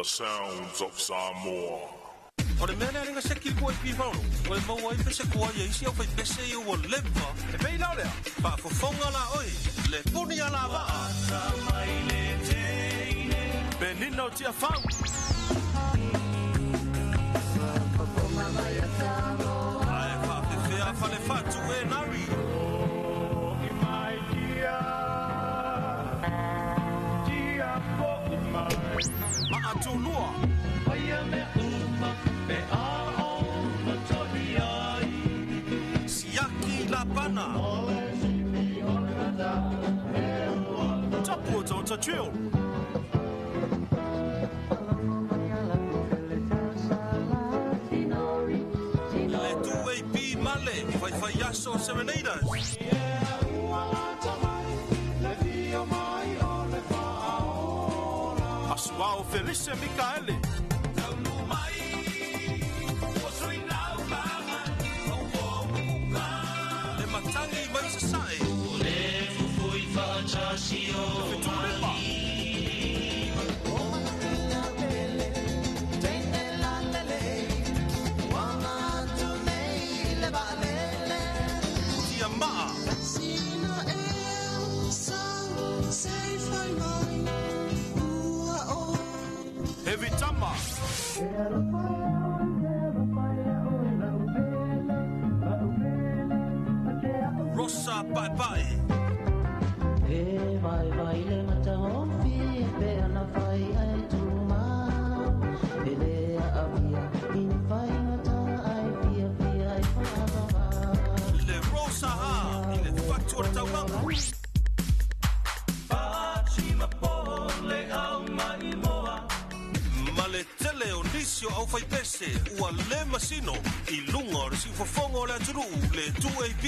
sounds of Samoa. O le mea lea lenga seki le 2AP Paolo, ua e maua ai pese tuai a isi aufaipese ia ua leva. E pei la o lea, faafofoga la oe, le puni alavaa. Penina o Tiafau. Ae faafefea Falefatu e Nari. Maatulua. Siaki Lapana. Tapu o Tota Drill. Le 2AP Male, Faifaiaso Serenaders. Asuao Felice Mikaele. Le Matangi mai Sasae. Le Fetulima. Tia Maa. Heavy Tama. Rosa Paepae. E vai vai le matahofi pe ana fai ai tuma e le avia in fai ngata ai fia fia ai fa. Le Rosa Ha i le Fatu o le Taulaga. Ma le tele o nisi o aufaipese ua le masino i luga o le siufofoga o le atunuu le 2AP.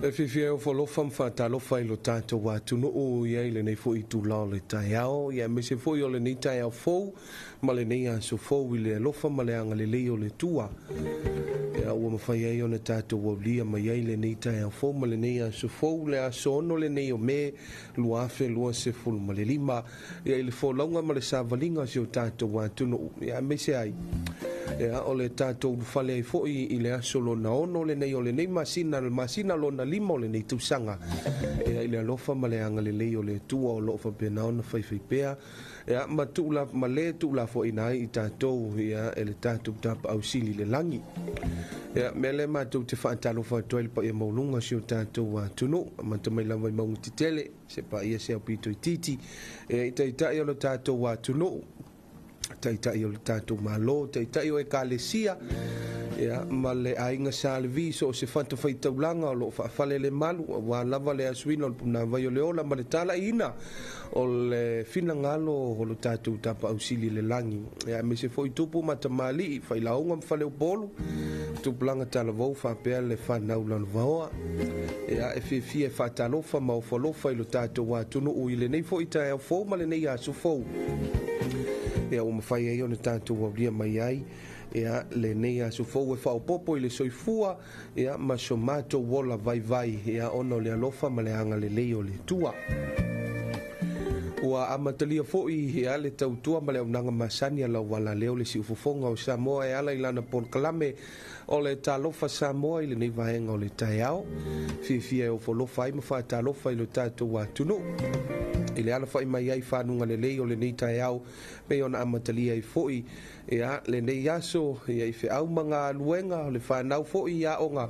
E fiafia e ofo alofa ma faatalofa i lo tatou atunuu i ai lenei foʻi itulā o le taeao, ia aemaise foi o lenei taeao fou ma lenei aso fou i le alofa ma le agalelei o le Atua. Ia ua mafai ai ona tatou aulia mai ai lenei taeao fou ma lenei aso fou, le aso 6 lenei o Me 2025, ia i le folauga ma le savaliga o si o tatou atunuu, ia aemaise ai ia o le tatou ulufale ai foʻi i le aso lona 6 lenei o lenei masina, le masina lona 5 o lenei tausaga, ia i le alofa ma le agalelei o le Atua o loo faapena ona faifaipea ia ma tuula ma le tuulafoaina ai i tatou ia e le tatou tapaau sili le lagi. Ia mea le matou te faatalofa atu ai le paia maualuga si o tatou atunuu, amata mai lava i mauga tetele se paia se aupito itiiti ia i taitai o le tatou atunuu, taitai o le tatou Malo, taitai o ekalesia, ia ma le aiga Sa Levi so o se fatafaitaulaga o loo faafale le malu auā lava le asuina o le punavai o le ola ma le talaiina o le finagalo o lo tatou tapaau sili le lagi. Ia aemaise foi tupu ma tamalii, failauga ma faleupolu, tupulaga talavou faapea le fanau lalovaoa. Ia e fiafia e faatalofa ma ofo alofa i lo tatou atunuu i lenei foʻi taeao fou ma lenei aso fou. Ia ua mafai ai ona tatou aulia mai ai ia lenei aso fou e faaopoopo i le soifua ia ma so matou ola vaivai ia ona o le alofa ma le agalelei o le Atua. Ua amatalia foi ia le tautua ma le auaunaga masani a lau alaleo le siufofoga o Samoa e ala i lana polokalame o le Talofa Samoa i lenei vaega o le taeao. Fiafia e ofolofa ai ma faatalofa i lo tatou atunuu i le alafai mai ai fanuga lelei o lenei taeao pei ona amatalia ai foi ia lenei aso ia i feau ma galuega o le fanau foi i aoga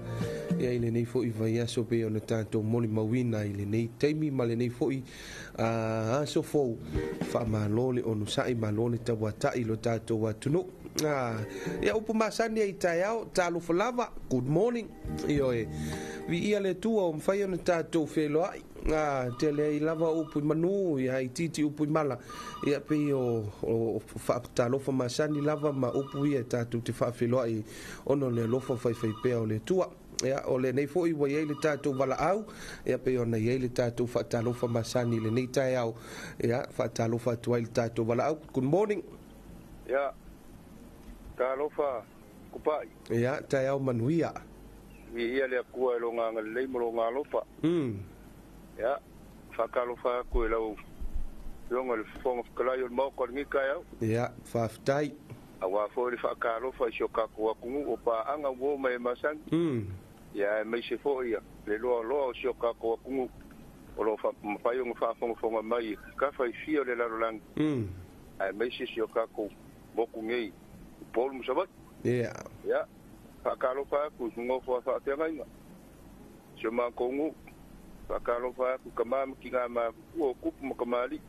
ia i lenei foi vaiaso pei ona tatou molimauina i lenei taimi ma lenei foi aso fou. Faamalo le onosai, malo le tauatai i lo tatou atunuu. Ia upu masani ai taeao, talofa lava, good morning. Ioe, viia le Atua ua mafai ona tatou feiloai. Tele ai lava upu i manu, ia itiiti upu i mala. Ia pei o faatalofa masani lava ma upu ia tatou te faafeiloai ona o le alofa faifaipea o le Atua. Ia, o lenei foi ua iai le tatou valaau, ia pei ona iai le tatou faatalofa masani i lenei taeao. Ia, faatalofa atu ai le tatou valaau. Good morning. Ia, talofa kupai. Ia, taeao manuia. Viia le Atua e lona agalelei ma lona alofa. Ia, faatalofa atu i lau afioga i le Fofoga Fetalai o le Maota o lenei taeao. Ia, faafetai. Aua foi le faatalofa i si o tatou atunuu o paaga ua oo mai e masani. Ia, aemaise foi le loaloa o si o tatou atunuu o lo o mafai ona faafogafoga mai i tafa e fia o le lalolagi. Aemaise si o tatou motu nei i Upolu ma Savaii. Ia. Ia, faatalofa atu i nofo a faafeagaiga si o matou nuu. Faatalofa atu i tama ma tina matutua o tupu ma tamalii.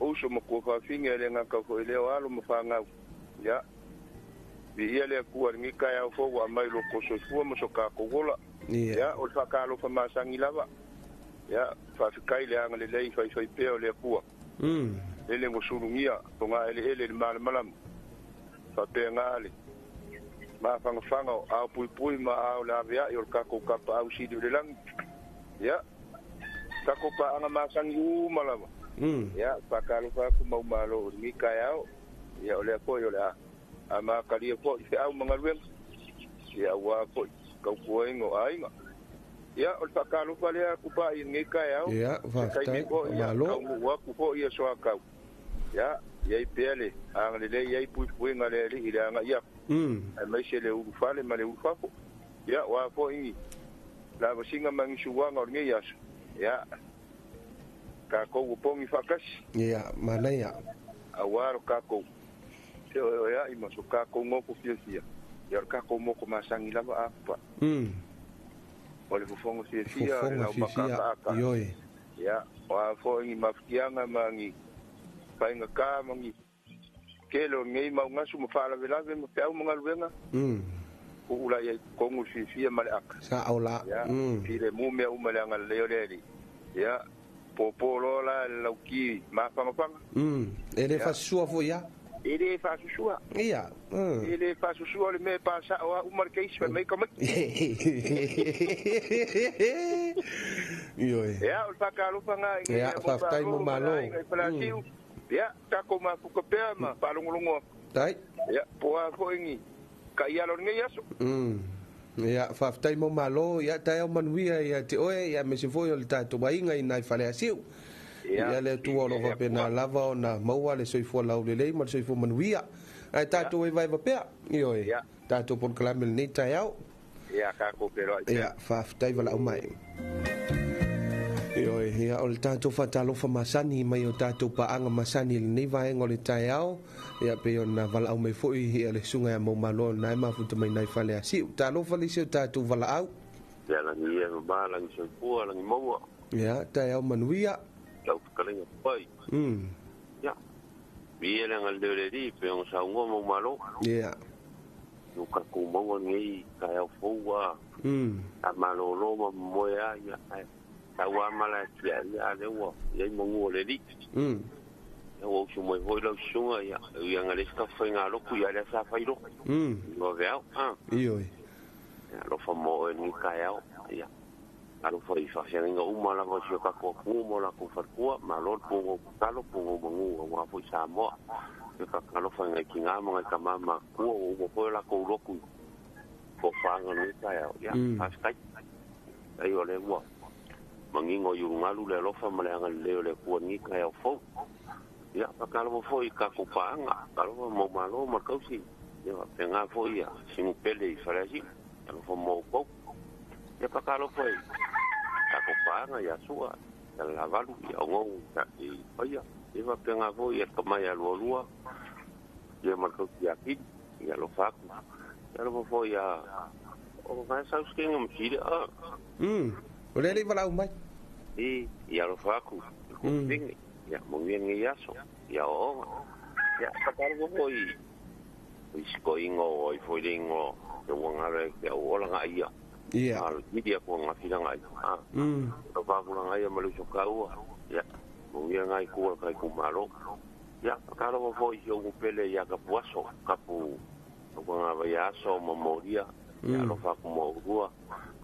O uso ma tuafafine e le gata foi lea o alo ma fanau. Ia, viia le Atua i lenei taeao fou ua aumai lo outou soifua ma so tatou ola. Ia, o le faatalofa masani lava. Ia, faafetai le agalelei faifaipea o le Atua. Lele ua sulugia fogaeleele i le malamalama. Faapena le mafanafana o ao puipui ma ao le aveai o le tatou tapaau sili o le lagi. Ia, tatou paaga masani uma lava. Ia, faatalofa atu mau malo o lenei taeao. Ia, o lea foi o le a amatalia foi feau ma galuega. Ia, aua foi tautuaina o aiga. Ia, o le faatalofa lea kupai i lenei taeao. Ia, faafetai, malo. Taunuu atu foi ia soatau. Ia, iai pea le agalelei, iai puipuiga le alii i le agai atu. Aemaise le ulufale ma le ulufafo. Ia, o a foi lavasiga ma ni suaga o lenei aso. Ia, tatou ua pogi faatasi. Ia, manaia. Aua lo tatou feoeoeai ma so tatou nofo fiafia. Ia, o le tatou moko masani lava a kupa. O le fofoga fiafia, o le Fofoga fiafia, laumakaakaaka. ioe. Ia, o a foi ni mafutiaga ma ni faigata ma ni tele o lenei maugasu ma faalavelave ma feau ma galuega. Uu la iai totonu le fiafia ma le aka. Sao la. Ia, filemu mea uma i le agalelei o le Alii. Ia, popo loa la le lauki mafagafaga. E le faasusua foi a. E le faasusua. Ia. E le faasusua o le mea e pasao a uma le keisi fai mai tamaiti. Ioe. Ia, o le faatalofa lena i Ia, faafetai mo malo. aiga i Falasiu. Ia, tatou mafuta pea ma faalogologo atu. Tai. Ia, po a foi ni taiala o lenei aso. Ia, faafetai mo malo. Ia, taeao manuia ia te oe, ia aemaise foi o le tatou aiga i nai Faleasiu. Ia le Atua o lo o faapena lava ona maua le soifua laulelei ma le soifua manuia. Ae tatou evaeva pea, ioe, tatou polokalame lenei taeao. Ia, tatou feiloai pea. Ia, faafetai valaau mai. Ioe, ia, o le tatou faatalofa masani mai o tatou paaga masani i lenei vaega o le taeao. Ia, pei ona valaau mai foi ia le susuga ia Maumalo na e mafuta mai nai Faleasiu. Talofa le isi o tatou valaau. Ia lagi ia mama, lagi soifua, lagi maua. Ia, taeao manuia. Lau fetalaiga pai. Ia, viia le agalelei o le Alii pe ona saunoa Maumalo. Ia. No tatou maua lenei taeao fou a. A malolo ma momoe a, ia, ae tau a mala e tia ia, a lea ua iai manu o le Alii. Ia, ua usu mai foi lau susuga, ia, ui aga le isi tafa faiga lotu, ia lea sa fai lotu. Ua veao, a. Ioe. Ia, alofa mo oe lenei taeao, ia. Alofa i faafeagaiga uma lava o si o tatou atunuu ma o latou faletua, malo le pugo tatalo, pugo manu, aua foi Samoa. Whakalofa ngai ki ngā mga ka mama kua o umo koe la kou loku fo whaanga nui tai au. Ia, whaskai. Ai o le ua. Mangingo i urungalu le alofa ma le anga leo le kua ngi kai au fou. Ia, whakalofa foi ka kupaanga. Kalofa mo malo ma kausi. Ia, penga foi ia. Singu pele i whareasi. Alofa mo kou. Ia, whakalofa i ka kupaanga ia sua. Ia lavalu, ia ngou i paia. Ia, penga foi ia kamai a lua lua. Ia markausi ia kiri. Ia alofa aku. Ia alofa foi ia o ngai sauskenga msiri. O le lei walau mai. I, ia alofa aku. Ko ia mongia ngi aso. Ia o. Ia pakaro foi. I siko ingo o i foi ingo te wangare ke o ola nga ia. Ia. Al media ko nga fila nga. Ah. O pa ko nga ia malu sokaua. Ia. Mongia ngai ku kai ku malo. Ia pakaro foi i o pele ia ka puaso kapu o nga vai aso mo moria. Ia alofa ku mo rua.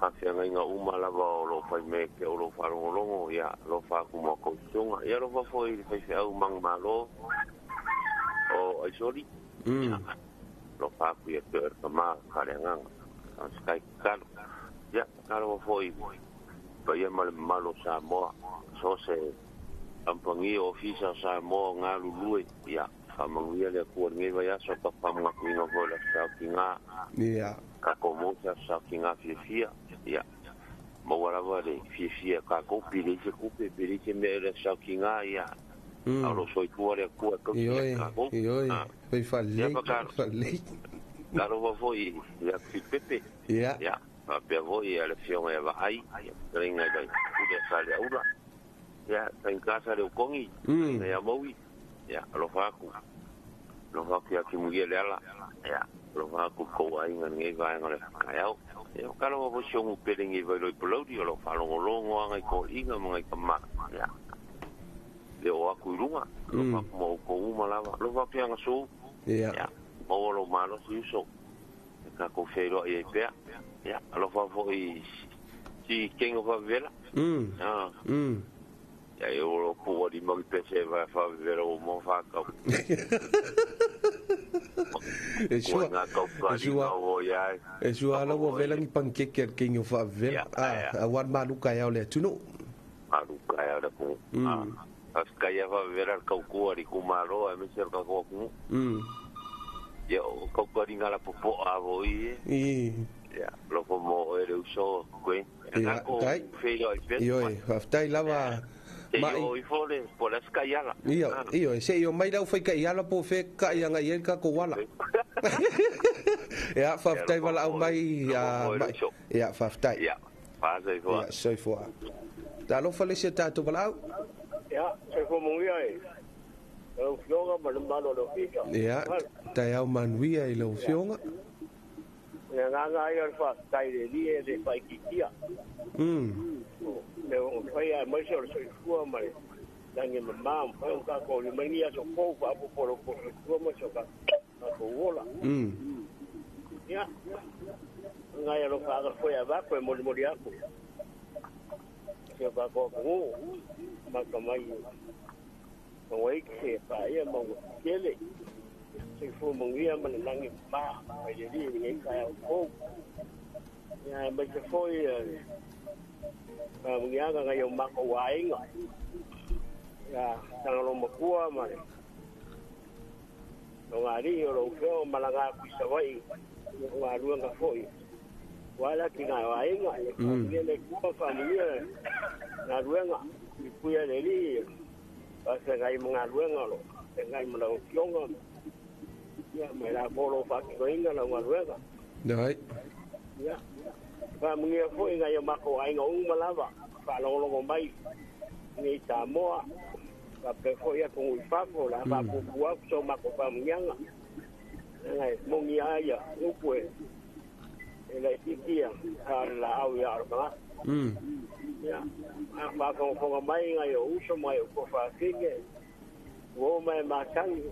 Ka whianga inga uma lava o lo whai me ke o lo wharongorongo, ia alofa ku mo kousunga. Ia alofa foi i whai au mang malo o aisori. Ia alofa ku ia te erka maa kare nganga. Skai kalo. Ia kalo foi pa ia male malo Samoa. So se ampangi ofisa Samoa ngā lulue. Ia whamanguia le kua ngai vai aso ka whamunga kuinga foi la sau ki ngā. Ia. Ka ko mosa sau ki ngā fiafia. Ia. Maua lava le fiafia ka ko pili se kupe pili se mea le sau ki ngā ia. Alo soifua le kua kau Ioi, ka ko. ioi. Fai whalei, whalei. Kalo wa foi ia fipepe. Ia. Ia. Pea foi ia le fionga ia vaai. Ia ringa i kule sa le aula. Ia, taingasa le ukongi. Ia maui. Ia, alofa aku. Alofa aku ia kimugia le ala. Ia, alofa aku kou ainga ngai vaenga le whakaiau. Ia, kalo wa foi siongu pele ngai vai loi palauri, o lo whalongolongo anga i ko inga mga i ka ma. Ia, le o aku i runga. Alofa aku ma uko uma lava. Alofa aku ia ngasu. Ia. Ia, maua lo malo si uso. E ka kou wheiroa i pea. Ia, alofa foi si kenga whawela. Ia, e oro pua di mangi pese vai whawela o mo whakau. E sua, e sua ala ua vela ni pankeke al kenga whawela. A wan maluka iau le tunu. Maluka iau le kunu. As kai whawela kau kua di kumaro e mese ka kua kunu. Ia, o kau kua di ngala popo a voi e. Ia, lofo mo e le uso koe. Ia, tai. Ioi, whaftai lava. Mai. Te i fole, po la skai ala. Io, io, se io mai lau whai kai ala po whe kai anga i ka ko wala. Ia, whaftai wala au mai. Ia, whaftai. Ia, whasai. Ia, soifua. Ta alofa le se tātou wala au. Ia, soifua mungia e. Lau fionga ma le malo le ofisa. Ia, tai au manuia i lau fionga. Ia ngā ia le whaftai le li e le whaikitia. Le o whai a maise o le soifua ma le langi mamā mwhai o kako le mangi aso kou wha apo polo po soifua ma so ka ola. Ia, ngā ia lo whaaka whai a wako e mori mori ako. Ia whako ako ngō, maka mai ngā ike wha ia maunga kele. Soifua mungia ma le langi mamā whai le li ngai kai au kou. Ia, maise foi mungianga ngai o mako waenga. Ia, tanga lo makua ma le. No ngā ri o lo feo malanga ku sawai ngā ruanga foi. Wala ki ngā waenga. Ia le kua whamungia ngā ruanga. I puia le li. Pasa ngai mga ruanga lo. Ngai mga fionga. Ia, mai la polo whakikoinga la ngā ruanga. Nai. Ia. Whamungia foi ngai o mako ainga uma lava. Whalongolongo mai ngai Samoa. Whape foi a kongu i whafo la whapupu aku so mako whamungianga. Ngai mongi aia upu e. E lai titia a la au ia aro. Ia. A whafongafonga mai ngai o uso mai o ko whawhinge. Wo mai matangi.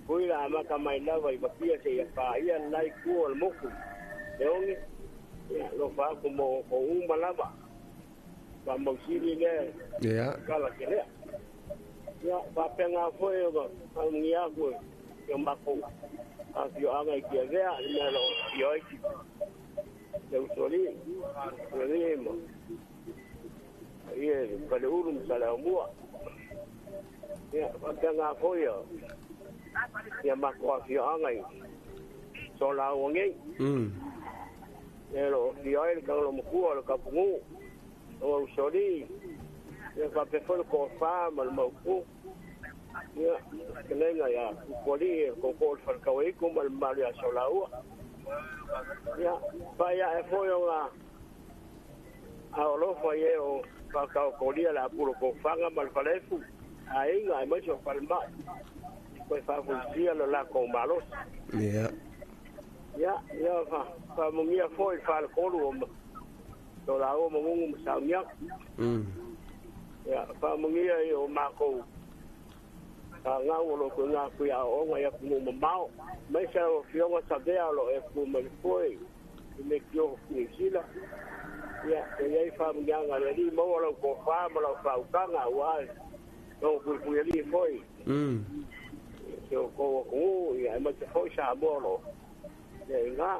Pui la amaka mai lava i wapia se ia whaia lai kua o le moku. E onge. Ia, lo whaku mo ko uma lava. Wha mausiri le. Ia. Kala ke lea. Ia, whapenga foi o ka whamungia koe. o makou afioaga i Tiavea le mea o lo o afio ai le usoalii usoalii ma paia i le Faleulu ma Saleaaumua. Ia faapena foi ia matou afioaga i Solaua nei. Ia o lo o afio ai le Tagaloamatua o le Tapunuu, o Usoalii, ia faapea foi le Toafa ma le Maopu. Ia, fetalaiga ia Tupualii, le tootoo o le Faletauaitu ma le mamalu ia Solaua. Ia, pai ae foi o ngā aolofa i e o whakaokolia le apuro kofaga ma le falefu, aiga aemaise o falemai, toe faafuisia le latou malosi. Ia. Ia, ia faamanuia foi le faletolu o Solaua ma Gugu ma Sauniaga. Ia, faamanuia i o matou fanau o lo o toe gafua i aoaoga i atunuu mamao, aemaise lau Afioga Savea o lo o e tu mai le foe i Leitio Niu Sila. Ia, e i ai faamanuiaga a le Alii, maua lau tofa ma lau faautaga aua lou puipuialii foi i si o outou atunuu, ia, aemaise foi Samoa o lo o i ai ina.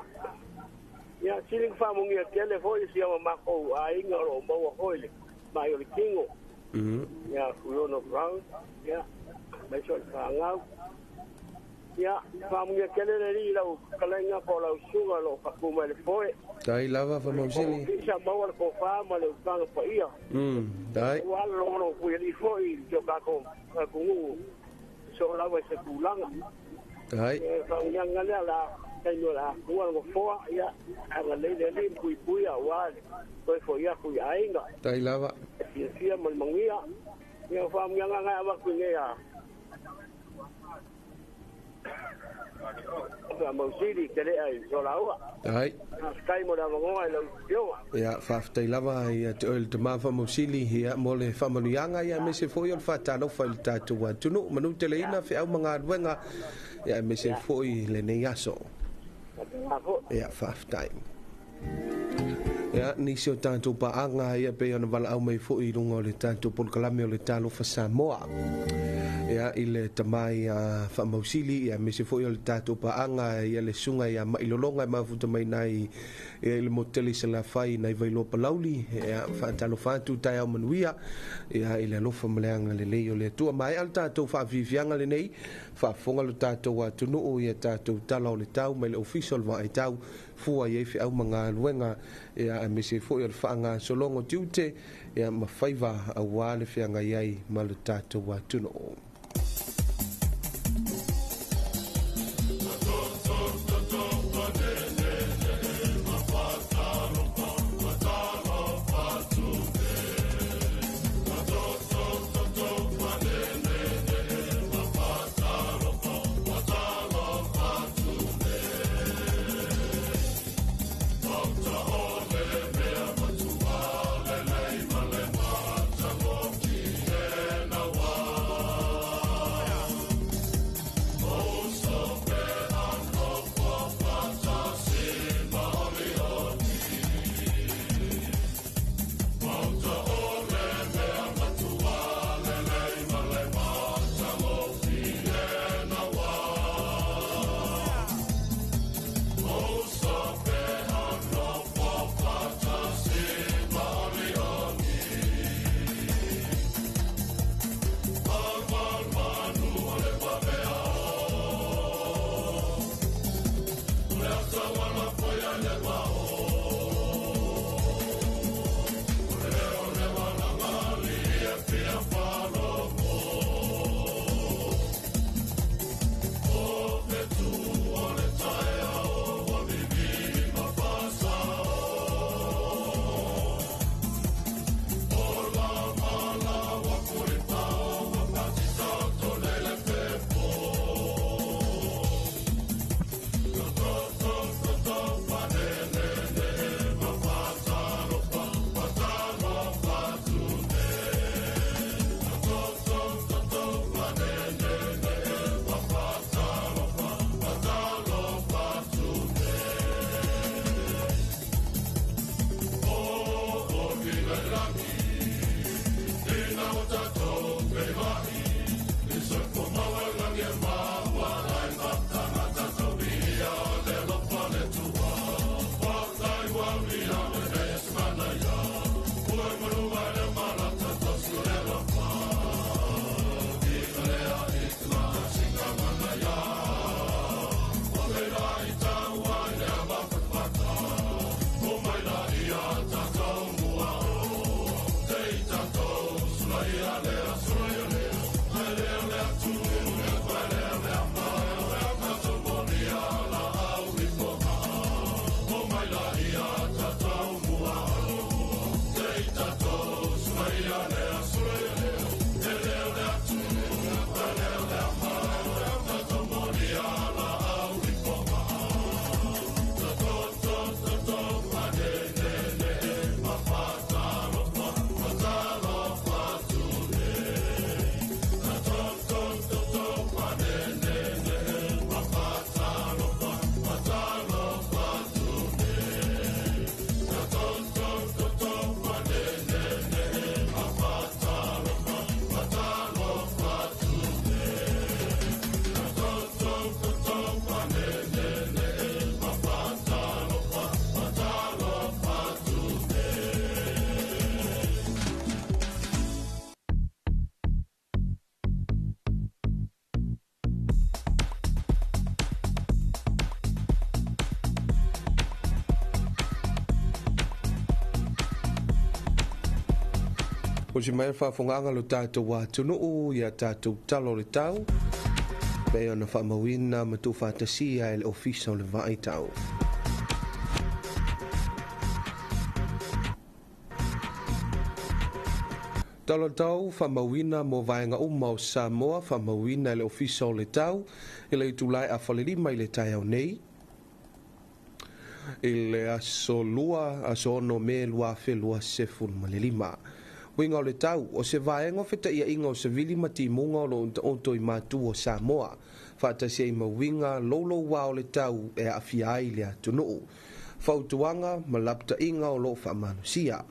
Ia, sili ona faamanuia tele foi si o matou aiga o lo o maua foi le mai o le tino, ia Fuiono Brown, ia, aemaise o le fanau. Ia, faamanuia tele le Alii i lau fetalaiga po o lau susuga o lo o faatu mai le foe. Tai lava Faamausili. Ofisa maua le tofa ma le utaga paia. Tai. Ua alologologo puialii foi i si o tatou atunuu i soo lava i se tulaga. Tai. E faamanuiaga lea o le a taimi o le a tua le nofoa, ia, agalelei le Alii ma puipuia aua le toe foi atu i aiga. Tai lava. E fiafia ma le manuia. Ia, o faamanuiaga na e avatu i nei a Faamausili te lea i Solaua. Ai. Faafetai mo le avanoa i lau Afioga. Ia, faafetai lava ia te oe le tama Faamausili, ia, mo le faamanuiaga, ia, aemaise foi o le faatalofa i le tatou atunuu. Manuteleina feau ma galuega, ia, aemaise foi lenei aso. Faapena foi. Ia, faafetai. Ia, nisi o tatou paaga, ia, pei ona valaau mai foi i luga o le tatou polokalame o le Talofa Samoa. Ia, i le tama ia Faamausili, ia, aemaise foi o le tatou paaga, ia, le susuga ia Mailologa e mafuta mai nai, ia, i le motu tele i Salafai, nai Vailoa Palauli. Ia, faatalofa atu, taeao manuia, ia, i le alofa ma le agalelei o le Atua. Maea le tatou faafiafiaga lenei, faafofoga lo tatou atunuu ia tatou tala o le tau mai le Ofisa o le Vaai Tau, fua i ai feau ma galuega, ia, aemaise foi o le faagasologa o tiute, ia, ma faiva aua le feagai ai ma lo tatou atunuu. O si mai faafogaaga lo tatou atunuu ia tatou talo le tau pei ona faamauina ma tuufaatasia e le Ofisa o le Vaai Tau. Talo tau faamauina mo vaega uma o Samoa faamauina e le Ofisa o le Tau i le itulai a falelima i le taeao nei i le aso 2 aso 6 Me 2025. Uiga o le tau, o se vaega o feta'ia'iga o savili ma timuga o loo taoto i matu o Samoa faatasi ai ma uiga loulouā o le tau e aafia ai le atunuu. Fautuaga ma lapata'iga o loo faamalosia.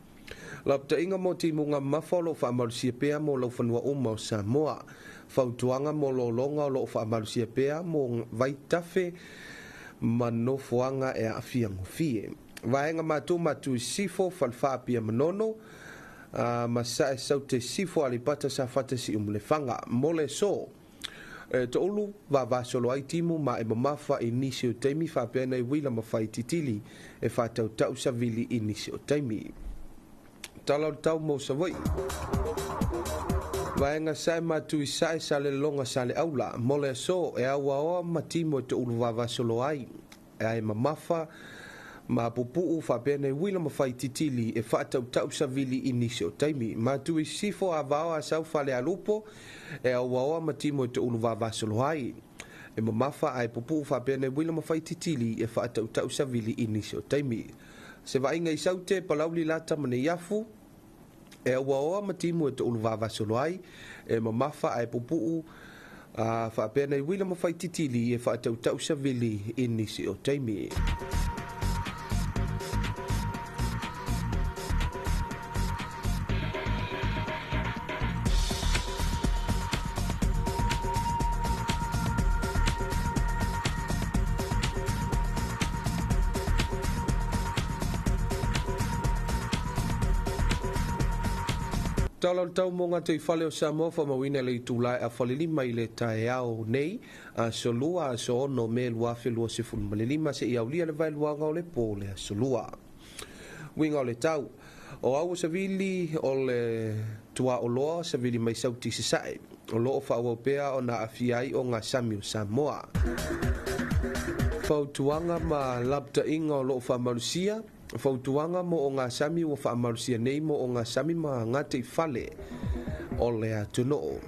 Lapata'iga mo timuga mafa o loo faamalosia pea mo laufanua uma o Samoa. Fautuaga mo lologa o loo faamalosia pea mo vaitafe ma nofoaga e aafia gofie. Vaega matu matu i sifo falefaa Manono ma sa'e saute sifo Aleipata Safata Siumu Lefaga mo le aso e to'ulu vavasolo ai timu ma e mamafa i nisi o taimi faapea nei uila ma faititili e faatauta'u savili i nisi o taimi. Tala o le tau mo Savaii. Vaega sae matu i sae sa le loga sa le aula mo le aso e auaoa ma timu e to'ulu vavasolo ai e mamafa ma pupu'u faapea nei uila ma faititili e faatauta'u savili i nisi o taimi. Matu i sifo avao a sau fale alupo e auaoa ma timu e to'ulu vavasolo ai e mamafa ae pupu'u faapea nei uila ma faititili e faatauta'u savili i nisi o taimi. Se vaaiga i saute Palauli Lata ma Neiafu e auaoa ma timu e to'ulu vavasolo ai e mamafa ae pupu'u faapea nei uila ma faititili e faatauta'u savili i nisi o taimi. Tala o le tau mo gata i fale o Samoa faamauina le itulā e afalelima i le taeao nei aso 2 aso 6 Me 2025 seia aulia le vaeluaga o le pō le aso 2. Uiga o le tau, o au o savili o le tuaʻoloa savili mai sauti sasa'e o loo faaauau pea ona aafia ai o gasami o Samoa. Fautuaga ma lapata'iga o loo faamalusia. Fautuaga mo o gasami ua faamalusia nei mo o gasami ma gata i fale o le atunuu.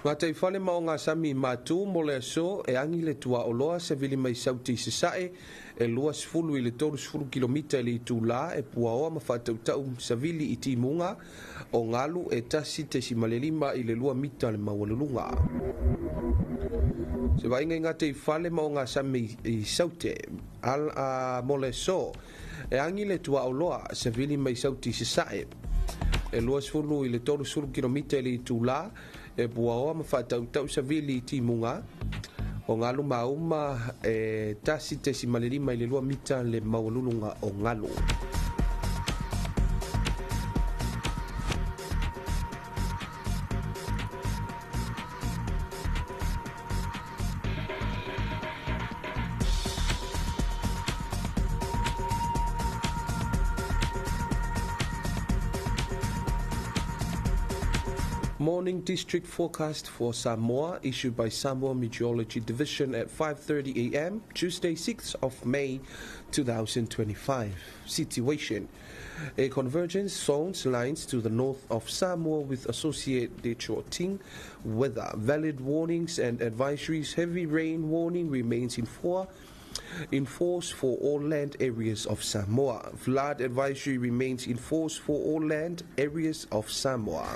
Gata i fale ma o gasami matu mo le aso e agi le tuaʻoloa savili mai sauti i sasa'e e 20 i le 30 kilomita i le itulā e puaoa ma faatauta'u savili i timuga o galu e 1.5 i le 2 mita le maualuluga. Se vaaiga i gata i fale ma o gasami i saute al, mo le aso e agi le tuaʻoloa savili mai sauti i sasa'e e 20 i le 30 kilomita i le itulā e puaoa ma faatauta'u savili i timuga o galu mauma e 1.5 i le 2 mita le maualuluga o galu. Morning district forecast for Samoa issued by Samoa Meteorology Division at 5:30 a.m. Tuesday 6th of May 2025. Situation: a convergence zones lines to the north of Samoa with associated shorting weather. Valid warnings and advisories. Heavy rain warning remains in force for all land areas of Samoa. Flood advisory remains in force for all land areas of Samoa.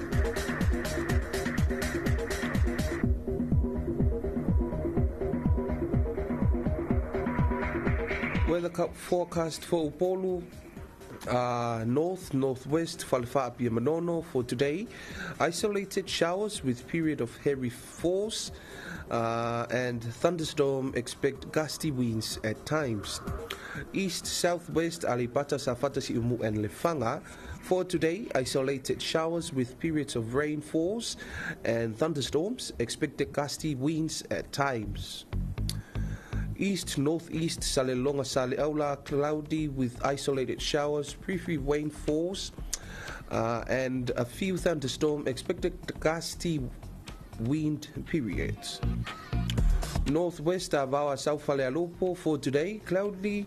Weather forecast for Upolu, north, northwest, Falefaa Manono for today. Isolated showers with period of heavy force and thunderstorm. Expect gusty winds at times. East, southwest, Aleipata, Safata, Siumu and Lefaga. For today, isolated showers with periods of rain force and thunderstorms. Expected gusty winds at times. East Northeast Salelologa Saleaula, cloudy with isolated showers, brief rainfalls, and a few thunderstorms, expected gusty wind periods. Northwest Avaoa South Falealupo for today, cloudy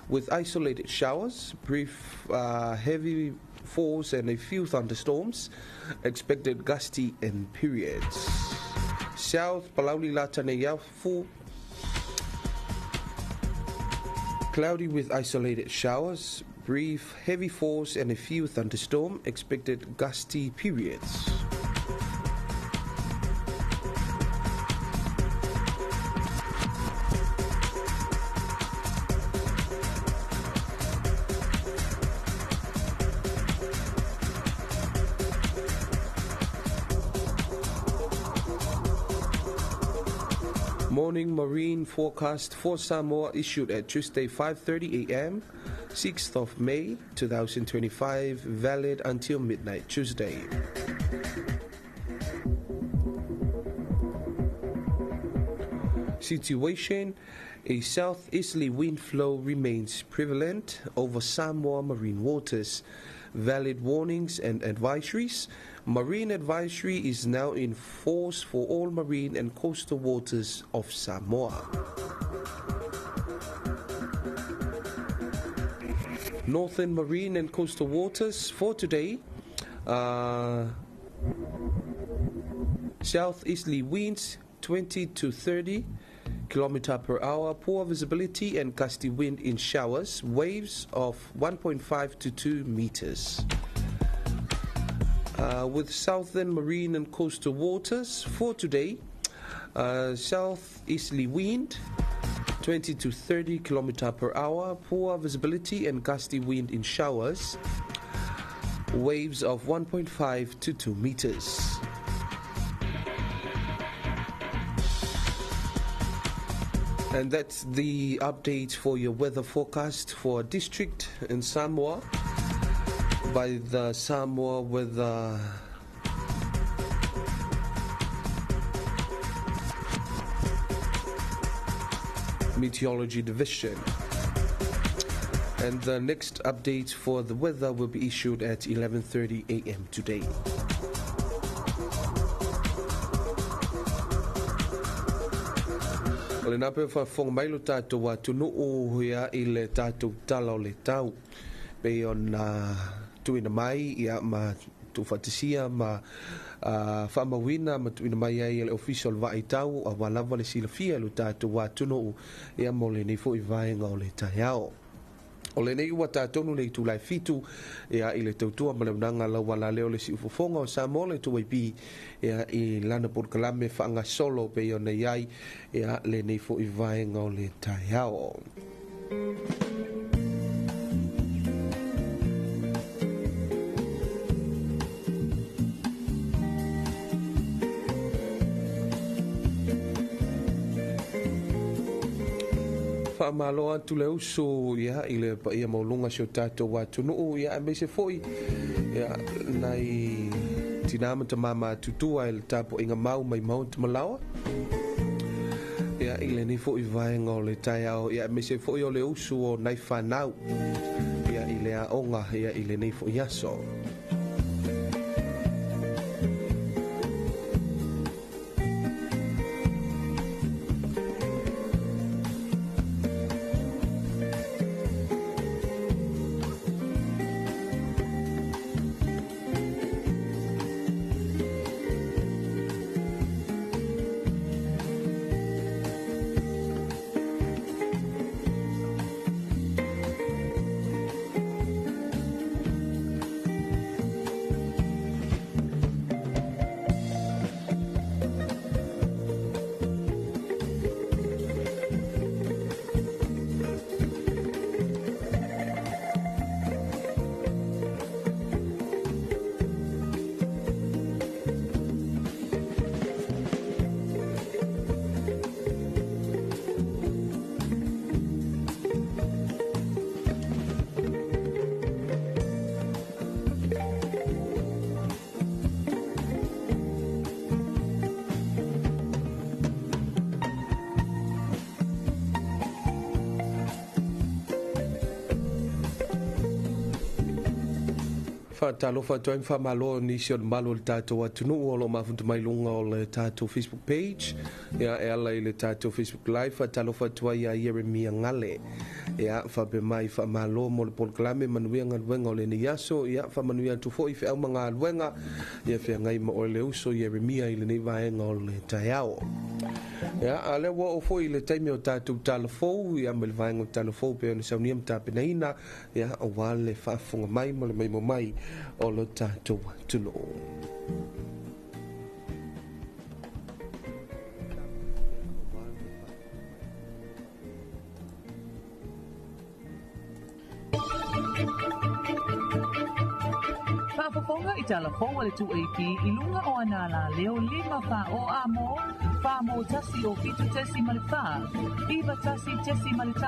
with isolated showers, brief heavy falls and a few thunderstorms, expected gusty in periods. South Palauli Lataneyafu, cloudy with isolated showers, brief heavy falls and a few thunderstorms, expected gusty periods. Morning marine forecast for Samoa issued at Tuesday 5:30 a.m., 6th of May 2025, valid until midnight Tuesday. Situation: a southeasterly wind flow remains prevalent over Samoa marine waters. Valid warnings and advisories. Marine advisory is now in force for all marine and coastal waters of Samoa. Northern marine and coastal waters for today. Southeasterly winds 20 to 30 kilometer per hour, poor visibility and gusty wind in showers, waves of 1.5 to 2 meters. With southern marine and coastal waters for today, southeasterly wind 20 to 30 kilometer per hour, poor visibility and gusty wind in showers, waves of 1.5 to 2 meters. And that's the update for your weather forecast for district in Samoa by the Samoa Weather Meteorology Division. And the next update for the weather will be issued at 11:30 a.m. today. O le nape faafofoga mai lo tatou atunuu ia i le tatou tala o le tau pei ona tuuina mai ia ma tuufaatasia ma faamauina ma tuuina mai ai e le Ofisa o le Vaaitau aua lava le silafia i lo tatou atunuu ia mo lenei foi vaega o le taeao. O lenei ua tatonu le itula e 7 ia i le tautua ma le unaga lauala lea o le siufofoga o Samoa le 2AP ia i lana polokalame faagasolo pei ona i ai ia lenei foi vaega o le taeao. Faamalo atu le uso ia i le paia maualuga si o tatou atunuu ia aemaise foi ia nai tina ma tamama tutua i le tapuaiga mau mai Mount Malawa ia i lenei foi vaega o le taeao ia aemaise foi o le usu o nai fanau ia i le aoga ia i lenei foi aso. Faatalofa atu ai ma faamalo nisi o le malu o le tatou atunuu o lo o mafuta mai luga o le tatou Facebook page. Ia, e ala i le tatou Facebook Live, faatalofa atu ai ia Ieremia Gale. Ia, faapea mai faamalo mo le polokalame manuia galuega o lenei aso. Ia, faamanuia atu foi feau ma galuega. Ia feagai ma oe le uso Ieremia i lenei vaega o le taeao. Ia, a lea ua oo foi i le taimi o tatou tala fou, ia ma le vaega o tala fou pei ona saunia ma tapenaina, ia aua le faafofoga mai ma le maimoa mai o lo tatou atunuu. Faafofoga i tala fou a le 2AP i luga o ana alaleo 5 4 o a mo, 4 mo 1 o 7 tesi ma le 4, 9 1 tesi ma le 1,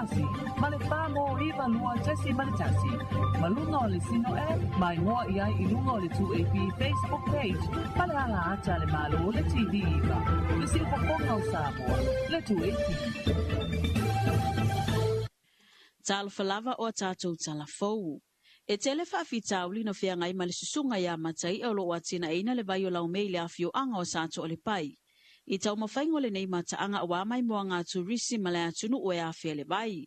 ma le 4 mo 9 2 tesi ma le 1. Ma luga o le Sino App, mai moa i ai i luga o le 2AP Facebook page, ma le ala ata le Malo le TV iva. Le siufofoga o Samoa, le 2AP. Talofa lava o a tatou tala fou. E tele faafitauli na feagai ma le susuga ia Mataia o lo o atinaeina le vai o Laumei i le afioaga o Satoalepai. I taumafaiga o lenei mataaga aua maimoaga a turisi ma le atunuu e afea le vai.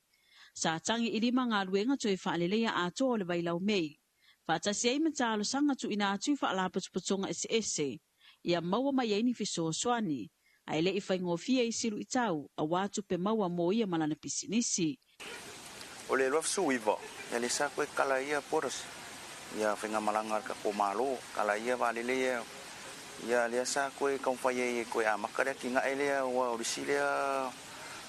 Sa tagi i lima galuega toe faaleleia atoa o le vai Laumei. Faatasi ai ma talosaga tuuina atu i faalapotopotoga eseese ia maua mai ai ni fesoasoani, ae le i faigofie isi luitau aua tupe maua mo ia ma lana pisinisi. O le 29, ia le sa koe kala ia poras. Ia whainga ka ko malo, kala ia vaalele ia. Ia lea sa koe kaumawhai ai koe a makarea ki ngā elea ua orisi lea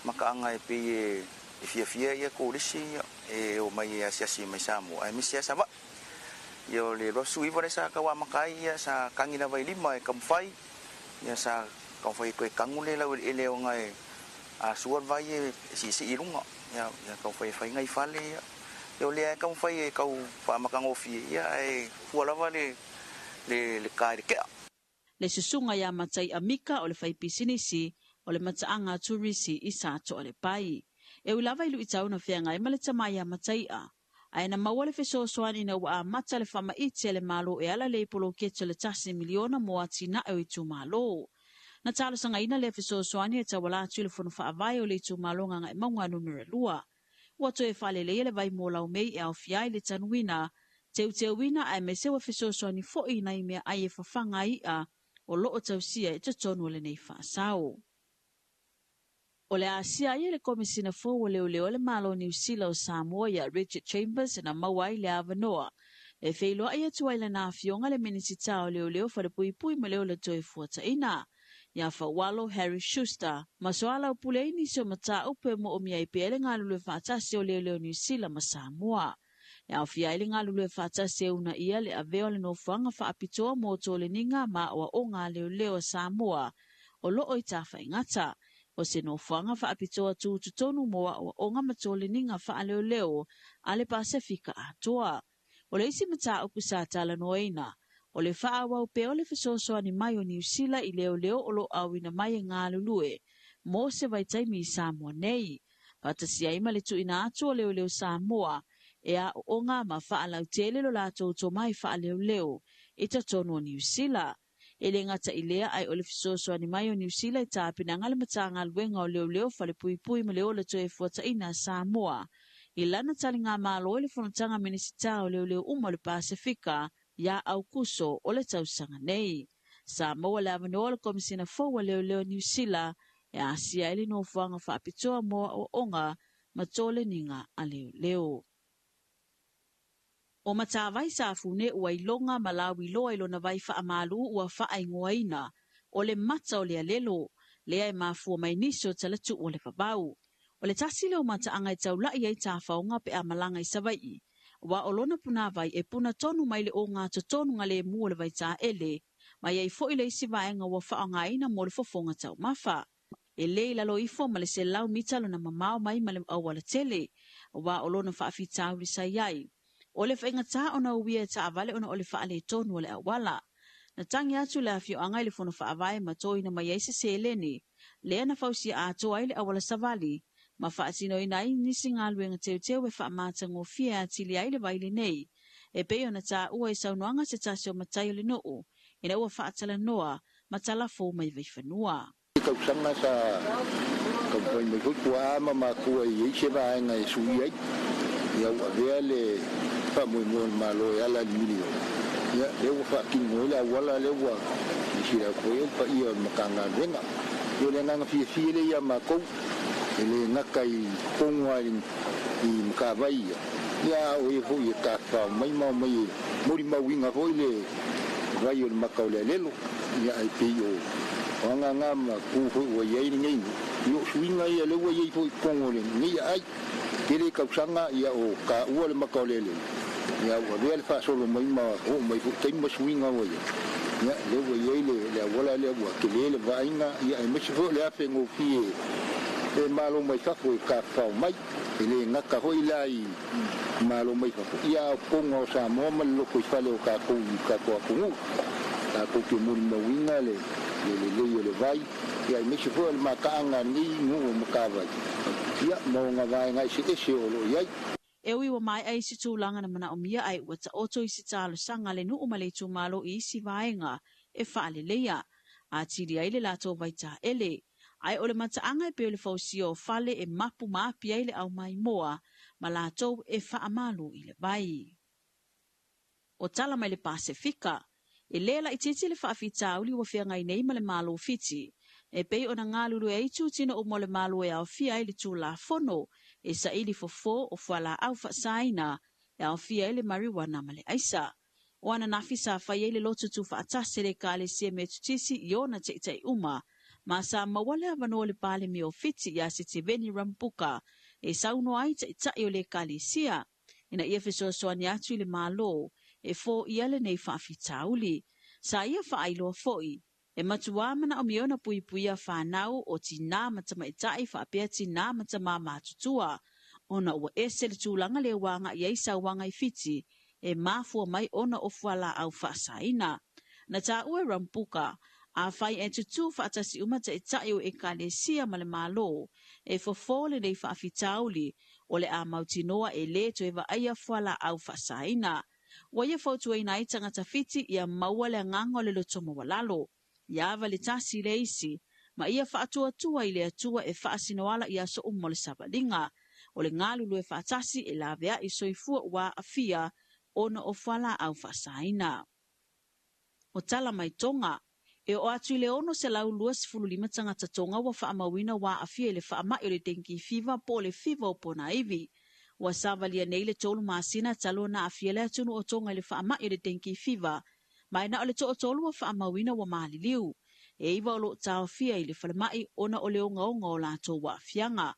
makaanga e pe e fiafia ia ko orisi ia e o mai e asiasi mai Samoa. Ai misi asa va. Ia o le 29 le sa kawa makai ia sa kangina vai lima e kaumawhai. Ia sa kaumawhai koe kangule lau ele o ngai a suar vai e sisi i runga. Ia ia kaumawhai whai ngai whale ia. Ia o lea kaumawhai e kau whaamakangofi ia e fua lava le le kai le kea. Le susuga ia Matai Amika o le faipisinisi o le mataaga turisi i Satoalepai. E ui lava i luitau na feagai ma le tama ia Mataia. Ae na maua le fesoasoani ina ua amata le faamaite a le Malo e ala le poloketi o le 1 miliona mo atinae o itumalo. Na talosagaina le fesoasoani e tauala atu i le fono faavae o le itumalo Gagaemauga numera 2. Ua toe faaleleia le vai mo Laumei e aofia ai le tanuina, teuteuina aemaise ua fesoasoani foi nai mea ai e fafaga i'a o loo tausia e totonu o lenei faasao. O le asia ai le Komisina fou o leoleo le Malo Niu Sila o Samoa ia Richard Chambers na maua ai le avanoa. E feiloai atu ai lana afioga le Minisita o Leoleo Falepuipui ma le Ola Toe Fuataina. Ia Faualo Harry Schuster, ma soala o pule ai nisi o mataupu e moomia ai pea le galulue faatasi o leoleo Niu Sila ma Samoa. E aofia ai le galulue faatasi e una ia le avea o le nofoaga faapitoa mo toleniga ma aoaoga a leoleo a Samoa o loo i tafaigata. O se nofoaga faapitoa tutotonu mo aoaoga ma toleniga faaleoleo a le Pasefika atoa. O le isi mataupu sa talanoaina, o le faaauau pea o le fesoasoani mai o Niu Sila i leoleo o lo auina mai e galulue mo se vaitaimi i Samoa nei. Faatasi ai ma le tuuina atu o leoleo Samoa e aooga ma faalautele lo latou tomai faaleoleo i totonu o Niu Sila. E le gata i lea ai o le fesoasoani mai o Niu Sila i tapenaga le Matagaluega o Leoleo Falepuipui ma le Ola Toe Fuataina a Samoa. I lana taligamalo i le fonotaga Minisita o Leoleo uma o le Pasefika ia Aukuso o le tausaga nei. Sa maua le avanoa o le Komisina fou a Leoleo Niu Sila e asia ai le nofoaga faapitoa mo aoaoga ma toleniga a leoleo. O Matavai sa fune ua iloga ma lauiloa i lona vai faamalu ua faaingoaina o le mata o le alelo, lea e mafua mai nisi o talatu'u o le vavau. O le tasi leo mataaga e taula'i ai tafaoga pe a malaga i Savai'i, ua o lona punāvai e puna tonu mai le oga totonu ga lemu o le vaitaele, ma iai fo'i le isi vaega ua faaaogaina mo le fofoga taumafa. E lē i lalo ifo ma le 100 mita lona mamao mai ma le aualatele, ua o lona faafitauli sa i ai. O le faigata ona uia e taavale ona o le faaletonu o le auala. Na tagi atu le afioaga i le fono faavae ma toina mai ai se seleni, lea na fausia atoa ai le auala savali, ma faatinoina ai nisi galuega teuteu e faamatagofie atili ai le vai lenei. E pei ona taua i saunoaga se tasi o matai o le nuu, ina ua faatalanoa ma talafou mai Vaifanua. Tausaga sa taumafai mai foi tuaa ma matua i ai se vaega e sui ai. Ia ua avea le faamoemoe o le Malo e ala i le miliona. Ia lea ua faatino ai le auala lea ua silasila atu ai le paia o le Matagaluega. Ia o le agaga fiafia lea ia matou, e le gata i totonu lava i Matavai ia, ia a o e foi e tafafao mai ma omai e molimauina foi le vai o le mata o le alelo. Ia ae pei o aga na ma tu foi ua i ai lenei nuu, ia o suiga ia lea ua i ai foi i totonu o lenei aai. Tele tausaga ia o taua le mata o le alelo, ia ua avea le faasolo mai ma oo mai foi taimi ma suiga ua i ai. Ia lea ua i ai le auala lea ua tele le vaaiga, ia aemaise foi o le afe gofie e malo mai fafo e tafafao mai. E le gata foi la i malo mai fafo, ia a o totonu lava o Samoa ma le lotoifale o tatou i tatou atunuu. Tatou te molimauina le lelei o le vai, ia aemaise foi o le mataaga a lenei nuu o Matavai, ia ma ona vaega eseese o lo o i ai. E ui ua maea isi tulaga na manaomia ae ua taoto isi talosaga a le nuu ma le itumalo i isi vaega e faaleleia atili ai le latou vaitaele. Ae o le mataaga e pei o le fausia o fale e mapu ma api ai le aumaimoa ma latou e faamalu i le vai. O tala mai le Pasefika, e le laitiiti le faafitauli ua feagai nei ma le Malo Fiti, e pei ona galulue ai itutino uma o le Malo e aofia ai le Tulafono e saili fofo o fualaau faasaina e aofia ai le marijuana ma le aisa. O ananafi sa fai ai le lotu tuufaatasi a le Ekalesia Metotisi i ona taitai uma, ma sa maua le avanoa o le Palemia o Fiti ia Sitiveni Rambuka e saunoa ai taitai o le Ekalesia ina ia fesoasoani atu i le Malo e foia lenei faafitauli. Sa ia faailoa foi, e matuā manaomia ona puipuia fanau o tinā ma tamaitai faapea tinā ma tamā matutua, ona ua ese le tulaga lea ua agai ai sauaga i Fiti e mafua mai ona o fualaau faasaina. Na taua e Rambuka, afai e tutū faatasi uma taitai o Ekalesia ma le Malo e fofo lenei faafitauli, o le a mautinoa e lē toe vaaia fualaau faasaina. Ua ia fautuaina ai tagata Fiti ia maua le agaga o le loto maualalo, ia ava le tasi i le isi, ma ia faatuatua i le Atua e faasinoala i aso uma o le savaliga. O le galulue faatasi e laveai soifua ua aafia ona o fualaau faasaina. O tala mai Tonga, e oo atu i le 625 tagata Tonga ua faamauina ua aafia i le faamai o le dengue fever po o le fiva o ponaivi. Ua savalia nei le tolu masina talu ona aafia le atunuu o Tonga i le faamai o le dengue fever, ma e na o le toatolu ua faamauina ua maliliu. E iva o lo o taofia i le falemai ona o le ogaoga o latou aafiaga.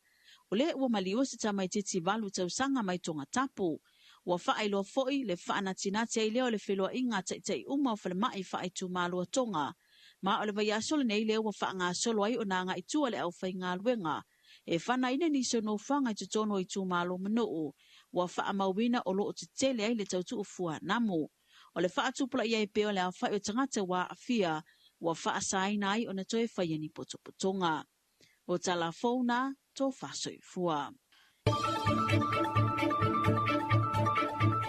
O lea ua maliu se tamaitiiti 8 tausaga mai Tongatapu. Ua faailoa foi le faanatinati ai lea o le feloaiga a taitai uma o falemai faaitumalo a Tonga. Ma o le vaiaso lenei lea ua faagasolo ai ona agai tua le aufaigaluega e fanaina nisi o nofoaga i totonu o itumalo ma nuu ua faamauina o lo o tetele ai le tautuu fuanamu. O le faatupulaia ai pea o le aofai o tagata ua aafia ua faasaina ai ona toe faia ni potopotoga. O tala fou na tō faasoifua.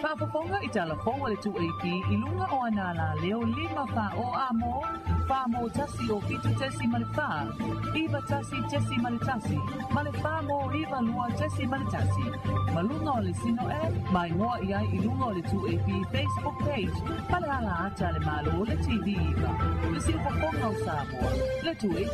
Faafofoga i tala fou a le 2AP i luga o ana alaleo 5 4 o a mo, 4 mo 1 o 7 tesi ma le 4, 9 1 tesi ma le 1, ma le 4 mo 9 2 tesi ma le 1. Ma luga o le Sino app, mai moa i ai i luga o le 2AP Facebook page, ma le ala ata a le Malo le TV iva. Le siufofoga o Samoa, le 2AP.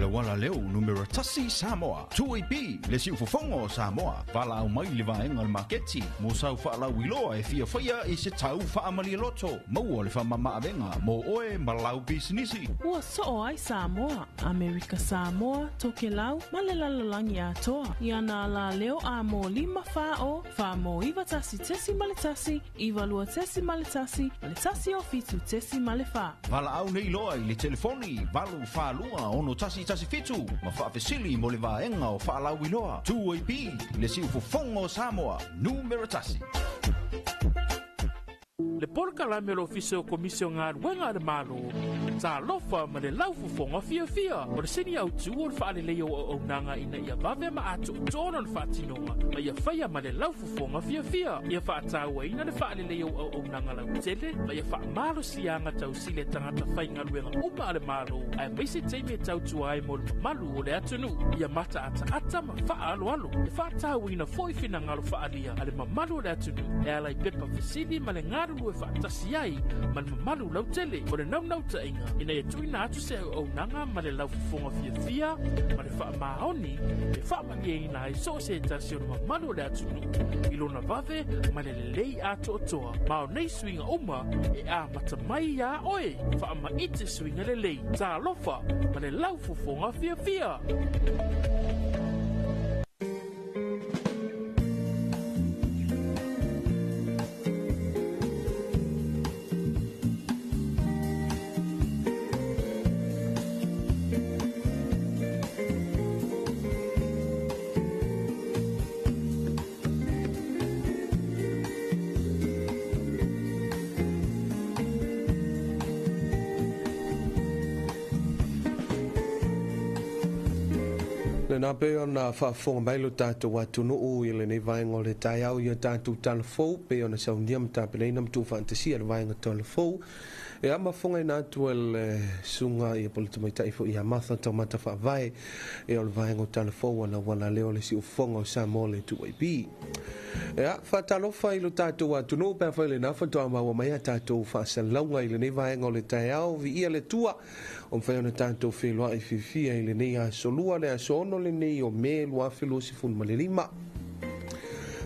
Le uala leo numera tasi Samoa. 2AP, le siufofoga o Samoa. Valaau mai i le vaega o le maketi mo sau faalauiloa e fia faia i se tau faamalie loto. Maua le faamamaavega mo oe ma lau pisinisi. Ua soo ai Samoa, Amerika Samoa, Tokelau ma le lalolagi atoa i ana alaleo a mo 5 4 o 4 mo 9 1 tesi ma le 1, 9 2 tesi ma le 1, ma le 1 o 7 tesi ma le 4. Valaau nei loa i le telefoni 8 4 2 6 1 1 7 ma faafesili mo le vaega o faalauiloa. 2AP, le siufofoga o Samoa, numera tasi. Le polokalame o le Ofisa o Komisi o Galuega a le Malo, Talofa ma le laufofoga fiafia. O le sini autu o le faaleleia o auaunaga ina ia vave ma atoatoa lona faatinoga ma ia faia ma le laufofoga fiafia. Ia faatauaina le faaleleia o auaunaga lautele ma ia faamalosiaga tausili a tagata faigaluega uma a le Malo, aemaise taimi e tautua ai mo le mamalu o le atunuu. Ia mataataata ma faaaloalo. E faatauaina foi finagalo faaalia a le mamalu o le atunuu e ala i pepa fesili ma le galulue faatasi ai ma le mamalu lautele. O le naunautaiga ina ia tuuina atu se auaunaga ma le laufofoga fiafia ma le faamaoni e faamalieina ai so o se tasi o le mamalu o le atunuu i lona vave ma le lelei atoatoa. Ma o nei suiga uma e amata mai iā oe. Faamaite suiga lelei. Talofa ma le laufofoga fiafia. Lena pei ona faafofoga mai lo tatou atunuu i lenei vaega o le taeao i a tatou talafou pei ona saunia ma tapenaina ma tuufaatasia le vaega talafou e amafogaina atu e le susuga ia po o le tamaitai foi ia Martha Taumata Faavae e o le vaega o talafou a lauala lea o le siufofoga o Samoa le 2AP. Ia, faatalofa i lo tatou atunuu pe afai lena faatoa maua mai a tatou faasalalauga i lenei vaega o le taeao. Viia le Atua o mafai ona tatou feiloai fiafia i lenei aso lua, le aso 6 lenei o Me 2025.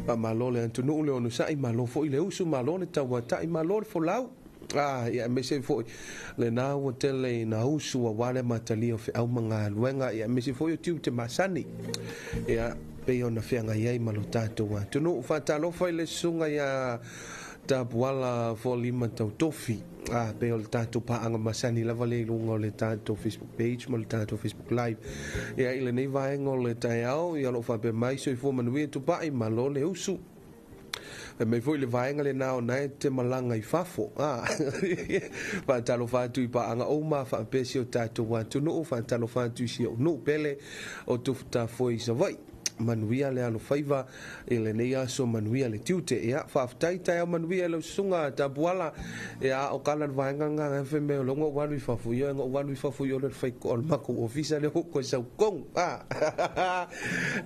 Faamalo le atunuu le onosai, malo foi le usu, malo le tauatai, malo le folau. Ia aemaise foi lena ua tele ina usu aua le amatalia o feau ma galuega, ia aemaise foi o tiute masani. Ia, pei ona feagai ai ma lo tatou atunuu. Faatalofa i le susuga ia Tapuala Folima Tautofi. Pei o le tatou paaga masani lava le i luga o le tatou Facebook page ma le tatou Facebook Live. Ia, i lenei vaega o le taeao, ia o lo o faapea mai soifua manuia tupai, malo le usu. Fai mai foi le vaega lena o nae te malaga i fafo. Faatalofa atu i paaga uma, faapea si o tatou atunuu, faatalofa atu i si ou nuu pele o Tufutafoe i Savaii. Manuia le alofaiva i lenei aso, manuia le tiute. Ia, faafetai taeao manuia i lau susuga Tapuala. Ia, o kala le vaega nga fai mai o longa o alu i fafo. Ia, nga o alu i fafo i o le whai ko o le makou ofisa le hoko i sau kong.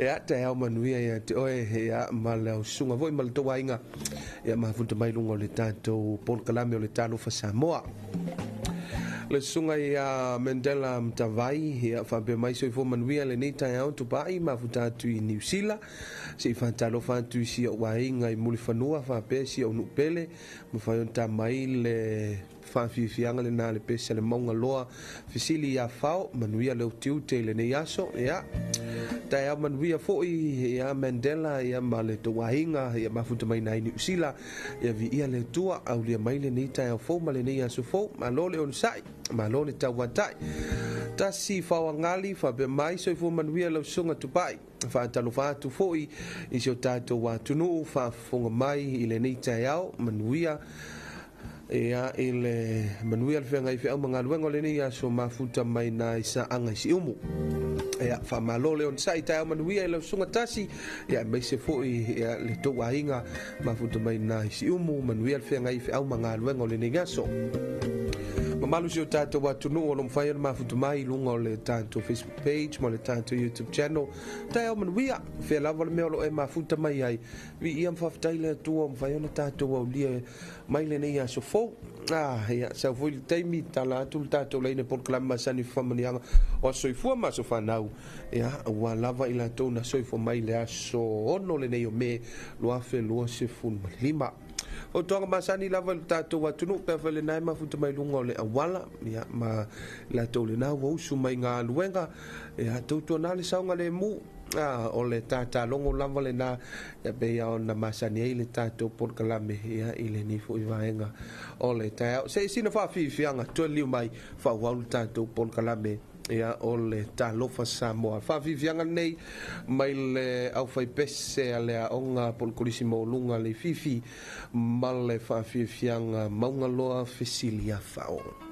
Ia, taeao manuia ia te oe, ia, ma le susuga foi ma le tauaiga. Ia, mafuta mai lunga o le tatou polokalame o le Talofa Samoa. Le susuga ia Mandela Mtavai, ia faapea mai soifua manuia lenei taeao tupai, mafuta atu i Niu Sila. Se i faatalofa atu i si ou aiga i Mulifanua, faapea si ou nuu pele, mafai ona ta mai le faafiafiaga lena le pese le mauga loa fesili ia fao, manuia le utiute i lenei aso. Ia, taeao manuia foi ia Mandela, ia ma le tauaiga, ia mafuta mai nai Niu Sila. Ia viia le Atua, aulia mai lenei taeao fou ma lenei aso fou. Malo le onosai, malo le tauatai. Tasi faoagali, faapea mai soifua manuia lau susuga tupai. Faatalofa atu foi i si o tatou atunuu faafofoga mai i lenei taeao, manuia. Ia, i le manuia le feagai feau ma galuega o lenei aso mafuta mai nai saaga i Siumu. Ia, faamalo le onosai, taeao manuia i lau susuga tasi. Ia, aemaise foi ia, le tou aiga mafuta mai nai Siumu, manuia le feagai feau ma galuega o lenei aso. Mamalu si o tatou atunuu o lo mafai ona mafuta mai i luga o le tatou Facebook page ma le tatou YouTube channel. Taeao manuia, fea lava le mea o lo e mafuta mai ai. Viia ma faafetai le Atua o mafai ona tatou aulia mai lenei aso fou. Ia, sau foi le taimi, tala atu le tatou laina polokalame masani faamaniaga o aso soifua ma aso fanau. Ia, ua lava i latou na soifua mai le aso 6 lenei o Me 2025. Fautuaga masani lava i le tatou atunuu pe afai lena e mafuta mai luga o le auala, ia, ma latou lena ua usu mai galuega, ia, tautuana le saogalemu. O le tatalogo lava lena, ia, pei ona masani ai le tatou polokalame, ia, i lenei foi vaega o le taeao. Se i sina faafiafiaga toe liu mai faaauau le tatou polokalame Ia o le Talofa Samoa. Faafiafiaga lenei mai le aufaipese a le aoga polokolisi maualuga le Fifi ma le faafiafiaga Maugaloa Fesiliafao.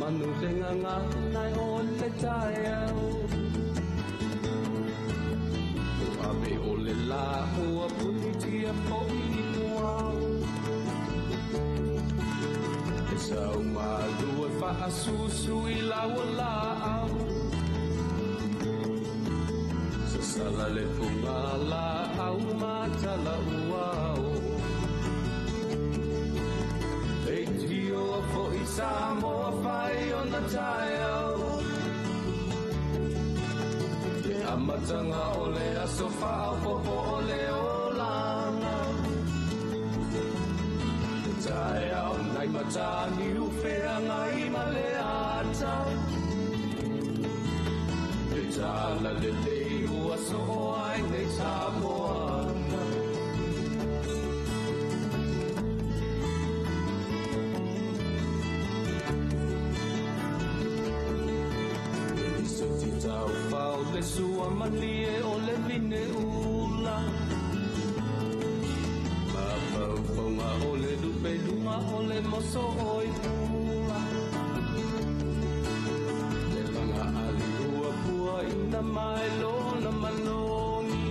manu le nganga nai o le taeao. O ave o le la ua punitia po'i i puao. E sau malu e faasusu i laua laau. Sasala le funga la au matala uao. E tio fo'i Samoa fai o na taeao. Le amatanga o le aso faaopopo o le olaga. Le taeao nai matani ufeagai ma le ata. Le tala lelei ua soo ai nei Samoa. Tau le sua malie o le vine ula. Mafaufauga o le lupeluga o le moso o i pula. Le laga aliua pua ina mai lona manogi.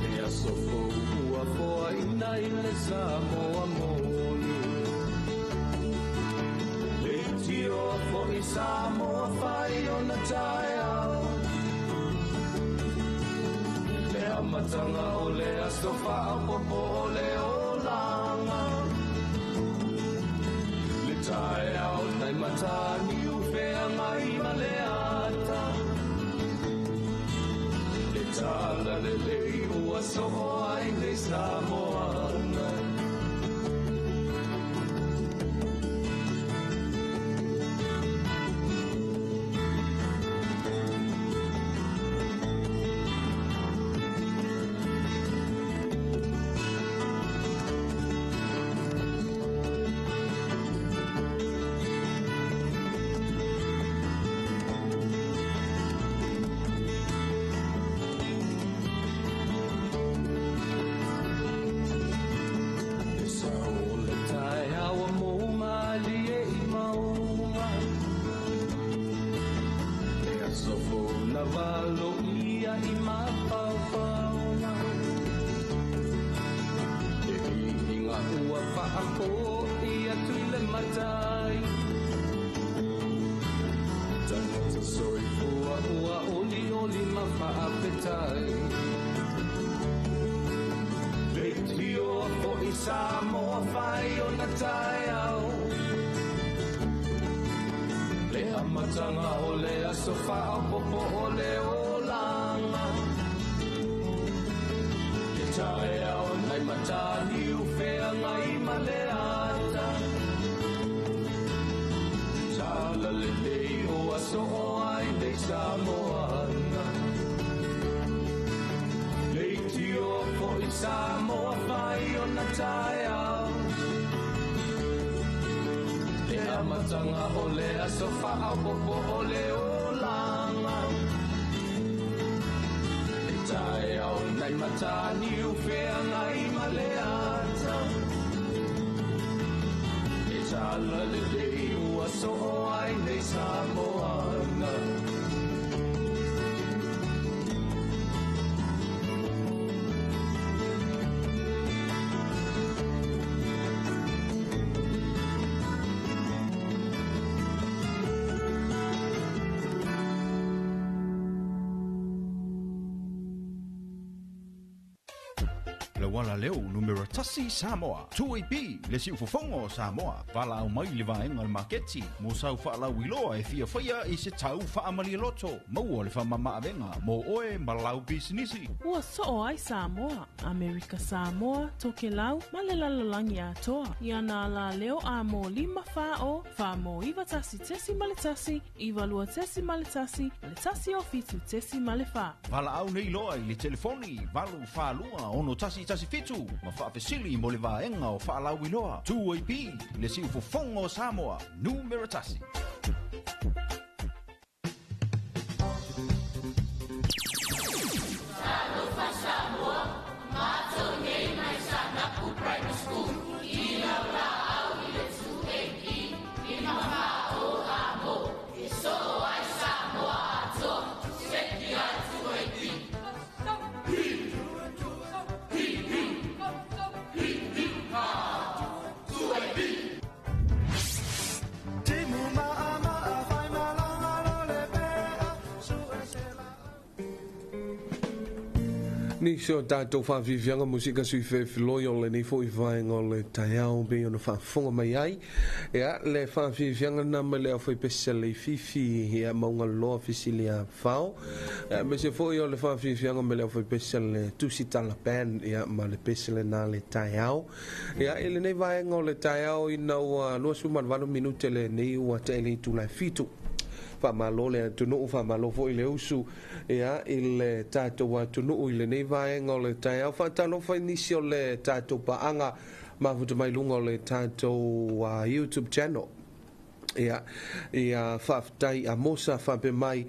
E aso fou ua foa ina i le Samoa moni. Le tio fo'i Samoa fai o na taeao. Le amatanga o le aso faaopopo o le olaga. Le taeao nai matani ufeagai ma le ata. Le tala lelei ua soo ai nei Samoa. Samoa fai o na taeao. Le amatanga o le aso faaopopo o le olaga. Le taeao nai matani ufeagai ma le ata. Tala lelei o aso o ai nei Samoa. Le tio fo'i Samoa fai o na taeao. Le amatanga o le aso faaopopo o le olaga. Le taeao nai matani ufeagai ma le ata. Le tala lelei ua soo ai nei Samoa. Le wala leo numero tasi Samoa. 2AP le siufofogo o Samoa. Valaau mai le vaega o le maketi mo sau faalauiloa e fiafaia i se tau faamalialoto. Maua le faamamaavega mo oe ma lau pisinisi. Ua soo ai Samoa, Amerika Samoa, Tokelau ma le lalolagi atoa. Ia nā la leo a mō 5 4 o 4 mō 9 1.1 9 2 1 1 o 7 4. Valaau nei loa i le telefoni 8 4 2 6 1 1 7 ma faafesili mo le vaega o faalauiloa. 2AP le siufofogo o Samoa numero 1. Samoa, mātou nei mai Saanapu Primary School. I lau la au i le 2AP, Nisi o tātou whaafiafiaga musika sui fefeloi o lenei fo'i vaega o le taeao pei ona faafofoga mai ai. Ia le faafiafiaga lena mai le aufaipese a Leififi ia Maugaloa Fesilia Fao. Ia aemaise foi o le faafiafiaga mai le aufaipese a le Tusitala Band ia ma le pese lena le taeao. Ia i lenei vaega o le taeao ina ua 28 minute lenei ua ta'i i le itula e 7. Faamalo le atunuu, faamalo foi le usu ia i le tatou atunuu i lenei vaega o le taeao. Faatalofa i nisi o le tatou paaga mafuta mai luga o le tatou YouTube channel. Ia, ia faafetai Amosa faapea mai,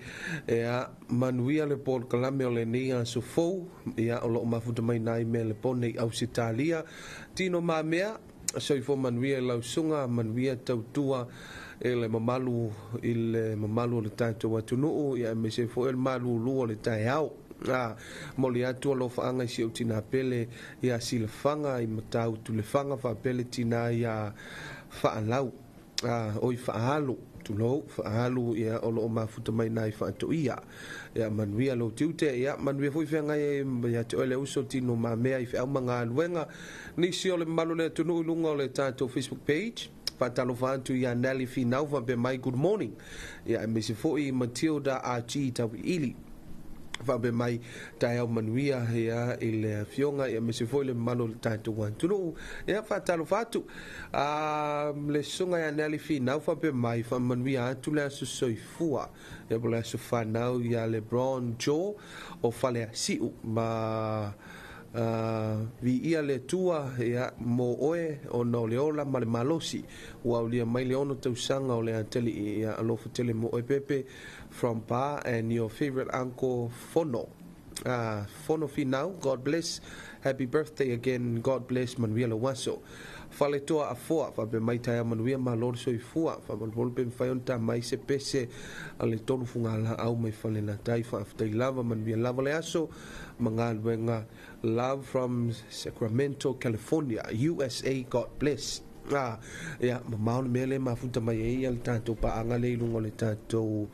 ia manuia le polokalame o lenei aso fou, ia o loo mafuta mai nai mea le pone i Ausetalia. Tino Mamea, soifua manuia i lau susuga, manuia tautua i le mamalu i le mamalu o le tatou atunuu, ia aemaise ai foi o le malulu o le taeao. A momoli atu alofaaga i si ou tinā pele ia Silafaga i Matautu Lefaga faapea le tinā ia Faalau a oi Faaalu tulou Faaalu ia o loo mafuta mai na i Faatoia. Ia manuia lou tiute, ia manuia foi feagai ai ia te oe le uso tino mamea i feau ma galuega. Nisi o le mamalu o le atunuu i luga o le tatou Facebook page. Faatalofa atu ia Nelly Finau faapea mai good morning. Ia aemaise foi Matilda RG Tauiliili faapea mai taeao manuia ia i le afioga ia aemaise foi le mamalu o le tatou atunuu. Ia faatalofa atu a le susuga ia Nelly Finau faapea mai faamanuia atu le aso soifua ia po o le aso fanau ia Lebron Joe o Faleasiu ma Viia le Atua ia mo oe ona o le ola ma le malosi ua aulia mai le 6 tausaga o le atalii ia alofa tele mo oe Pepe from Pa and your favorite uncle Fono Fono Finau God bless happy birthday again God bless manuia lou aso Faletoa Afoa faapea mai taeao manuia malo le soifua faamolemole pe mafai ona ta mai se pese a le tolu fugalaau mai Falelatai faafetai lava manuia lava le aso ma galuega Love from Sacramento California USA God bless. Ah, ia, mamao le mea lea e mafuta mai ai ia le tatou paaga lea i luga o le tatou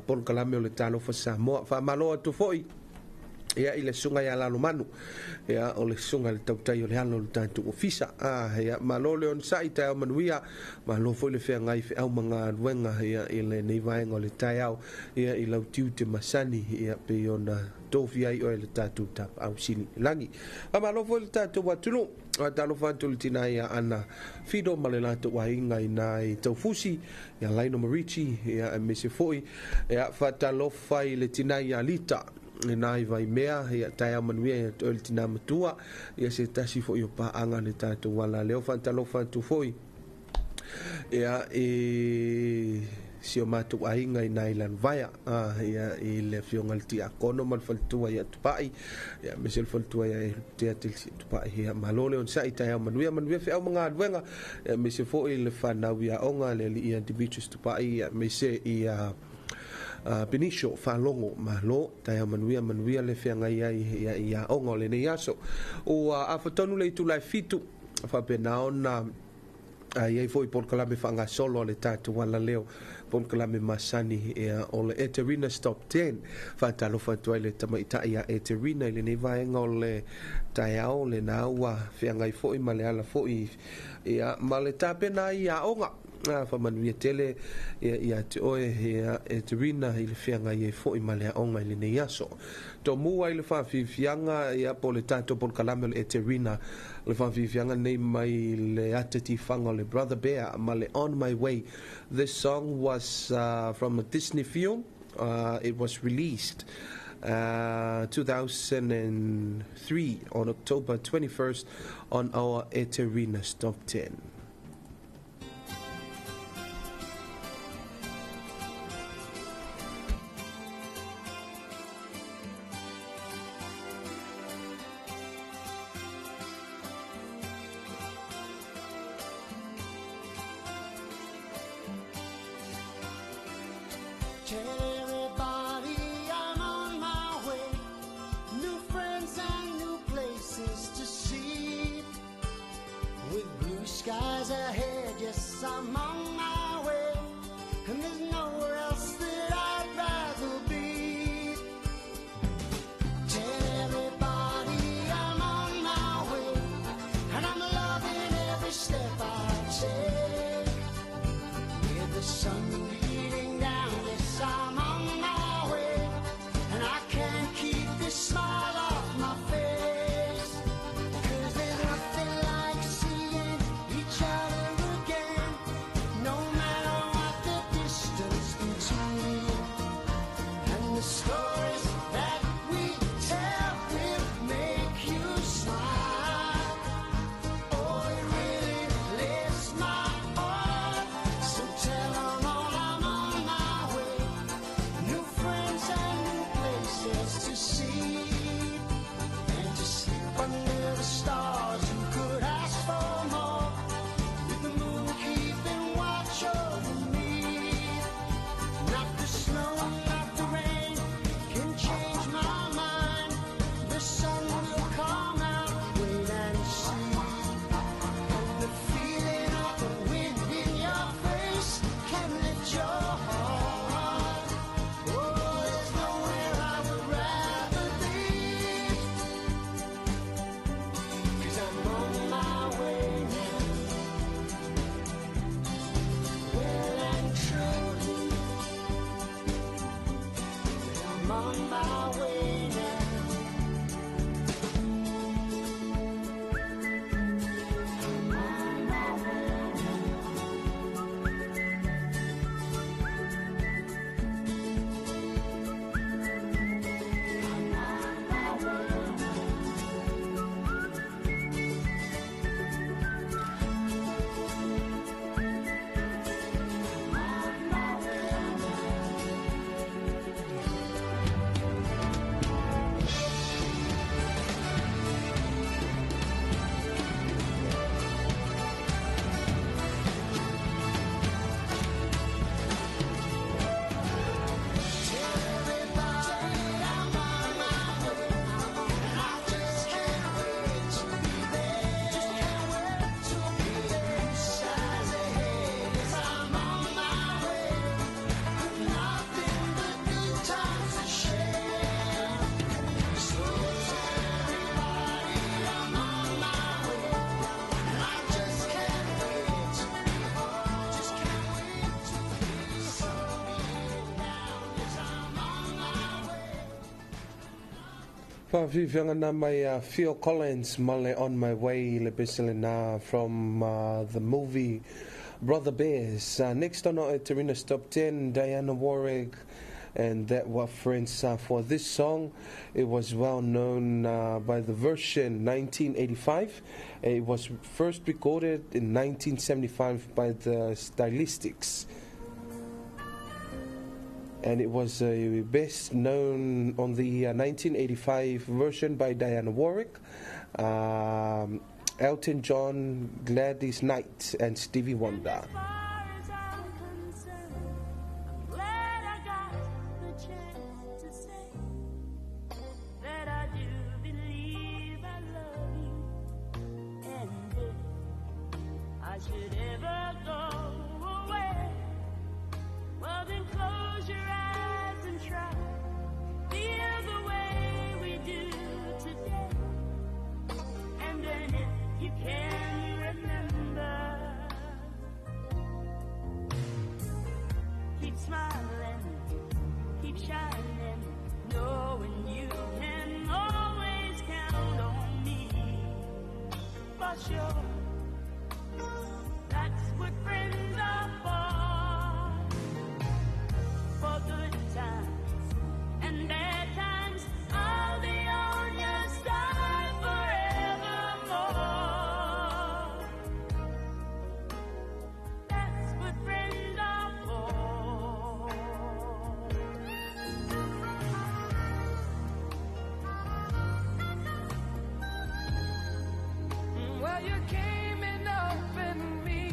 polokalame o le Talofa Samoa. Faamalo atu foi ia i le susuga ia Lalomanu, ia o le susuga i le tautai o le alo o le tatou ofisa. Ah, ia, malo le onosai, taeao manuia, malo foi le feagai feau ma galuega ia i lenei vaega o le taeao ia i lau tiute masani ia pei ona tofia ai oe le tatou tapaau sili i lagi. Faamalo foi le tatou atunuu. Faatalofa atu i le tina ia Ana Fido ma le latou aiga i na i Taufusi, ia Laino Marici, ia aemaise foi, ia faatalofa i le tina ia Lita i na i Vaimea, ia taeao manuia ia te oe le tina matua, ia se tasi foi o paaga le tatou alaleo. Faatalofa atu foi ia i si o matou aiga i nai Lanuvaea, ia i le afioga i le Tiakono ma le faletua ia Tupai, ia aemaise le faletua ia Elutea Telisi Tupai. Ia malo le onosai, taeao manuia, manuia feau ma galuega, ia aemaise foi le fanau i aoga le alii ia Demetrius Tupai, ia aemaise ia Benicio Faalogo, malo, taeao manuia, manuia le feagai ai ia i aoga o lenei aso. Ua afa tonu le itula e 7, faapena ona a i ai foi polokalame faagasolo a le tatou alaleo, polokalame masani ia o le Eterina's Top 10. Faatalofa atu ai le tamaitai a Eterina i lenei vaega o le taeao, lena ua feagai foi ma le ala foi ia ma le tapena ai i aoga. Faamanuia tele ia ia te oe ia Eterina i le feagai ai foi ma le aoga i lenei aso. Tomua i le faafiafiaga ia po o le tatou polokalame o le Eterina O le faafiafiaga lenei mai le ata tifaga o le Brother Bear ma le On My Way. This song was from a Disney film. It was released 2003 on October 21st on our Eterina's Top 10. Tell everybody I'm on my way. New friends and new places to see. With blue skies ahead, yes, I'm on my way. And there's nowhere else that I'd rather be. Tell everybody. I'm on my way now. I'm on my way now. I'm on my way now. I'm on my way now. Faafiafiaga na mai a Phil Collins ma le On My Way, le pese lena from the movie Brother Bears. Next on our Terina's Top 10, Dionne Warwick, and that was Friends. For this song, it was well known by the version 1985. It was first recorded in 1975 by the Stylistics. And it was best known on the 1985 version by Dionne Warwick, Elton John, Gladys Knight, and Stevie Wonder. As far as I'm concerned, I'm glad I got the chance to say that I do believe I love you. And if I should ever go away, well then close your eyes and try. Feel the way we do today. And then if you can remember, keep smiling, keep shining, knowing you can always count on me. For sure, that's what friends are for. For good times and bad times, I'll be on your side forevermore. That's what friends are for. Well, you came and opened me,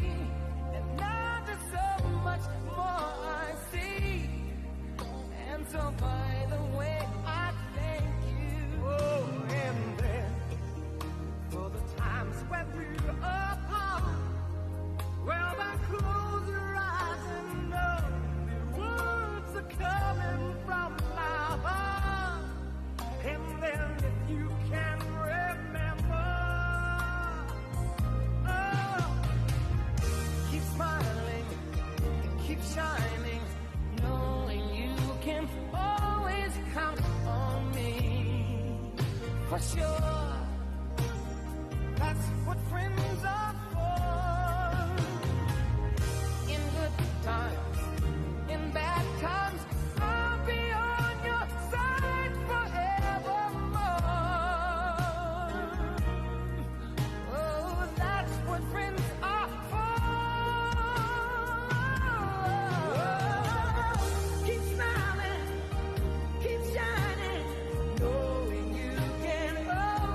and now there's so much more I see. And so, by the way, I thank you. Oh, and then for the times when we were apart, well, then close your eyes and know the words are coming from my heart. And then if you can remember, oh, keep smiling, keep shining, knowing you can always count on me. For sure, that's what friends are for. In good times, in bad times, I'll be on your side forevermore. Oh, that's what friends are for. Keep smiling, keep shining, knowing you can always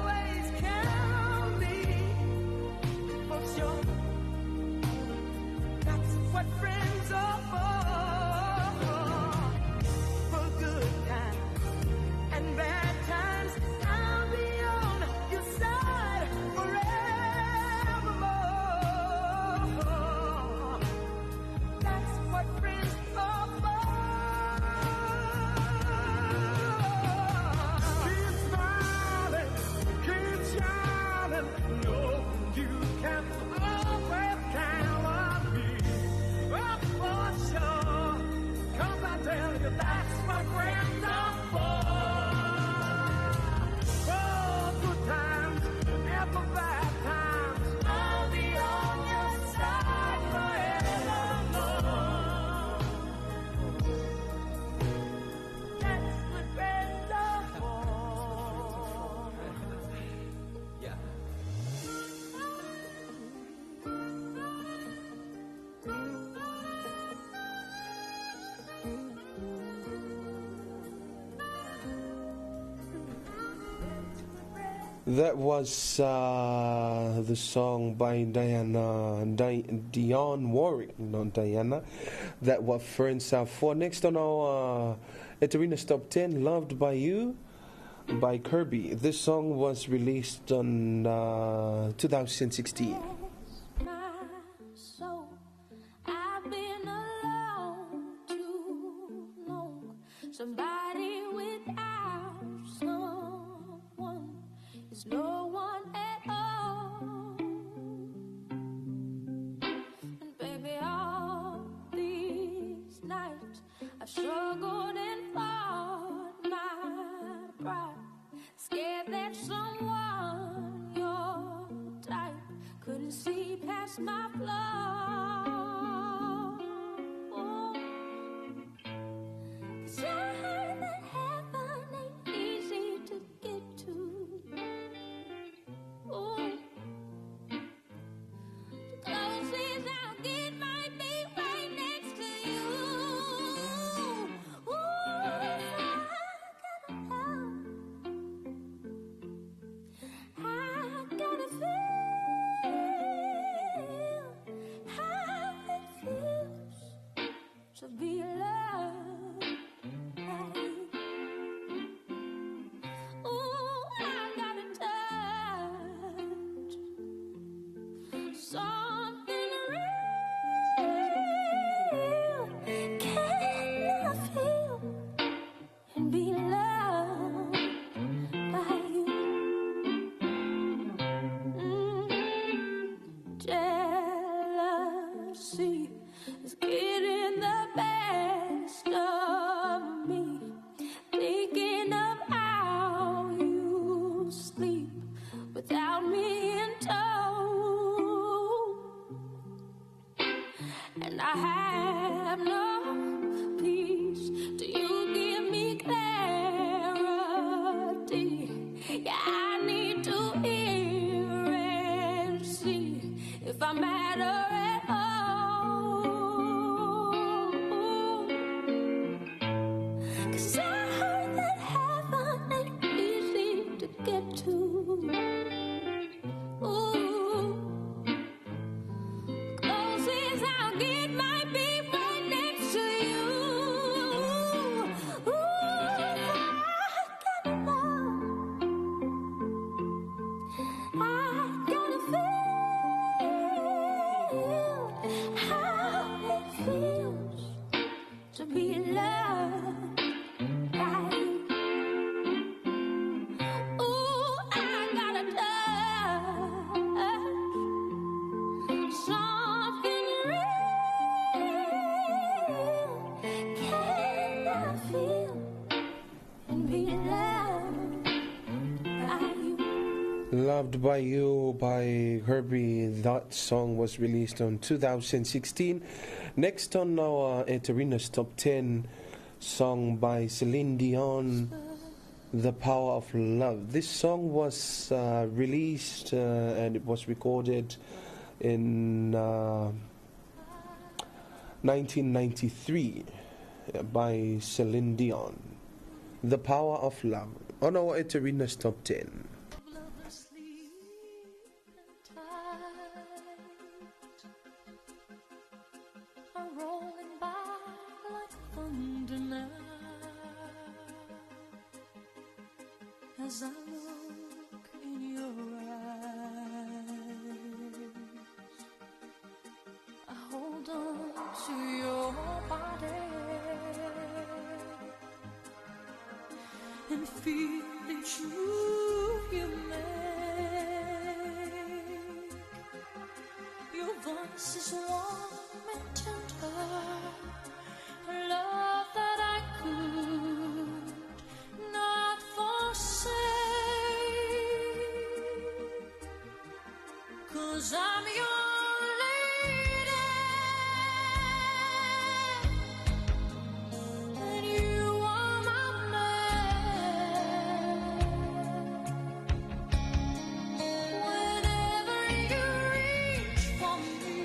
That was the song by Diana, Dionne Warwick, not Diana. That was Friends Are For. Next on our Eterina's Top 10, Loved by You by Kirby. This song was released on 2016. My soul, I've been alone too long. Somebody without someone is no one at all. And baby, all these nights I've struggled and fought my pride, scared that someone your type couldn't see past my flaws. 'Cause I heard that heaven ain't easy to get to. Ooh. The closest I'll get might be right next to you. Ooh, if I gotta love, I gotta feel how it feels to be loved by you. Ooh, I gotta touch something real. Can I feel and be loved by you? Jealousy is getting the best of me. Thinking of how you sleep without me in tow. And I have no peace till you give me clarity. Yeah, I need to hear and see if I matter at all. 'Cause I heard that heaven ain't easy to get to. Ooh, closest I'll get might be right next to you. Ooh, if I gotta love, I gotta feel how it feels to be loved by you. Ooh, I gotta touch something real. Can I feel and be loved by you? Loved by You by Herbie. That song was released on 2016. Next on our Eterina's Top 10, song by Celine Dion, The Power of Love. This song was released and it was recorded in 1993 by Celine Dion. The Power of Love on our Eterina's Top 10. Are rolling by like thunder now. As I look in your eyes, I hold on to your body and feel each move you make. Your voice is warm and tender, a love that I could not forsake. 'Cause I'm your lady, and you are my man. Whenever you reach for me,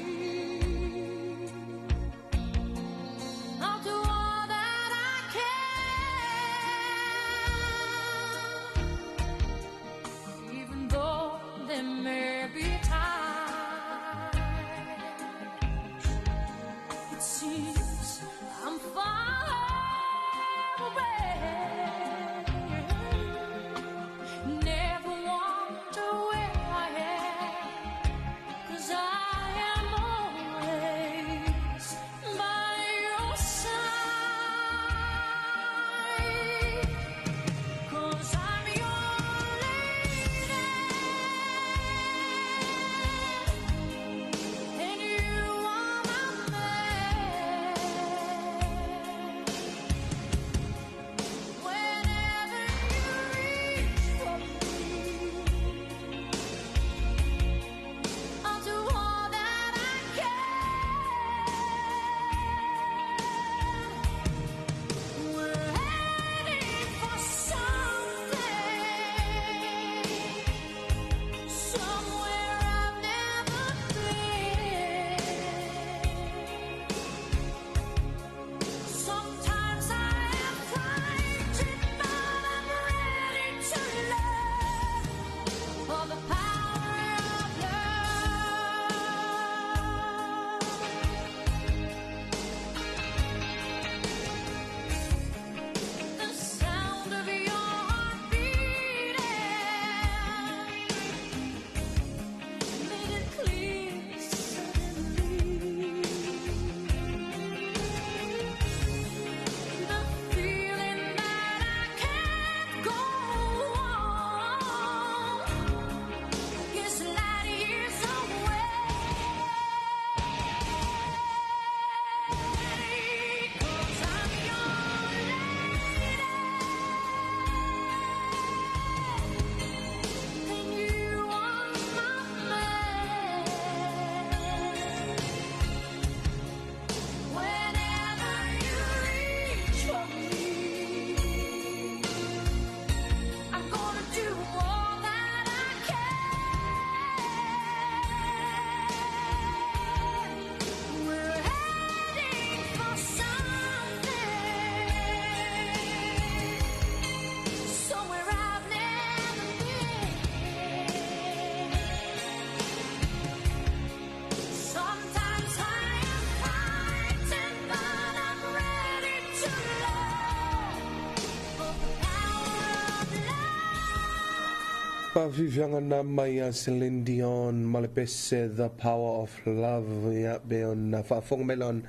Faafiafiaga na mai a Celine Dion ma le pese The Power of Love ia pe ona faafofoga mai lona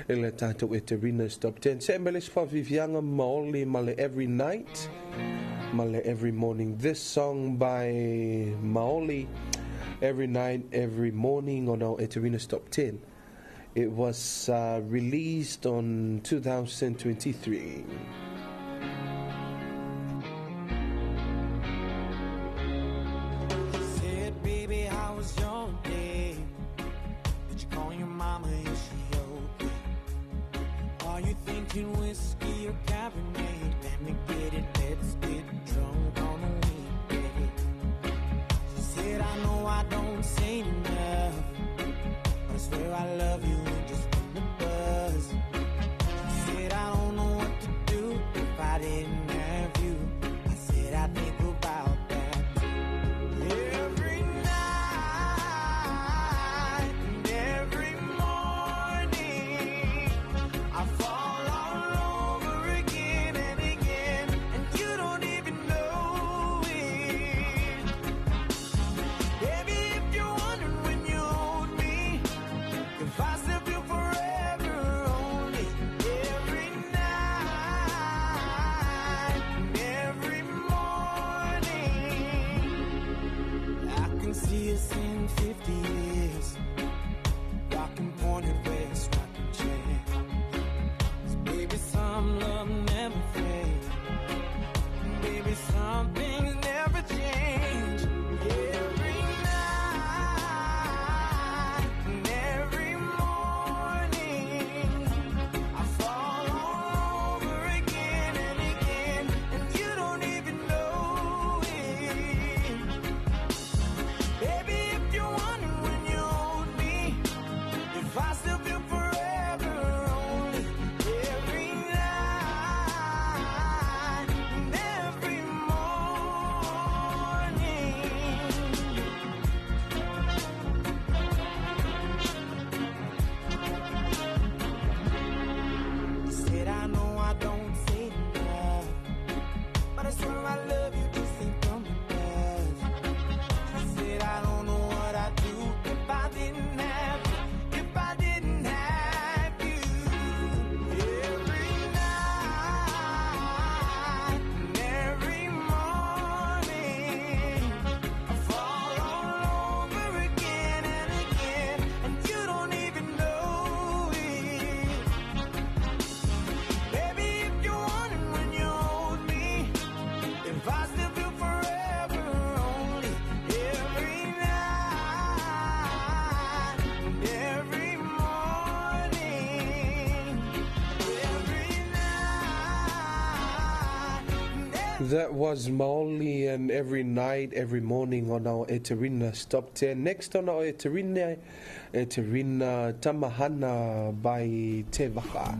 i le tatou Eterina's Top 10. Se me le isi faafiafiaga Maoli ma le Every Night ma le Every Morning. This song by Maoli, Every Night, Every Morning on our Eterina's Top 10. It was released on 2023. Said, baby, how was your day? Did you call your mama? Is she okay? Are you thinking whiskey or Cabernet? Let me get it, let's get drunk on the weekday. She said, I know I don't say enough, but I swear I love you and just from the buzz. She said, I don't know what to do if I didn't have you. I said, I think about that. Every night and every morning, I fall all over again and again, and you don't even know it. Baby, if you're wondering when you hold me, if I still feel forever only every night and every morning. I can see us in 50 years, rocking pointed west, rocking chair. 'Cause baby, some love never fades. Baby, some things never change. Every night and every morning, I fall all over again and again, and you don't even know it. Baby, if you're wondering when you hold me, if I still feel forever only every night and every morning. Said I know I don't say enough, but I swear I love you just ain't from the buzz. She said I don't know what I'd do if I didn't have you, if I didn't have you. Every night and every morning, I fall all over again and again, and you don't even know it. Baby, if you're wondering when you hold me, if I still feel forever only every night and every morning, every night. That was Maoli and Every Night, Every Morning on our Eterina's Top 10. Next on our Eterina, Eterina Tamahana by Te Vaka.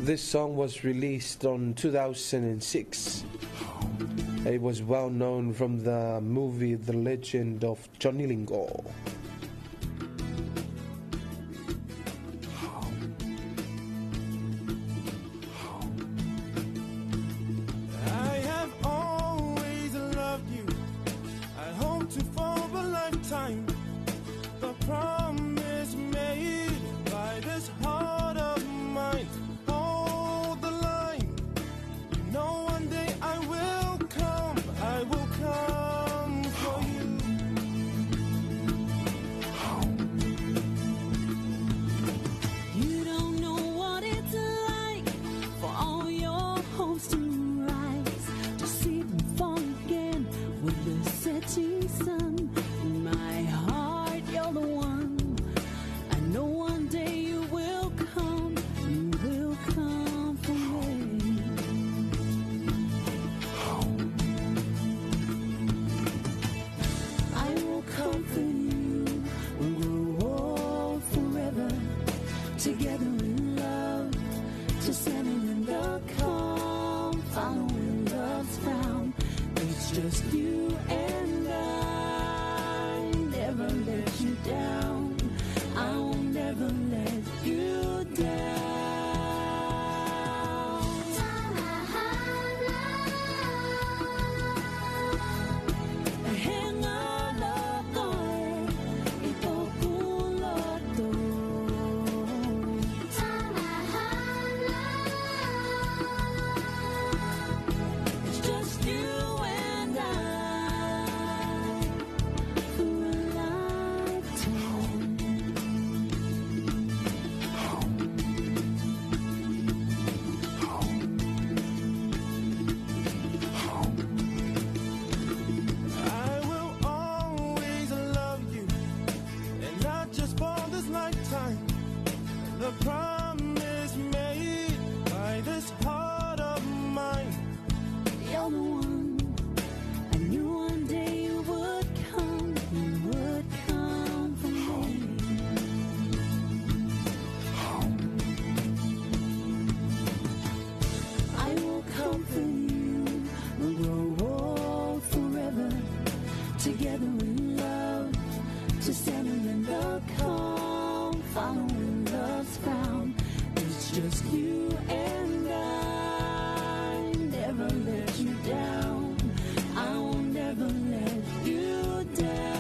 This song was released on 2006. It was well known from the movie The Legend of Johnny Lingo. I have always loved you. I hope to for a lifetime. The promise made by this heart of mine. Hold the line. You know one day I will come. I will come for you. You don't know what it's like for all your hopes to rise, to see them fall again with the setting sun. In my heart, you're the one. I know one day you will come for me. I will comfort you. We'll grow old forever, together in love, to settle in the calm, following love's frown. It's just you and I, never let you down. I will never let you down. Tamahana. never let you down. I won't ever let you down.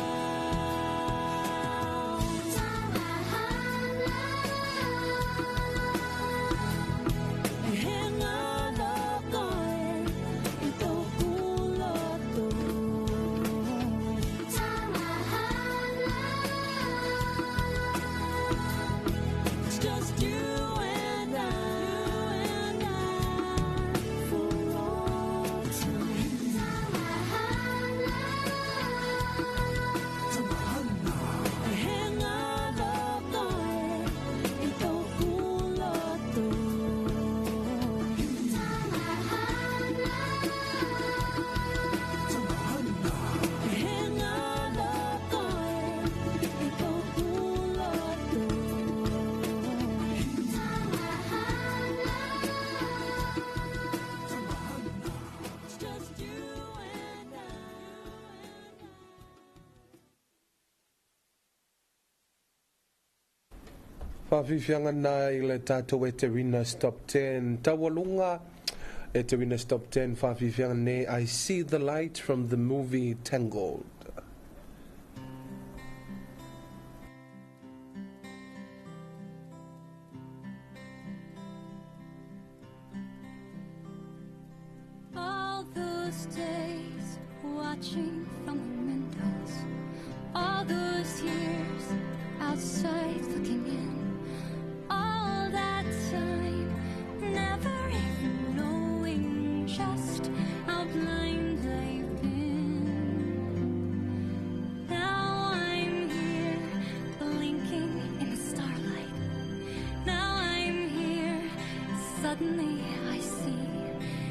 It's just you and I, for all time. It's just you and I. Faafiafiaga na i le tatou e te Winners Top 10. Taualuga e te Winners Top 10 faafiafiaga nei I See the Light from the movie Tangled. All those days watching from the windows, all those years outside looking in, all that time never even knowing just how blind I've been. Now I'm here, blinking in the starlight. Now I'm here, suddenly I see.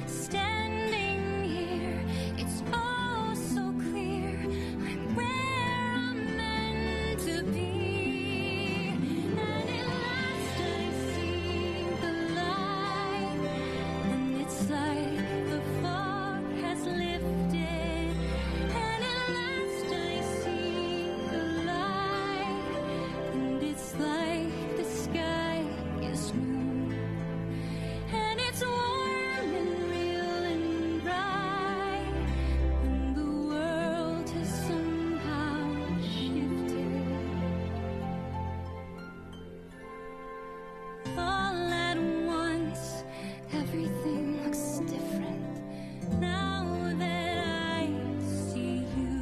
Standing here, it's oh so clear. I'm where I'm meant to be. And at last I see the light, and it's like the fog has lifted. And at last I see the light, and it's like the sky is new. And it's warm and real and bright, and the world has somehow shifted. All at once, everything looks different now that I see you.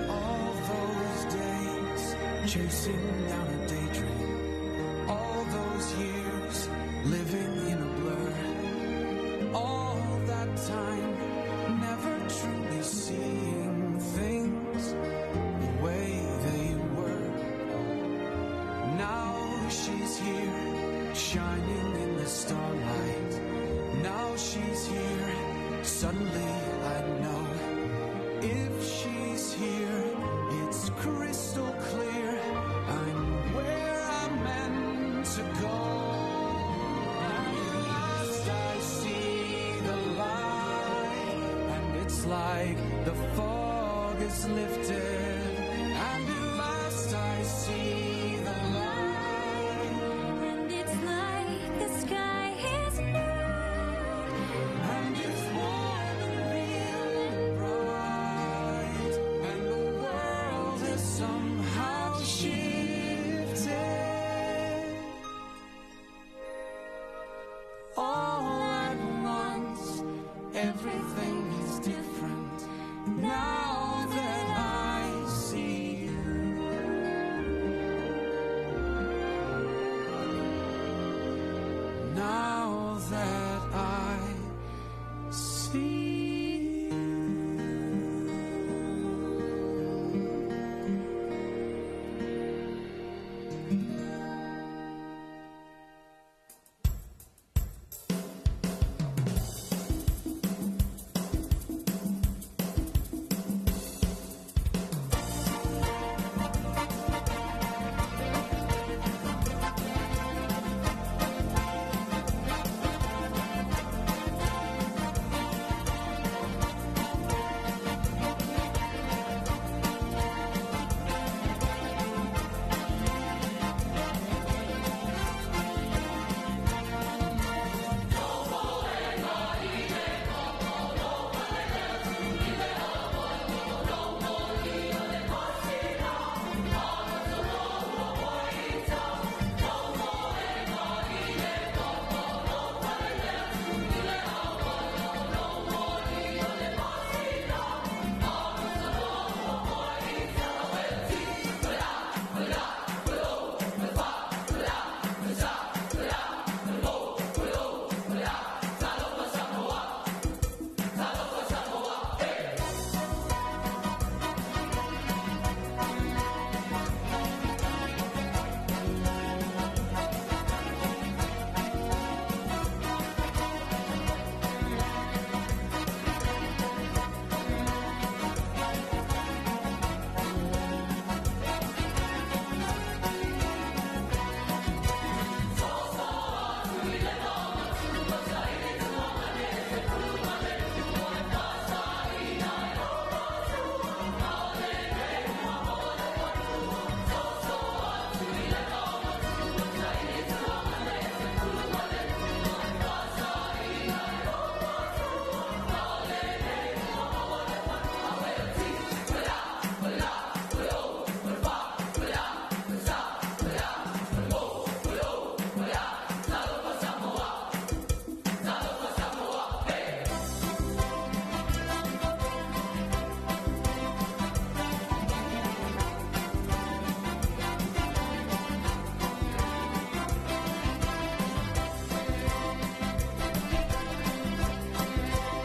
All those days chasing down a daydream. All those years living in a blur. All that time never truly seeing things the way they were. Now she's here, shining in the starlight. Now she's here, suddenly I know. If she's here, it's crystal clear. I'm where I'm meant to go. At last I see the light, and it's like the fog is lifted. And at last I see the light, And it's like the sky is new. and it's warm and real and bright, and the world has somehow shifted. All at once, everything is different now that I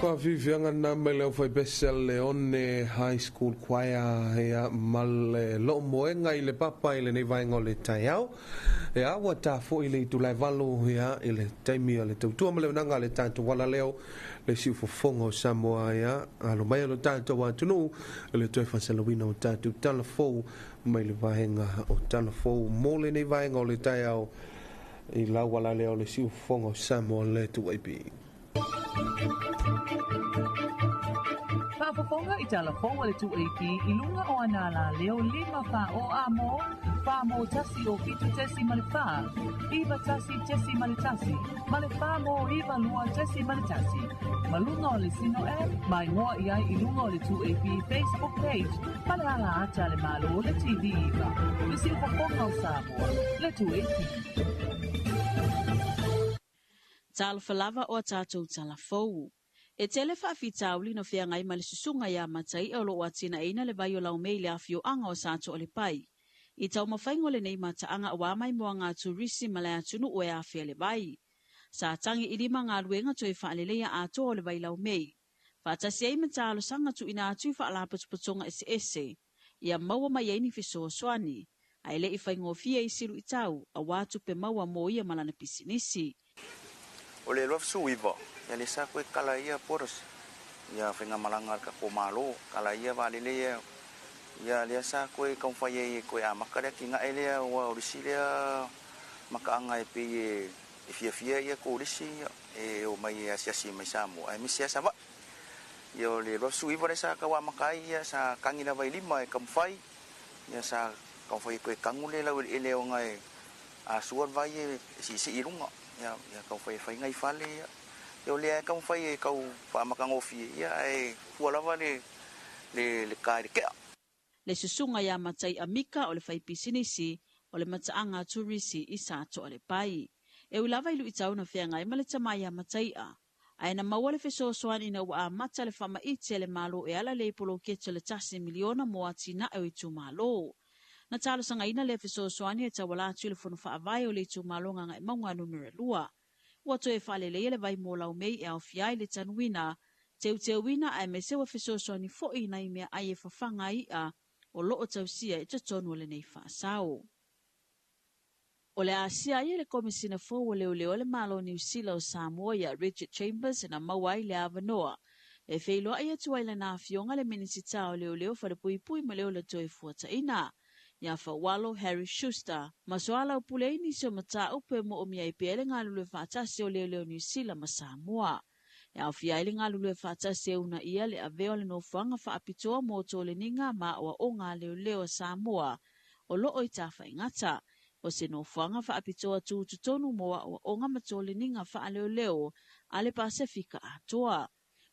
Whawhiwhianga nā mai leo whai Bessel Leone High School Choir ia ma le loo moenga i le papa i le nei vaenga o le taiao. Ia ua tā foi le itulai valu ia i le taimi o le tautua ma le unanga le tātou wala leo le siufofoga o Samoa ia alo mai o le tātou atunuu le toe faasalauina o tātou tala fou mai le vaenga o tala fou mo le nei vaenga o le taiao i lau wala leo le siufofoga o Samoa le 2AP. Faafofoga i tala fou a le 2AP i luga o ana la leo 5 fa o a mo, fa mo tasi o fitu tesi ma le fa, iva tasi tesi ma le tasi, ma le fa mo iva lua tesi ma le tasi. Ma luga o le Sino M, mai ngoa i ai i luga o le 2AP Facebook page, ma le ala ata le malo le TV iva. Le siufofoga o Samoa, le 2AP. Talofa lava o a tātou tala fou. E tele faafitauli na feagai ma le susuga iā Matai'a o loo atinaeina le vai o laumei i le afioaga o Sato o le Pai. I taumafaiga o lenei mataaga auā maimoaga turisi ma le atunuu e afea le vai. Sa tagi i lima galuega toe faaleleia atoa o le vai laumei. Faatasi ai ma talosaga tuuina atu i faalapotopotoga eseese. Ia maua mai ai ni fesoasoani. Ae le'i faigofie i siluitau auā tupe maua mo ia ma lana pisinisi. O le 29, ia le sa koe kala ia poras. Ia whainga le kako malo, kala ia vaalele ia. Ia lea sa koe kaumwhai e koe a makarea ki ngā elea ua orisi lea makaanga e pe e fia fia ia ko orisi e o mai e asiasi mai Samoa. Ai misi asa wa. Ia o le 29 le sa kawa makai ia sa kangina vai lima e kaumwhai. Ia sa kaumwhai e koe kangule lau ele o ngai a suan vai e sisi i runga. Ia ia kau whai whai ngai whale ia. Ia o lea kau whai e kau whaamakangofi ia e hua lava le le kai le kea. Le susuga iā Matai'a Mika o le faipisinisi o le mataaga turisi i Sato o le Pai. E ui lava i luitau na feagai ma le tamai iā Matai'a. Ae na maua le fesoasoani ina ua amata le faamaite a le Malo e ala lea i poloketi o le 1 miliona mo atinae o itumalo. Na talosagaina lea fesoasoani e tauala atu i le fono faavae o le itumalo Gagaemauga numera 2. Ua toe faaleleia le vai mo laumei e aofia ai le tanuina, teuteuina aemaise ua fesoasoani foi i nai meaai e fafaga i'a o loo tausia i totonu o lenei faasao. O le asia ai e le Komisina fou o Leoleo a le Malo o Niu Sila o Samoa ia Richard Chambers na maua ai le avanoa. E feiloai atu ai lana afioga le Minisita o Leoleo Falepuipui ma le Ola Toe Fuataina. Ia Faualo Harry Schuster. Ma soalaupule ai nisi o mataupu e moomia ai pea le galulue faatasi o Leoleo Niu Sila ma Samoa. E aofia ai le galulue faatasi e uunaia le avea o le nofoaga faapitoa mo toleniga ma aoaoga a leoleo a Samoa o loo i tafaigata. O se nofoaga faapitoa tutotonu mo aoaoga ma toleniga faaleoleo a le Pasefika atoa.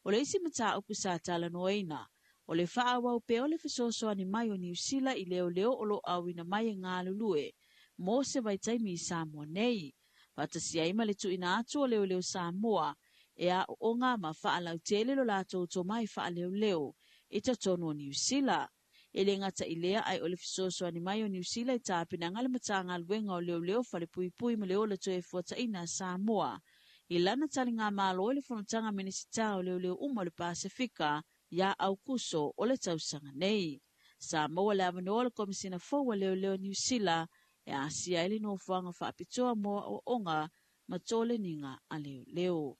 O le isi mataupu sa talanoaina, o le faaauau pea o le fesoasoani mai o Niu Sila i leoleo o loo auina mai e galulue mo se vaitaimi i Samoa nei. Faatasi ai ma le tuuina atu o leoleo Samoa e aooga ma faalautele lo latou tomai faaleoleo i totonu o Niu Sila. E le gata i lea ae o le fesoasoani mai o Niu Sila i tapenaga a le Matagaluega o Leoleo Falepuipui ma le Ola Toe Fuataina a Samoa i lana taligamalo i le fonotaga Minisita o Leoleo uma o le Pasefika ia Aukuso o le tausaga nei. Sa maua le avanoa o le Komisina fou a Leoleo Niu Sila e asia ai le nofoaga faapitoa mo aoaoga ma toleniga a leoleo.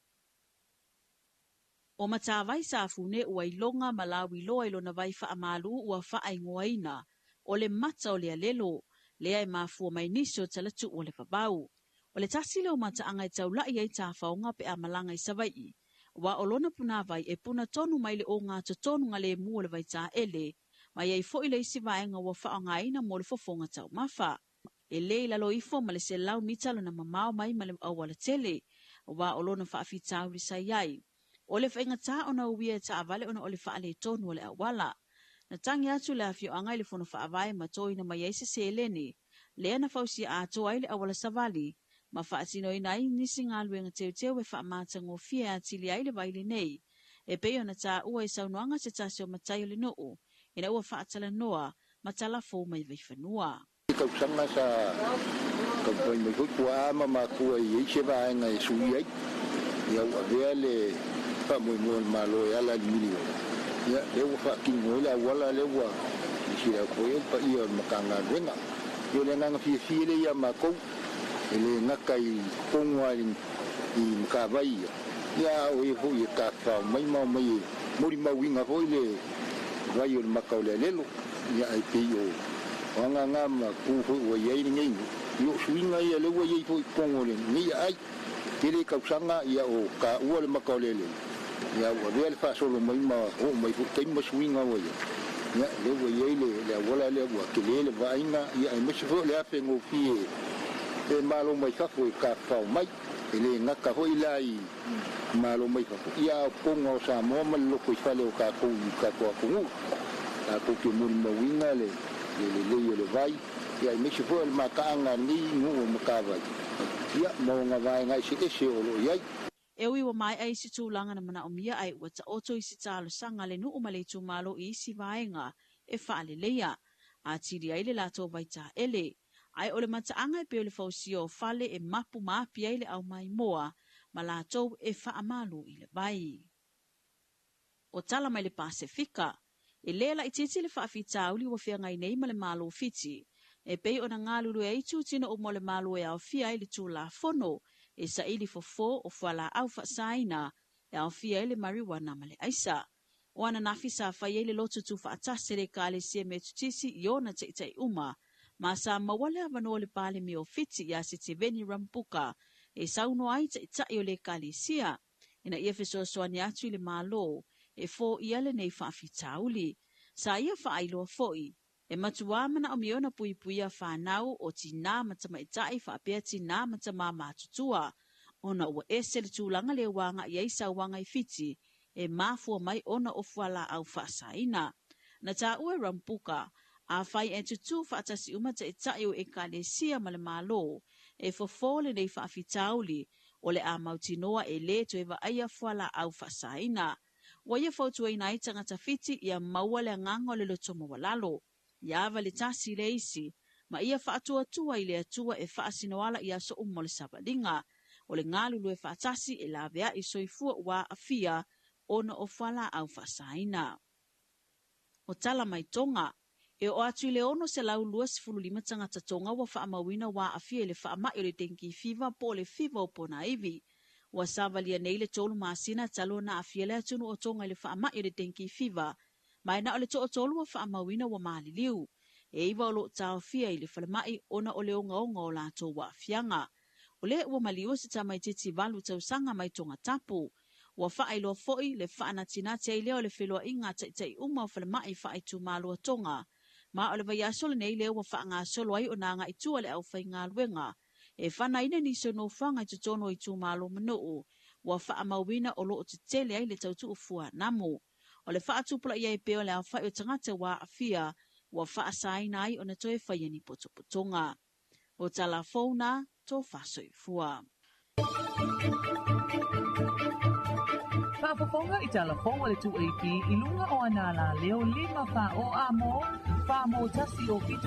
O Matavai Safune ua iloga ma lauiloa i lona vai faamalu ua faaigoaina o le mata o le alelo, lea e mafua mai nisi o talatuu o le vavau. O le tasi lea o mataaga e taulai ai tafaoga pe a malaga i Savaii, aua o lona punavai e puna tonu mai le ogatotonu galemu o le vaitaele, ma i ai foi le isi vaega ua faaaogaina mo le fofoga taumafa. E le i lalo ifo ma le 100 mita lona mamao mai ma le aualatele, aua o lona faafitauli sa i ai. O le faigata ona uia e taavale ona o le faaletonu o le auala. Na tagi atu le afioaga i le fono faavae ma toina mai ai se seleni, lea na fausia atoa ai le auala savali, ma faatinoina ai nisi galuega teuteu e faamatagofie atili ai le vai lenei. E pei ona taua i saunoaga se tasi o matai o le nuu, ina ua faatalanoa ma talafou mai Vaifanua. Tausaga sa taumafai mai foi tuaa ma matua i ai se vaega e sui ai. Ia ua avea le faamoemoe o le Malo e ala i le miliona, ia, lea ua faatino ai le auala lea ua silasila atu foi i ai le paia o le Matagaluega. Ia o le agaga fiafia lea ia matou, e le gata i totonu lava i Matavai ia, ia a o e foi e tafafao mai ma omai e molimauina foi le vai o le mata o le alelo. Ia ae pei o aga na ma tu foi ua i ai lenei nuu, ia o suiga ia lea ua i ai foi i totonu o lenei aai. Tele tausaga ia o taua le mata o le alelo, ia ua avea le faasolo mai ma oo mai foi taimi ma suiga ua i ai. Ia lea ua i ai le auala lea ua tele le vaaiga, ia aemaise foi o le afe gofie e malo mai fafo e tafafao mai. E le gata foi la i malo mai fafo, ia a o totonu lava o Samoa ma le lotoifale o tatou i tatou atunuu. Tatou te molimauina le lelei o le vai, ia aemaise foi o le mataaga a lenei nuu o Matavai, ia ma ona vaega eseese o lo o i ai. E ui ua maea isi tulaga na manaomia ae ua taoto isi talosaga a le nuu ma le itumalo i isi vaega e faaleleia atili ai le latou vaitaele. Ae o le mataaga e pei o le fausia o fale e mapu ma api ai le aumaimoa ma latou e faamalu i le vai. O tala mai le Pasefika, e le laitiiti le faafitauli ua feagai nei ma le Malo o Fiti, e pei ona galulue ai itutino uma o le Malo e aofia ai le Tulafono e saili fofo o fualaau faasaina e aofia ai le marijuana ma le aisa. O ananafi sa fai ai le lotu tuufaatasi a le Ekalesia Metotisi i ona taitai uma, ma sa maua le avanoa o le Palemia o Fiti ia Sitiveni Rambuka e saunoa ai taitai o le Ekalesia ina ia fesoasoani atu i le Malo e foia lenei faafitauli. Sa ia faailoa foi, e matuā manaomia ona puipuia fanau o tinā ma tamaitai faapea tinā ma tamā matutua, ona ua ese le tulaga lea ua agai ai sauaga i Fiti e mafua mai ona o fualaau faasaina. Na taua e Rambuka, afai e tutū faatasi uma taitai o Ekalesia ma le Malo e fofo lenei faafitauli, o le a mautinoa e lē toe vaaia fualaau faasaina. Ua ia fautuaina ai tagata Fiti ia maua le agaga o le loto maualalo, ia ava le tasi i le isi, ma ia faatuatua i le Atua e faasinoala i aso uma o le savaliga. O le galulue faatasi e laveai soifua ua aafia ona o fualaau faasaina. O tala mai Tonga, e oo atu i le 625 tagata Tonga ua faamauina ua aafia i le faamai o le dengue fever po o le fiva o ponaivi. Ua savalia nei le tolu masina talu ona aafia le atunuu o Tonga i le faamai o le dengue fever, ma e na o le toatolu ua faamauina ua maliliu. E iva o lo o taofia i le falemai ona o le ogaoga o latou aafiaga. O lea ua maliu se tamaitiiti 8 tausaga mai Tongatapu. Ua faailoa foi le faanatinati ai lea o le feloaiga a taitai uma o falemai faaitumalo a Tonga. Ma o le vaiaso lenei lea ua faagasolo ai ona agai tua le aufaigaluega e fanaina nisi o nofoaga i totonu o itumalo ma nuu ua faamauina o lo o tetele ai le tautuu fuanamu. O le faatupulaia ai pea o le aofai o tagata ua aafia ua faasaina ai ona toe faia ni potopotoga. O tala fou na tofa soifua. Faafofoga i tala fou a le 2AP i luga o ana alaleo 5 4 o a mo, 4 mo 1 o 7.4,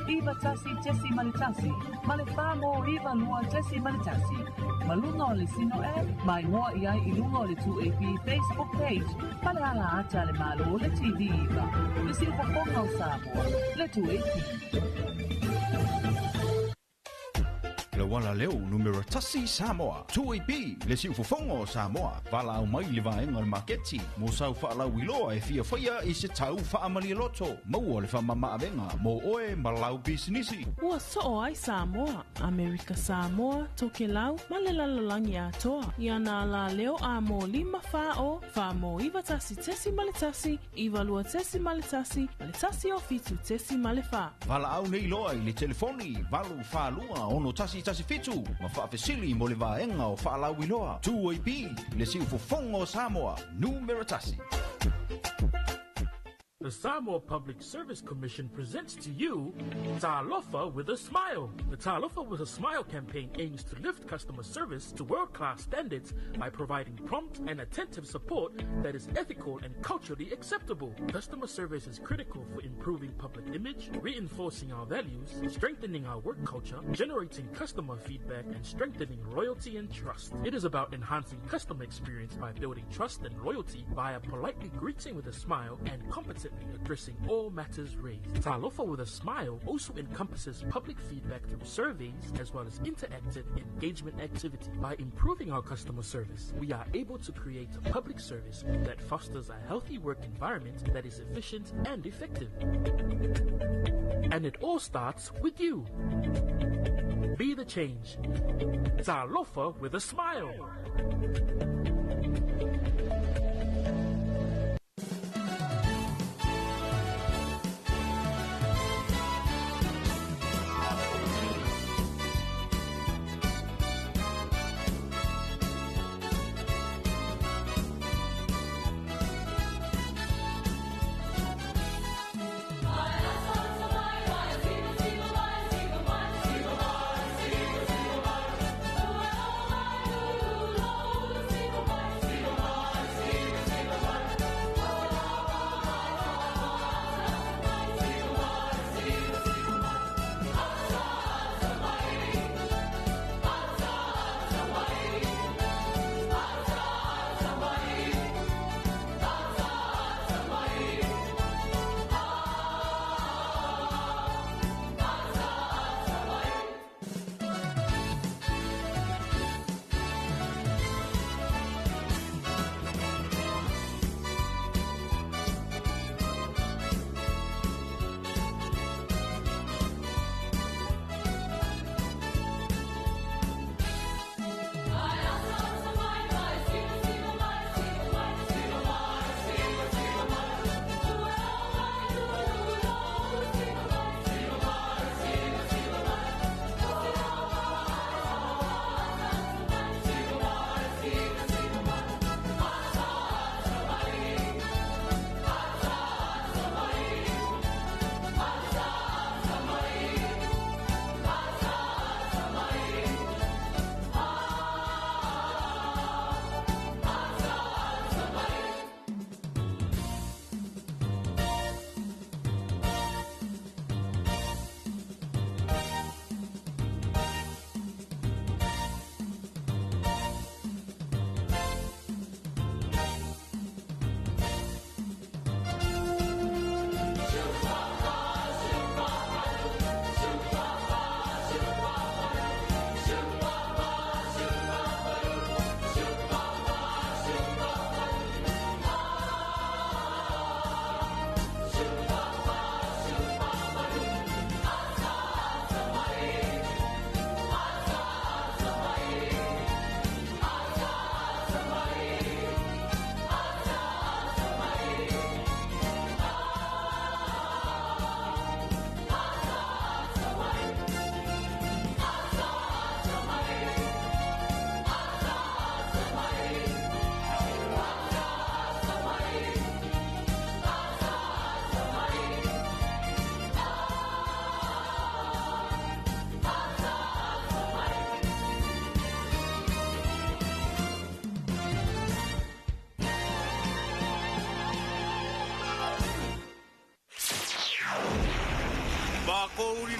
9 1 .1, ma le 4 mo 9 2.1. Ma luga o le Sino app, mai moa i ai i luga o le 2AP Facebook page, ma le ala ata le malo le TV iva. Le siufofoga o Samoa, le 2AP. Le uala leo numera tasi Samoa. 2AP, le siufofoga o Samoa. Valaau mai le vaega o le maketi. Mo sau faalauiloa e fia faia i se tau faamalie loto. Maua le faamamaavega mo oe ma lau pisinisi. Ua soo ai Samoa, Amerika Samoa, Tokelau, ma le lalolagi atoa. I ana alaleo a mo 5 4 o, 4 mo 9 1.1, 9 2.1, ma le 1 o 7.4. Valaau nei loa i le telefoni 8 4 2 6 1 1 7 ma faafesili mo le vaega o faalauiloa. 2AP, le siufofoga o Samoa, numera tasi. The Samoa Public Service Commission presents to you Talofa with a Smile. The Talofa with a Smile campaign aims to lift customer service to world class standards by providing prompt and attentive support that is ethical and culturally acceptable. Customer service is critical for improving public image, reinforcing our values, strengthening our work culture, generating customer feedback, and strengthening loyalty and trust. It is about enhancing customer experience by building trust and loyalty via politely greeting with a smile and competently addressing all matters raised. Talofa with a Smile also encompasses public feedback through surveys as well as interactive engagement activity. By improving our customer service, we are able to create a public service that fosters a healthy work environment that is efficient and effective. And it all starts with you. Be the change. Talofa with a smile.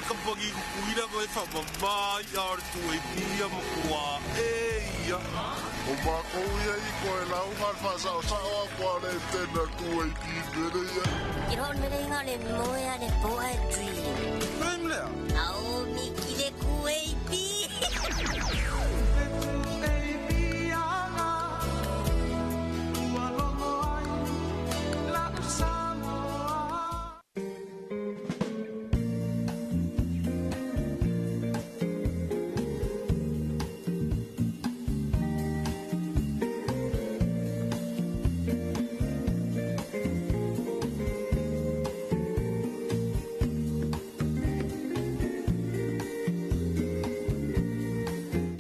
Kampagi kukuira koe whamamai a re tu e pia makua e ia. O mākou ia i koe lau ngā whasao sao a kua le tēnā tu e pi mere ia. Ki rōn mere inga le moe a le poa e dream. Dream lea? Ao mi ki le ku e pi.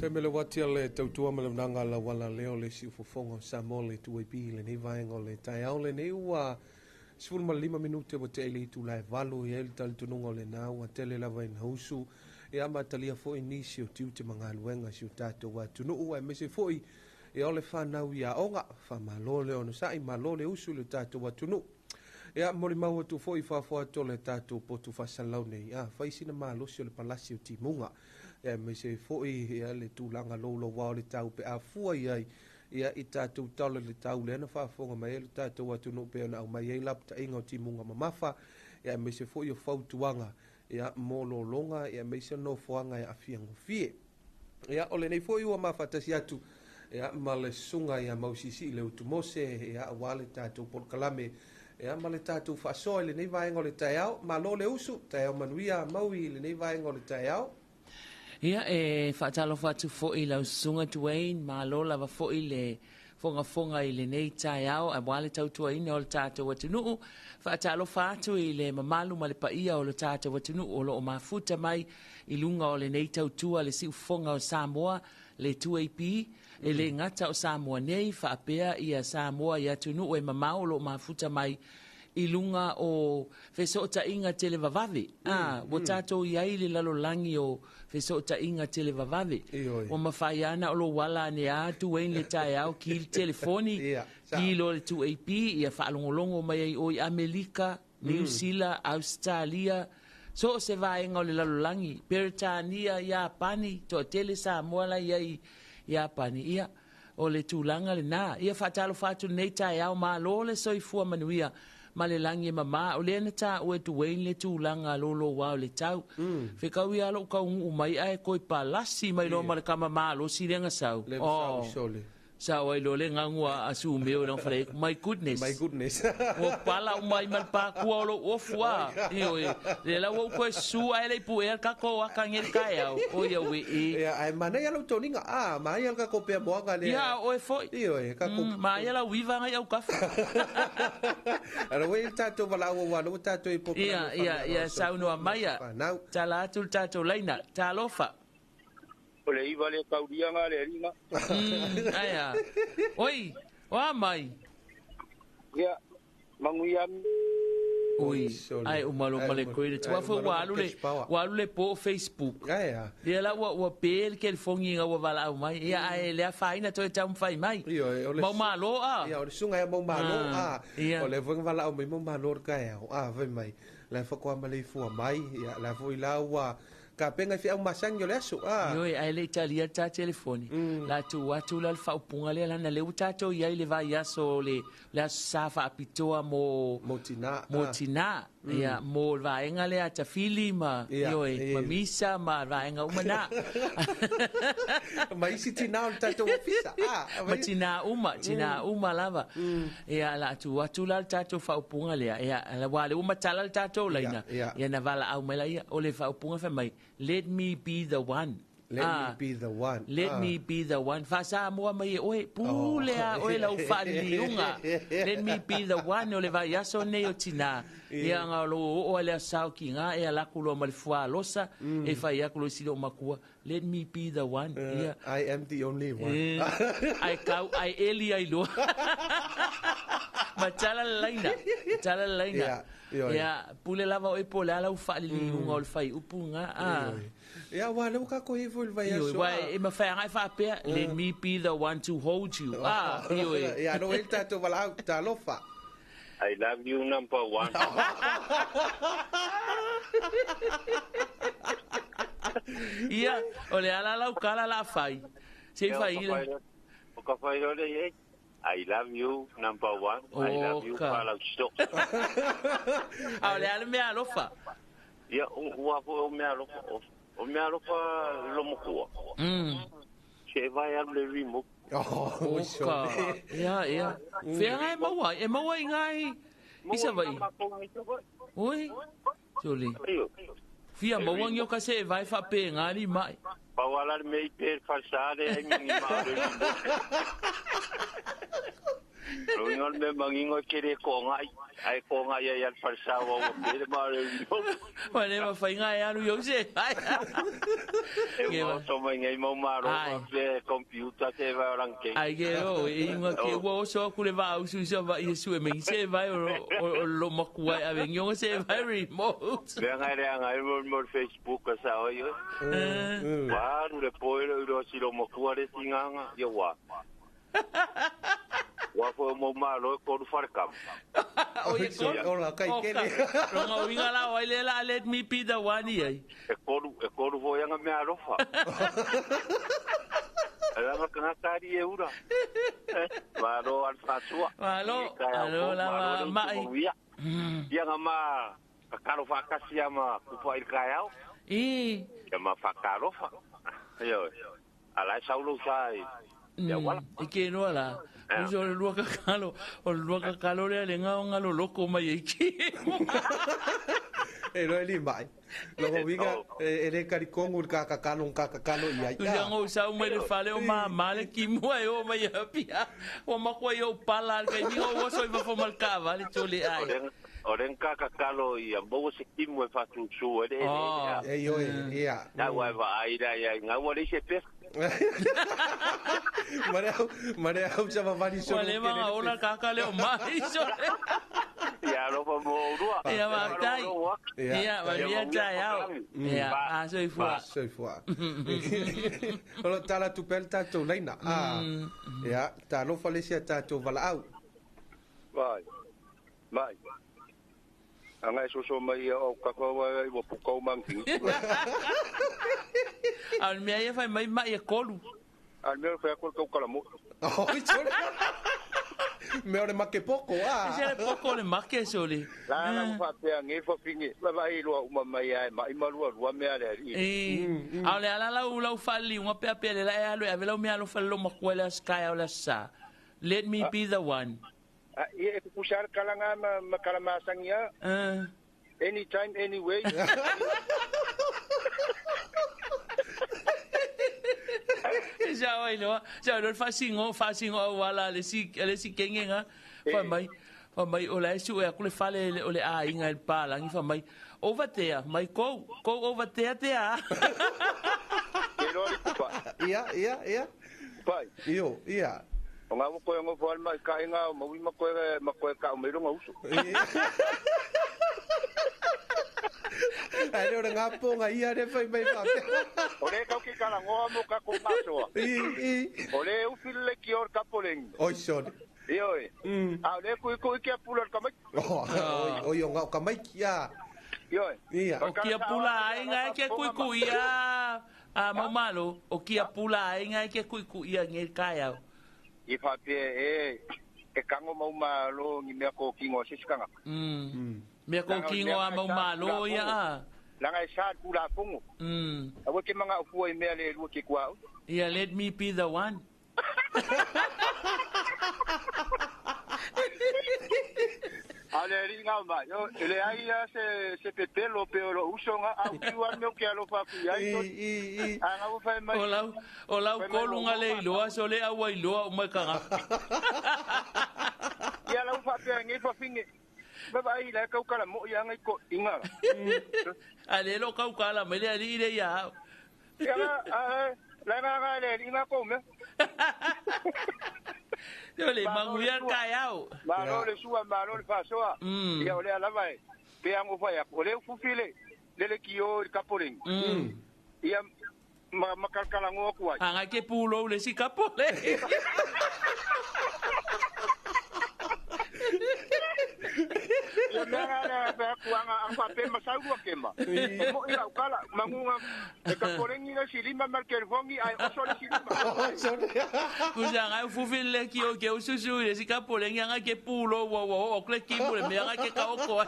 Mele wati le tautua ma le unanga la wala leo le si ufofonga o Samoa le 2AP le nei vaenga o le taeao lenei ua 15 minute ua teʻi le itula e 8 i ai le talitonuga o lenā ua tele lava ina usu ia ma talia foʻi nisi o tiute ma galuega i si o tatou atunuu aemaise foʻi ia o le fanau i aoga. Faamalo le onosaʻi, malo le usu i le tatou atunuu. Ia molimau atu foʻi faafoa atu o le tatou potu faasalalau nei, a fai sina malosi o le palasi o timuga aemaise foʻi ia le tulaga louloua o le tau pe afua i ai ia i tatou tala i le tau lea na faafofoga mai ai le tatou atunuu pei ona aumai ai lapataiga o timuga mamafa ia aemaise foʻi o fautuaga ia mo lologa ia aemaise nofoaga e aafia gofie. Ia o lenei foʻi ua mafaatasi atu ia ma le susuga ia Mausisi le Utumose ia aua le tatou polokalame ia ma le tatou faasoa i lenei vaega o le taeao. Malo le usu, taeao manuia Maui i lenei vaega o le taeao. Ia, e faatalofa atu foi i lau susuga Dwayne, malo lava foi le fogafoga i lenei taeao aua le tautuaina o le tatou atunuu. Faatalofa atu i le mamalu ma le paia o le tatou atunuu o lo o mafuta mai i luga o lenei tautua le siufofoga o Samoa, le 2AP, e le gata o Samoa nei, faapea ia Samoa i atunuu e mamao o lo o mafuta mai i luga o fesootaiga televavave. Ua tatou i ai i le lalolagi o fesootaiga televavave. Ua mafai lava ona o lou ala ane lava Dwayne le taeao ki le telefoni, ki loa le 2AP, ia faalogologo mai ai oe i Amelika, Niu Sila, Ausetalia, so o se vaega o le lalolagi, Peretania, Iapani, toatele Samoa la i ai i Iapani. Ia, o le tulaga lenā. Ia faatalofa atu lenei taeao, malo le soifua manuia ma le lagi e mamā. O lea na taua e Dwayne le tulaga louloua o le tau. Fekau ia lou taunuu mai ae toe palasi mai loa ma le tama malosi lea na sau. Lea na sau i sole. Sao ai loa le gagu a Sumeo i lona fale, my goodness. My goodness. Ua pala uma ai ma le pakua o lou ofu a. Ioe. Lea la ua ou toe susu ae le i puea le tatou aka nei i le taeao. Oi auē e. Ia, ae manaia lau toniga. A, manaia le tatou pea moaga lea. Ia, a oe foi. Ioe, tatou. Manaia lau iva ngai autafa. Ala ua i ai le tatou valaau aua lea ua tatou i polokalame Ia, ia, ia, saunoa mai a. Tala atu le tatou laina. Talofa. O le iva le tauliaga le alii Ae a. Oi, o a mai? Ia, manuia. Oi, ae uma loa ma le koe le tua foi ua alu le, ua alu le po o Facebook. Ae a. Ia la ua, ua pe le kelifogi ina ua valaau mai. Ia ae le afaina toe taumafai mai. Ioe, o le. Mau malo a. Ia, o le susuga ia mau malo a. Ia. O lea foi na valaau mai mau malo le taeao. A, fai mai, la e faatoa maleifua mai. Ia, la foi la ua Tapena i feau masani o le aso, a. Ioe, ae le i talia le ta telefoni, la tuu atu la le faaupuga lea, leaga lea ua tatou i ai i le vaiaso o le, le Aso Sa faapitoa mo, Mo tinā, mo tinā, ia, mo le vaega lea a Tafili ma, Ia, ioe, e. ma Misa ma vaega uma na. Ma isi tinā o le tatou ofisa, a. Ma tinā uma, tinā uma lava. Ia, la tuu atu la le tatou faaupuga lea, ia, aua lea ua matala le tatou laina, Ia, ia. ia na valaau mai laia, o le faaupuga fai mai, let me be the one. Let me be the one. Let me be the one. Faa-Samoa mai e oe, pule a oe lau faaliliuga. Let me be the one o le vaiaso nei o tinā. Ia nga o lou oo a le aso sa o kiga e ala aku loa ma le fuaalosa, e fai aku loa i sili o makua, Let me be the one. Ia. I am the only one. Ae kau, ae eli ai loa. Ma tala le laina. Tala le laina. Ia, ioe. Ia, pule lava oe po o le a lau faaliliuga o le faiupu lena. A. Ioe. Ia, aua lea ua tatou i ai foi i le vaiaso. Ioe, aua e mafai lava e faapea, let me be the one to hold you. A, ioe. Ia, ano e le tatou valaau, talofa. I love you number one. Ia, o le ala lau kala la fai. Se i fai ila. O ka fai loa lea i ai, I love you number one, I love you Oka. palau sito. A o le a le mea alofa? Ia, ua foi o mea alofa, o mea alofa lomotua. Se vai alu le remote. Oka. Ia, ia. Fea e maua ai? E maua i ngai i Savaii. Oi. Sole. Fia maua ni o ka se e vai whaape ngā li mai. Pau ala le mea i pe le falsa le ai mangi ma le remote. Lo inga le mea mangingo e kere ko ngai. Ai ko ngai ai al falsao o pele ma le Wa le ma whainga e alu iau se vai. E ua so mai ngai mau maro ma pe computer te vai orang ke. Ai ke o, e inga ke ua oso aku le vaa usu isa va i su e mengi se vai o lo makua e ave ngionga se vai remote. Lea ngai lea ngai mo mo Facebook ka sa oi. Wa ru le poe le uro si lo makua le tinganga ia wa. Wa fo mo malo e koru whare kam. O ye koru. Ola kai kele. Ronga uinga la wai le la let me be the one i ai. E koru fo yanga mea alofa. Alanga kanga kari e ura. Malo al fatua. Malo, alo la mai. Ia nga ma kakaro whakasi ama kupa i kai au. I. Ia ma whakarofa. Ia, ala e saulo sai. Ia wala. E ke noa la. Uso o le lua kakalo, o le lua kakalo lea le ngao ngalo loko mai e ki. E roe li mai. Logo winga e le kari kongu ka kakalo ka kakalo i ai. Usa ngo sau mai le fale o ma male ki mua e o mai a pia. O makua i o pala kai ni o oso i vafo mal kava le tole ai. O ren ka kakalo i a mo se kimu e fatu su e le. E yo e ia. Na wa va ai ra ia ngā wa le se pe. Mare au sa vavani so. Wale ma ola kaka le o mai so. Ia alofa mo urua. Ia ma tai. Ia ma ia tai au. Ia a soifua. Soifua. Olo tala tu pel tatou leina. Ah. Ia ta alofa le sia tatou valaau. Vai. Mai. Anga so so mai o kakawa i wa pukau mangi. Al mea ia fai mai mai e kolu. Al mea fai kolu kau kalamu. Oh, sole. Mea o le make poko, ah. Ese le poko le make sole. La la fa pe nge fa finge. La vai lua uma mai ai mai malua lua mea le ali. E. A le ala la u lau fali unga pe pe le la e alu e avela mea lo fali lo makua le sky au le sa. Let me be the one. Ia e kukusar kalanga ma kalamasangia. Anytime, anyway. Sa wai no, sa no fasingo wala le si kengenga. Fa mai o la su e akule fale o le a inga el pala ngi fa mai over there, mai go over there there. Ke lo li kupa. Ia. Pai. Io, ia. O ngā wako e ngofo alma i kainga o maui makoe ka o meronga uso. Ai leo ngā ponga ia re whai mai whapea. O le kau ki kalangoa mo ka kō I. O le ufile ki or kapolengi. Oi sone. Io e. A o le kui kui kia pula o kamaiki. Oi o ngā o kamaiki ia. Io e. Ia. O kia pula ai ngai kia kui kui ia. A maumalo, o kia pula ai ngai kia kui kui ia nge kai au. I whapea e kango mau malo ngi mea kō kingo sisikanga. Mea kō kingo a mau malo ia a. Langa e sa kula pongo. Awa ke manga ufua i mea le lua ke kua au. Ia, let me be the one. A le ringa mai, le ai ia se pepelo pe o lo uso nga au kiwa meo ke alofa kui ai. I. A ngā whai mai. O lau kolu nga le iloa, so le aua iloa o mai kanga. Ia lau whapea nge whawhinge. Baba ai la kau kala mo ia ngai ko inga. A le lo kau kala mai le ali le ia. Ia la nga le inga ko me. Yo le manguia kai au. Malo le sua malo le fasoa. Ia o le alava e. Pe ango fa ya o le fufile le le ki o le kapolengi. Ia ma makalkala ngo ku ai. Anga ke pulo le si kapole. Ia mea ngā pēr kuanga ang pape masau kema. E mo ila ukala mangunga e kapolengi na silima malkelfongi ai oso le silima. Kusa ngai fufile ki o ke ususu le si kapolengi anga ke pulo wo wo o kle ki mule mea ke ka oko.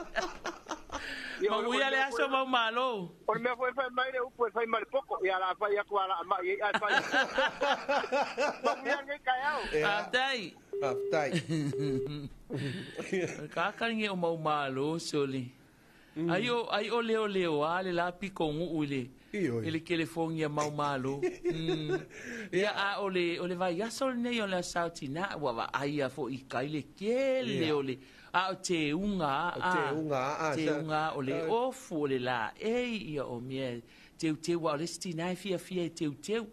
Manguia le aso mau malo. O mea foi fai mai le upu fai mai poko ia la fai aku ala ma ia fai. Manguia ngai kai au. Aftai. Aftai. Kakaringe o mau malo soli. Ai o leo leo a le la piko ngu ile. Ile telefongia mau malo. Ia a o le vai aso nei o le sauti na wa va ai a fo i kai le kele o le A o teuga a'a. O teuga a'a. Teuga a o le ofu o le laei ia o mea teuteu aua o le isi tina e fiafia e teuteu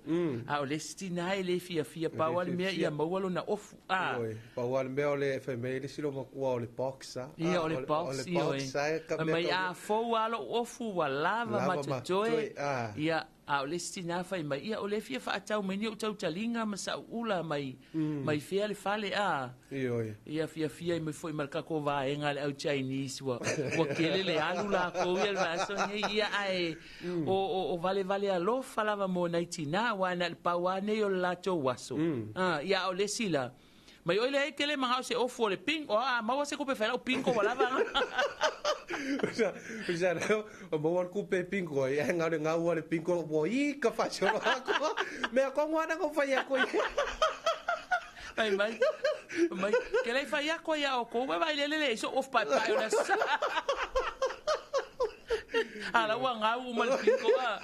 a o le isi tina e le fiafia pau a le mea ia maua lona ofu a. Ioe, pau a le mea o le fai mai le isi loomatua o le box a. Ia o le box, ioe. Fai mai a fou a lou ofu ua lava ma totoe. Ia A o le isi tina fai mai, Ia, o lea e fia faatau mai ni ou tautaliga ma sa'u ula mai, mai fea le fale, a? Ioe. Ia, fiafia ai mai foi ma le tatou vaega a le au Chinese, ua, ua tele le alu lakou ia le vaiaso nei, ia, ae o, o, o valevale alofa lava mo nai tina, aua na o le pau lava nei o le latou aso, a, ia, a o le isi la, Mai oi leai tele manao se ofu o le ping o a maua se kupe fai lau pingo ua lava nga. Usa leo o maua le kupe pingo ai e ngau le ngau le pingo ua i ka fasolo ako. Mea kongo ana ko fai ako i. Mai mai mai ke lei fai ako ia o ko vai le le le so off pai pai o na sa. A la ua ngau uma le pingo a.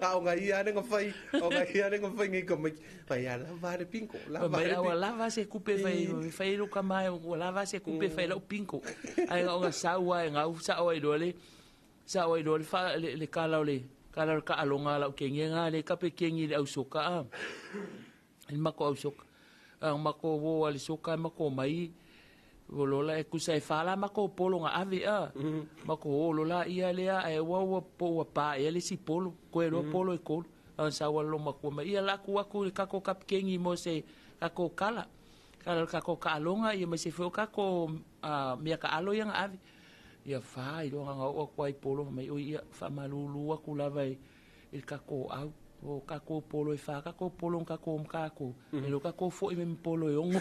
A o ngai ia nga fai, o ngai ia nga fai ngai ka mai. Fai a lava le pingo, lava Mai le ua lava se kupe fai fai lo ka mai ua lava se kupe fai lau pingo. Ai nga nga sau ai ngau sa oi lo le sa oi lo le fa le, le kala o le kala o le kaaloga lau kengi nga le kape kengi le au soka a. Le mako au soka. A mako wo a le soka mako mai o lola e kusa e whala mako polo nga ave a. Mako o lola ia lea e ua ua po ua pa e le si polo. Koe loa polo e kolo. A sa ua lo makua mai ia laku aku le kako kapkengi mo se kako kala. Kala kako kaalonga ia mai se fo kako mea ka alo ia nga ave. Ia wha i loa nga o aku ai polo mai o ia wha malulu aku lava i le kako au. O kako polo e wha kako polo kako mkako. E lo kako fo i me polo e ongo.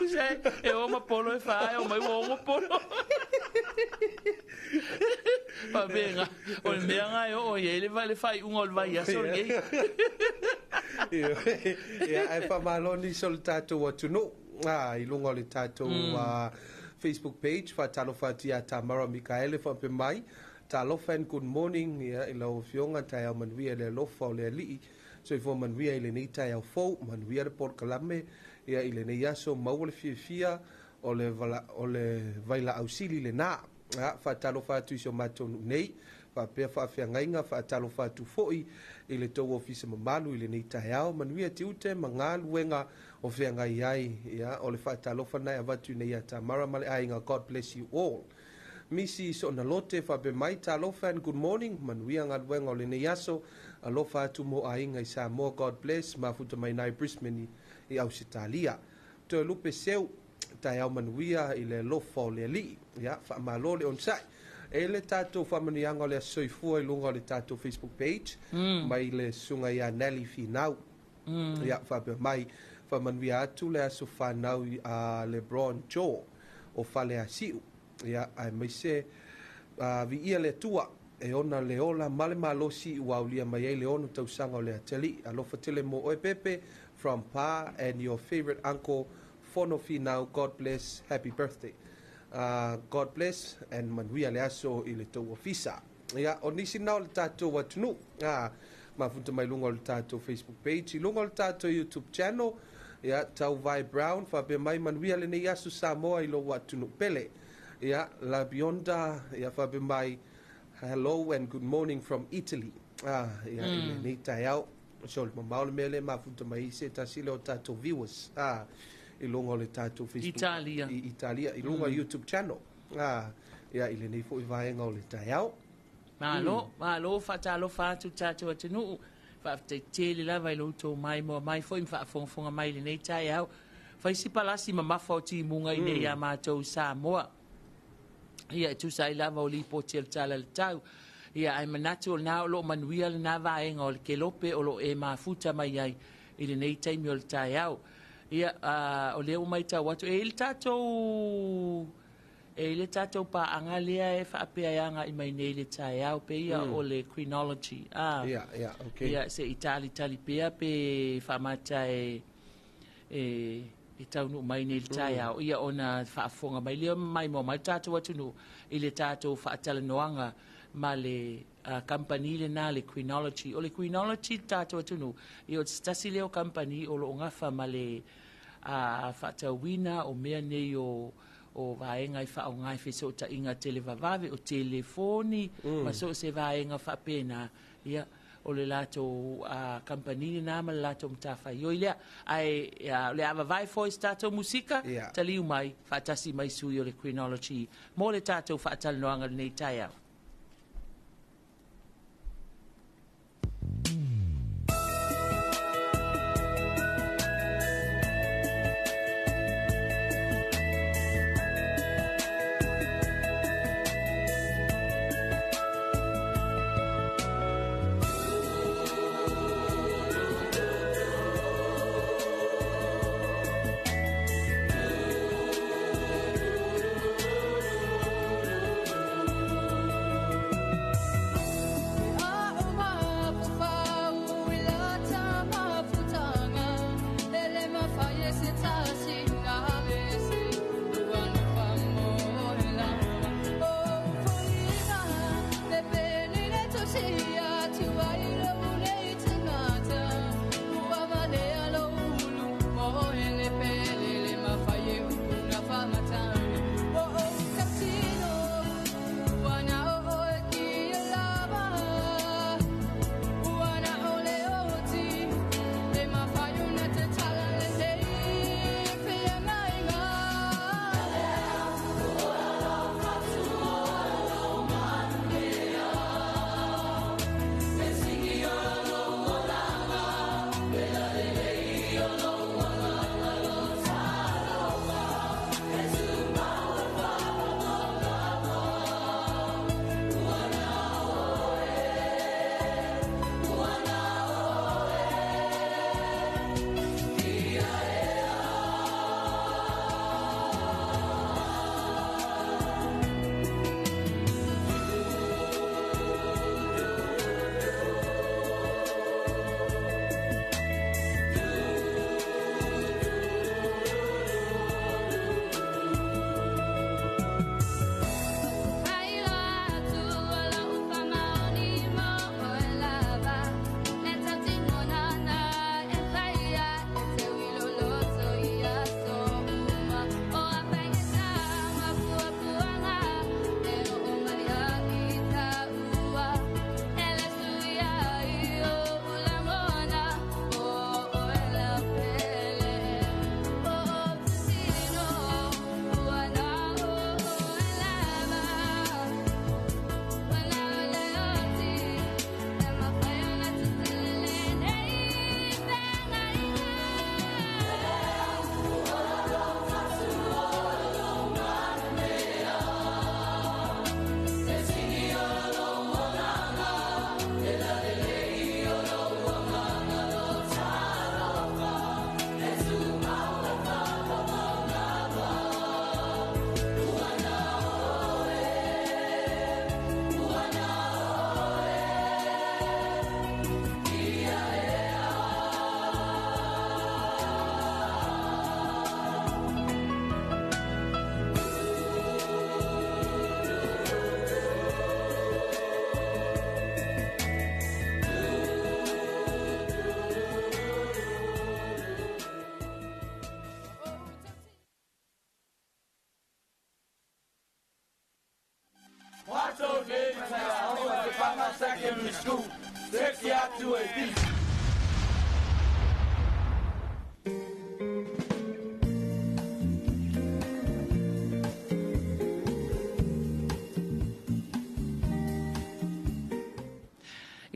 Se, e o ma polo e wha e o mai o ongo polo. Pa venga, o le mea ngai o o ye le vai le whai unga o le vai aso le ngei. Ia, ai whamalo ni so le tātou atunuu. Ah, i lunga o le tātou Facebook page, whātalofa atu ia Tamara Mikaele whape mai. Talofa and good morning, ia, i lau afioga, taeao manuia le alofa o le alii. Soifua manuia i lenei taeao fou, manuia le polokalame, ia, i lenei aso, maua le fiafia o le, vala, o le vailaau sili lenā. Ia, faatalofa atu i si o matou nuu nei, faapea faafeagaiga, faatalofa atu foi i le tou ofisa mamalu i lenei taeao, manuia tiute ma galuega o feagai ai. Ia, o le faatalofa lena e avatu nei ia Tamara ma le aiga, God bless you all. Misi Soonalote faapea mai, Talofa and good morning, manuia galuega o lenei aso, alofa atu mo aiga i Samoa, God bless, mafuta mai nai Brisbane i Ausetalia. Toelupe Seu, taeao manuia i le alofa o le Alii. Ia, faamalo le onosai. E le tatou faamanuiaga o le Aso Soifua i luga o le tatou Facebook page, mai le susuga ia Nelly Finau. Ia, faapea mai, faamanuia atu le aso fanau a Lebron Joe o Faleasiu. Ia, aemaise viia le Atua e ona le ola ma le malosi ua aulia mai ai le ono tausaga o le atalii. Alofa tele mo oe Pepe from Pa and your favorite uncle Fono Finau. God bless. Happy birthday. God bless and manuia le aso i le tou ofisa. Ia, o nisi na o le tatou atunuu. Mafuta mai luga o le tatou Facebook page, i luga o le tatou YouTube channel. Ia, Tauvai Brown, faapea mai manuia lenei aso Samoa i lou atunuu pele. Ia, La Bionda, ia faapea mai, hello and good morning from Italy. Ah, ia, i lenei taeao. So, le mamao le mea lea mafuta mai i se tasi lea o tatou viewers. Ah, i luga o le tatou Facebook. Italia. I Italia, i luga YouTube channel. Ah, ia, i lenei foi vaega o le taeao. Malo, malo, faatalofa atu tatou atunuu. Faafetai tele lava i lo outou maimoa mai foi ma faafogafoga mai i lenei taeao. Fai si palasi mamafa o timuga i nei iā matou i Samoa. Ia, e tusa ai lava o lipoti a le Tala i le Tau. Ia, ae manatu o lena o lo o manuia lena vaega o le kelope o lo o e mafuta mai ai i lenei taimi o le taeao. Ia, a, o lea ua maitau atu, e i ai le tatou E i le tatou paaga lea e faapea e agai mai nei i le taeao, pei o le Greenology. A, Ia, ia, okay. Ia, se i talitali pea pe faamata e, e, e taunuu mai nei i le taeao, ia ona faafofoga mai lea ma maimoa mai le tatou atunuu i le tatou faatalanoaga ma le Kamupani lena le Queenology. O le Queenology le tatou atunuu, ia o se tasi lea o kamupani o lo o gafa ma le faatauina o mea nei o o vaega e faaaoga i fesootaiga televavave, o telefoni ma so o se vaega faapena, ia, o le latou kamupani lena ma le latou matafaioi lea. Ae o le a vavae foi se tatou musika, taliu mai, faatasi mai sui o le Queenology mo le tatou faatalanoaga i lenei taeao.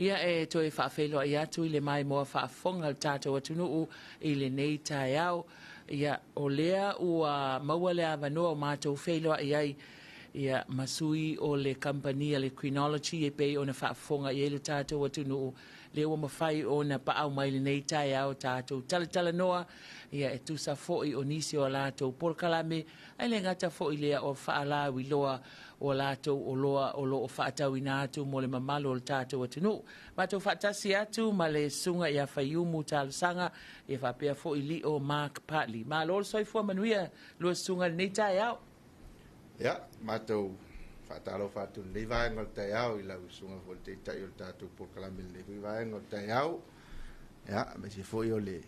Ia e toe faafeiloai atu i le maimoa faafofoga a le tatou atunuu i lenei taeao. Ia, o lea ua maua le avanoa o matou feiloai ai ia ma sui o le kamupani a le Queenology e pei ona faafofoga i ai le tatou atunuu, lea ua mafai ona paau mai lenei taeao tatou talatalanoa, ia e tusa foi o nisi o a latou polokalame, ae le gata foi lea o faalauiloa o a latou oloa o lo o faatauina atu mo le mamalu o le tatou atunuu. Matou faatasi atu ma le Susuga ia Faiumu Talosaga, ia faapea foi Lio Mark Partley. Malo le soifua manuia lua susuga i lenei taeao. Ia, matou Faatalofa atu i lenei vaega o le taeao i lau susuga foi i le Taitai o le tatou polokalame i lenei foi vaega o le taeao. Ia, aemaise foi o le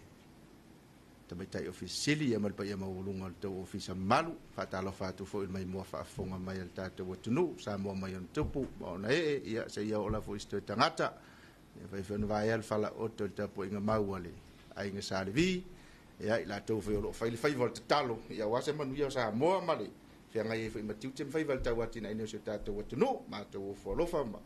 Tamaitai Ofisa Sili ia ma le paia maualuga o le tou Ofisa mamalu. Faatalofa atu foi i le maimoa faafofoga mai a le tatou atunuu, Samoa mai ona tupu ma ona ee, ia seia oo lava foi i se toe tagata. Ia fai foi ona vaea le falaoto i le tapuaiga mau a le aiga Sa Levi, ia i latou foi o lo o fai le faiva o le tatalo, ia aua se manuia o Samoa ma le feagai ai foi ma tiute ma faiva i le tauatiaeina o si o tatou atunuu. Matou ofo alofa ma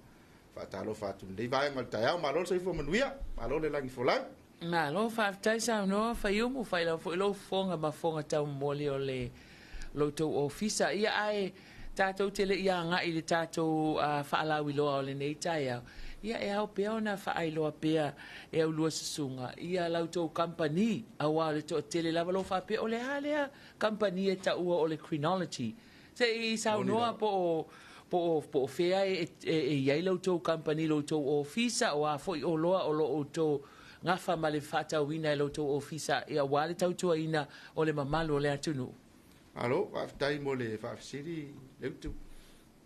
faatalofa atu i lenei vaega o le taeao. Malo le soifua manuia, malo le lagi folau. Malo faafetai saunoa Faiumu, faailoa foi lou fofoga ma fofoga taumomoli o le lo outou ofisa. Ia ae tatou te le i agai i le tatou faalauiloa o lenei taeao, ia e ao pea ona faailoa pea e aulua susuga ia la outou kamupani, aua o le toatele lava lo faapea o le a lea kamupani e taua o le Crenogy. Se i saunoa po o po o po o fea e i ai la outou kamupani, lo outou ofisa, o a foi oloa o lo o outou gafa ma le faatauina e lo outou ofisa, ia aua le tautuaina o le mamalu o le atunuu. Malo, faafetai mo le faafesili Leutu.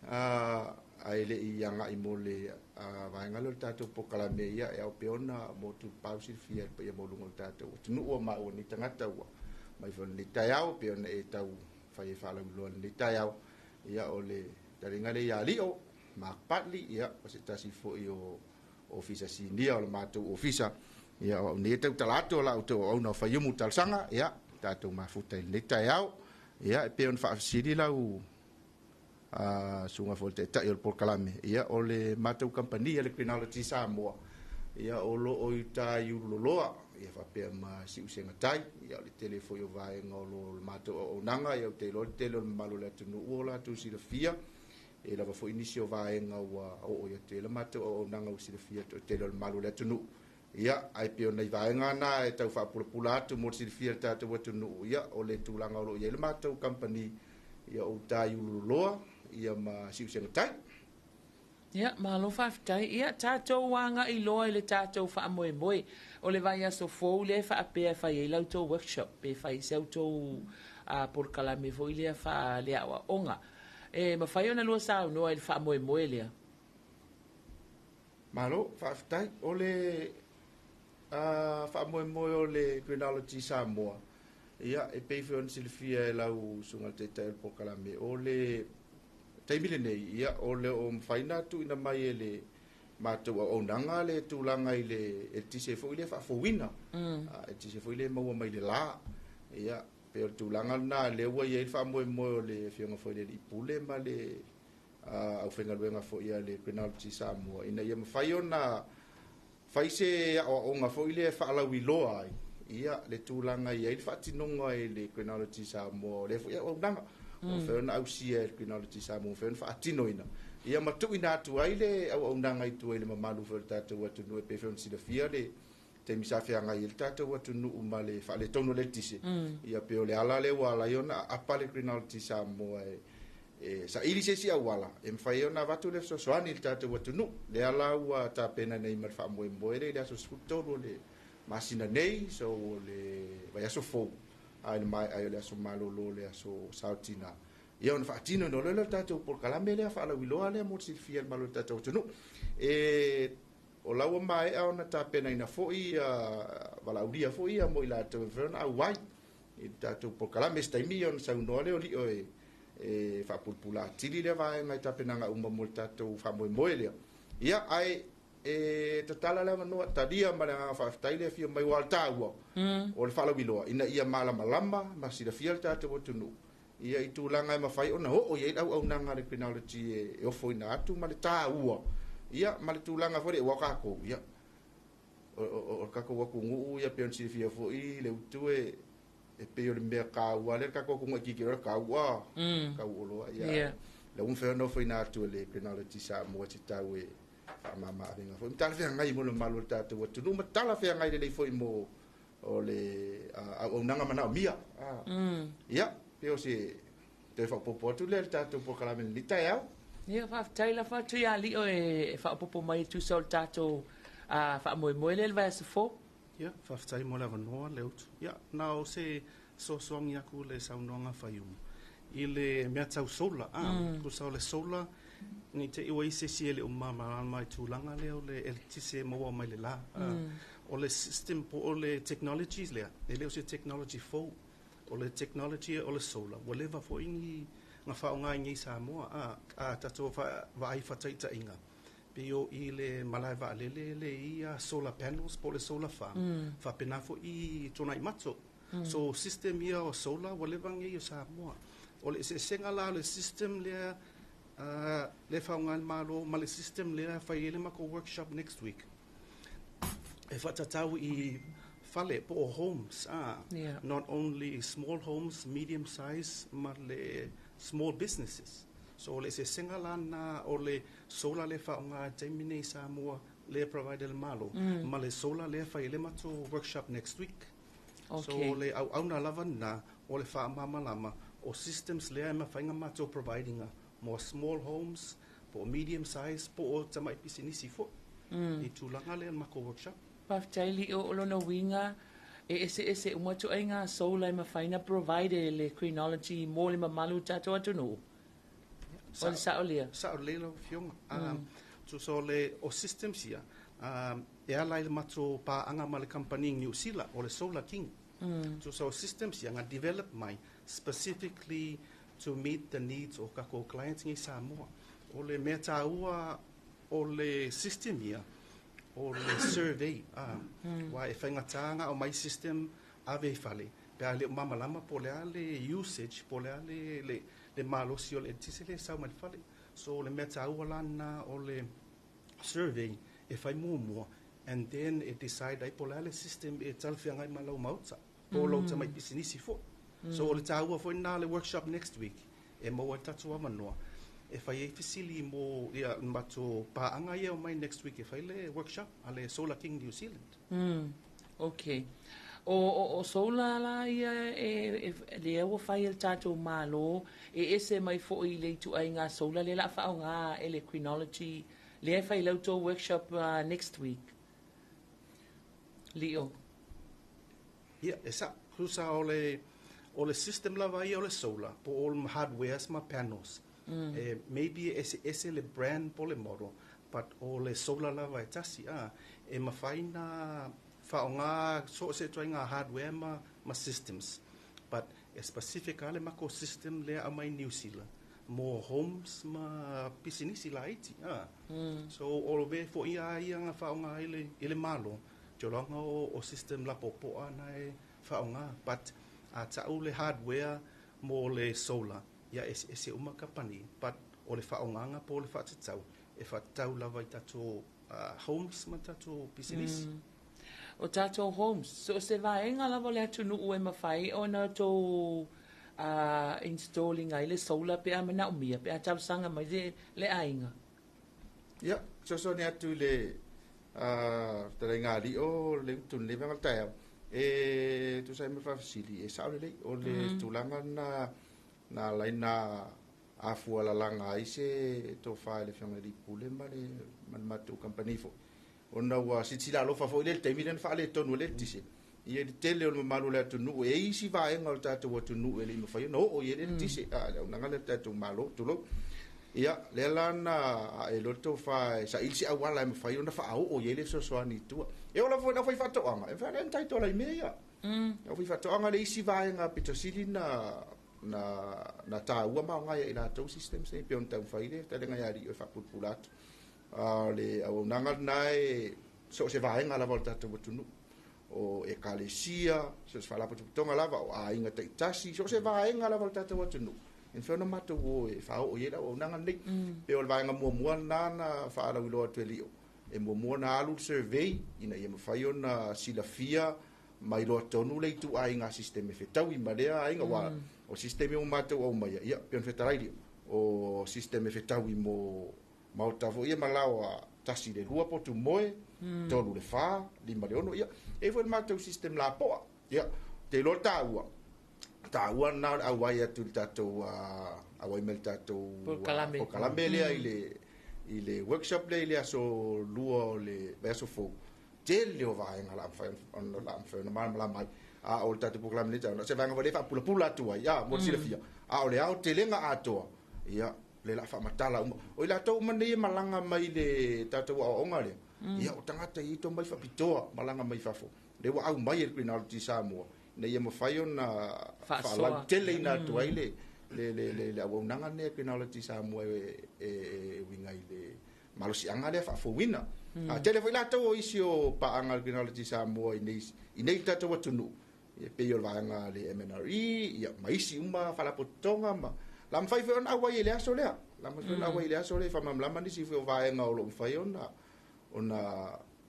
Ae le i agai mo le vaega lea o le tatou polokalame, ia e ao pea ona motu le pau silafia e le paia maualuga o le tatou atunuu ua maua nei tagata ua mai foi i lenei taeao, pei ona e tau fai e faalauiloa i lenei taeao. Ia o le taliga lea ia Lio, Mark Bartley, ia o se tasi foi o ofisa sinia o le matou ofisa. Ia o au nei e tautala atu o la outou auauna o Faiumu Talosaga, ia tatou mafuta i lenei taeao. Ia e pei ona faafesili lau susuga foi i le Taitai o le polokalame, ia o le matou kamupani a le Greenology Samoa, ia o lo o i uta i Ululoloa, ia faapea ma Siusega Tai. Ia o le tele foi o vaega o lo le matou auaunaga, ia ou te iloa le tele o le mamalu o le atunuu o latou silafia, e lava foi nisi o vaega ua oo i atu i ai le matou auaunaga ua silafia e le toatele o le mamalu o le atunuu. Ia, ae pei o nai vaega na e tau faapulapula atu mo le silafia e le tatou atunuu, ia, o le tulaga o lo o i ai le matou kamupani, ia, o uta i Ululoloa, ia ma Siusega Tai. Ia, malo faafetai. Ia, tatou agai loa i le tatou faamoemoe. O le vaiaso fou lea e faapea e fai ai la outou workshop, pe fai se outou polokalame foi lea faaleaoaoga. E mafai ona lua saunoa i le faamoemoe lea? Malo, faafetai. O le faamoemoe o le Greenology Samoa, ia, e pei foi ona silafia e lau susuga i le Taitai o le polokalame, o le taimi lenei, ia, o le o mafai ona tuuina mai e le matou auaunaga le tulaga i le eletise foi lea faafouina, eletise foi lea e maua mai le la. Ia, pei o le tulaga lena lea ua i ai le faamoemoe o le Afioga foi i le Alii Pule ma le aufaigaluega foi a le Greenology Samoa, ina ia mafai ona fai se aoaoga foi lea e faalauiloa ai ia le tulaga i ai le faatinoga e le Greenology Samoa o lea foi auaunaga. Ua mafai ona ausia e le Greenology Samoa, ua mafai ona faatinoina ia ma tuuina atu ai le auaunaga i tua i le mamalu foi o le tatou atunuu, e pei foi ona silafia le taimi sa feagai ai le tatou atunuu ma le faaletonu o le eletise. Ia pei o le ala lea ua ala ai ona aapa le Greenology Samoa e saili se isi auala e mafai ai ona avatu le fesoasoani i le tatou atunuu. Lea la ua tapena nei ma le faamoemoe lea i le aso 13 o le masina nei, so o le vaiaso fou, a i le maea ai o le aso malolo o le aso Saotina, ia ona faatino ina loa lea o le tatou polokalame lea faalauiloa lea mo le silafia e le mamalu o le tatou atunuu. E o la ua maea ona tapenaina foi ia valaaulia foi ia mo i latou e mafai ona auai i le tatou polokalame. Se taimi ona saunoa lea o Lio e faapulapula atili lea vaega i tapenaga uma mo le tatou faamoemoe lea. Ia, ae e tatala le avanoa, talia ma le agaga faafetai le afio mai, aua o le taua o le faalauiloa ina ia malamalama ma silafia le tatou atunuu ia i tulaga e mafai ona oo i ai le auaunaga a le Greenology e ofoina atu ma le taua, ia ma le tulaga foi lea, aua o tatou, ia, o le tatou atunuu, ia pei ona silafia foi le utu e pei o le mea taua lea le tatou atunuu e tilotilo i ai o le tau, a, tau oloa, ia, lea ua mafai ona ofoina atu e le Greenology Samoa se tau e faamama avega foi ma talafeagai mo le mamalu o le tatou atunuu ma talafeagai lelei foi mo o le auaunaga manaomia. Ia, pei o se toe faaopoopo atu lea i le tatou polokalame i lenei taeao. Ia, faafetai lava atu ia Lio e faaopoopo mai e tusa o le tatou faamoemoe lea i le vaiaso fou. Ia, faafetai mo le avanoa Leutu. Ia, na o se fesoasoani atu i le saunoaga a Faiumu. i le mea tau solar. Tusa o le solar, nei te i ua i se isi e le o malamalama i tulaga lea o le eletise e maua mai le la. O le system po o le technologies lea, e le o se technology fou. O le technology o le solar, ua leva foi ni na faaaoga i nei Samoa. A tatou vaai faataitaiga, pei o i le malae vaalele le ia solar panels po o le solar farm, faapena foi i Tuanaimato. So system ia o solar ua leva nei o Samoa. O le eseesega la o le system lea le faaaoga e le Malo ma le system lea fai ai le matou workshop next week, e faatatau i fale po o homes, not only small homes, medium size ma le small businesses. So o le eseesega la na o le solar le faaaoga i taimi nei i Samoa lea provide e le Malo ma le solar lea fai ai le matou workshop next week. So le auauna lava na o le faamalamalama o systems lea e mafai ona matou providing mo small homes po o medium size po o tamai pisinisi foi i tulaga lea o le matou workshop. Faafetai Lio, o lona uiga e eseese uma ituaiga solar e mafai ona provide e le Greenology mo le mamalu o tatou atunuu. O le sao lea? Sao lelei lau Afioga. Tusa o le o systems ia, e ala i le matou paaga ma le kamupani Niu Sila o le Solar King. Tusa o systems ia na develop mai specifically to meet the needs o tatou clients nei i Samoa. O le mea taua o le system ia, o le survey, aua e faigata ona aumai system ave i fale, pe a le o malamalama po o le a le usage, po o le a le malosi o le eletise lea e sau mai le fale. So o le mea taua la lena o le survey e fai muamua, and then e decide ai po o le a le system e talafeagai ma lau maota, po o lau tamai pisinisi foi. So o le taua foi lena o le workshop next week, e maua ai le tatou avanoa e fai ai fesili mo ia matou paaga ia e omai next week e fai le workshop a le Solar King New Zealand. Okay. O solar la ia e lea ua fai e le tatou Malo, e ese mai foi i le ituaiga solar lea o le a faaaoga e le Greenology lea e fai i la outou workshop next week. Lio. Ia, e sao. Tusa o le system lava ia o le solar, po o hardwares ma panels. E maybe e eseese le brand po o le model, but o le solar lava e tasi. E mafai na faaaoga so o se ituaiga hardware ma systems, but e specific lava le matou system lea aumai Niu Sila mo homes ma pisinisi laiti. So o le mea foi lava ia na faaaoga ai i le Malo, te iloaga o system lapopoa na e faaaoga, but a tau le hardware mo le solar, ia e eseese uma kamupani, but o le faaaogaga po o le faatatau, e faatatau lava i tatou homes ma tatou pisinisi. O tatou homes, so o se vaega lava o le atunuu e mafai ona outou install ina ai le solar pe a manaomia, pe a talosaga mai le aiga? Ia, fesoasoani atu i le fetalaiga a Lio le utu lenei vaega o le taeao. E tusa ai ma le faafesili, e sao lelei, o le tulaga na na ala ai na afua lalaga ai se tofa i le Afioga i le Alii Pule ma le matou kamupani foi, ona ua silasila alofa foi le taimi lea na faaletonu ai le eletise. Ia, i le tele o le mamalu o le atunuu, e i ai isi vaega o le tatou atunuu e le i mafai ona oo i ai le eletise, a le auaunaga lea a le tatou Malo, tulou. Ia, lea la na ae loa le tofa e saili se auala e mafai ona faaoo i ai le fesoasoani i tua. E oo lava foi i le aufaifaatoaga, e mafai ona entitle ai i mea ia. Le aufaifaatoaga le isi vaega pito sili na taua ma aoga ia i latou systems nei, pei ona taumafai le fetalaiga ia Lio e faapulapula atu. A o le auaunaga lena e so o se vaega lava o le tatou atunuu, o ekalesia, so o se faalapotopotoga lava, o aiga taitasi, so o se vaega lava o le tatou atunuu, e mafai ona matou o e faaoo i ai le auaunaga lenei. Pei o le vaega muamua lena na faalauiloa atu e Lio, e muamua ona alu le survey ina ia mafai ona silafia ma iloa tonu le ituaiga system e fetaui ma lea aiga, aua o system ua matou aumaia, ia, pei ona fetalai Lio, o system e fetaui mo maota foi ia ma laoa 1 i le 2 potu moe, 3 i le 4, 5 i le 6. Ia, e i ai foi le matou system lapoa. Ia, te iloa taua taua lena o le auai atu i le tatou auai mai le tatou Polokalame. Polokalame lea i le workshop lea i le aso 2 o le vaiaso fou. Tele o vaega la mafai ona malamalama ai, a o le tatou polokalame nei, se vaega foi lea e faapulapula atu ai, a mo le silafia. A o le aotelega atoa, ia, le la faamatala uma. O i latou uma nei e malaga mai le tatou aoaoga lea, ia o tagata e i ai tomai faapitoa malaga mai fafo. Lea ua aumai e le Greenology Samoa, ina ia mafai ona faalauteleina atu ai le le auaunaga lenei a Greenology Samoa e uiga i le malosiaga lea faafouina. A tele foi latou o isi o paaga a le Greenology Samoa i nei tatou atunuu, e pei o le vaega a le MNRE, ia, ma isi uma faalapotopotoga ma la mafai foi ona auai i le aso lea. La mafai foi ona auai i le aso lea e faamalamalama nisi foi o vaega o lo o mafai ona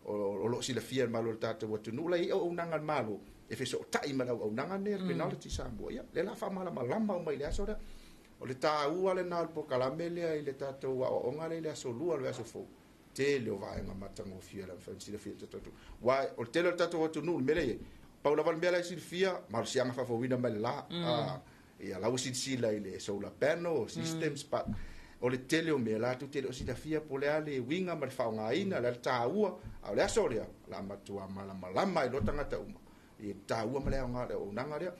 o lo o silafia e le Malo o le tatou atunuu la e i ai auaunaga a le Malo e fesootai ma le auaunaga lenei a le Greenology Samoa. Ia, lea la faamalamalama uma i le aso lea. O le taua lena o le polokalame lea i le tatou aoaoga lea i le aso 2 o le vaiaso fou, tele o vaega matagofie la mafai ona silafia e le tatou atunuu. Aua o le tele o le tatou atunuu i le mea lea e i ai, pau lava le mea la e silafia, malosiaga faafouina mai le la. Ia la ua silasila i le solar panel systems, but o le tele o mea latou te le o silafia po o le a le uiga ma le faaaogaina, o le a le taua. A o le aso lea, o le a matua malamalama ai loa tagata uma i le taua ma le aoga o le auaunaga lea.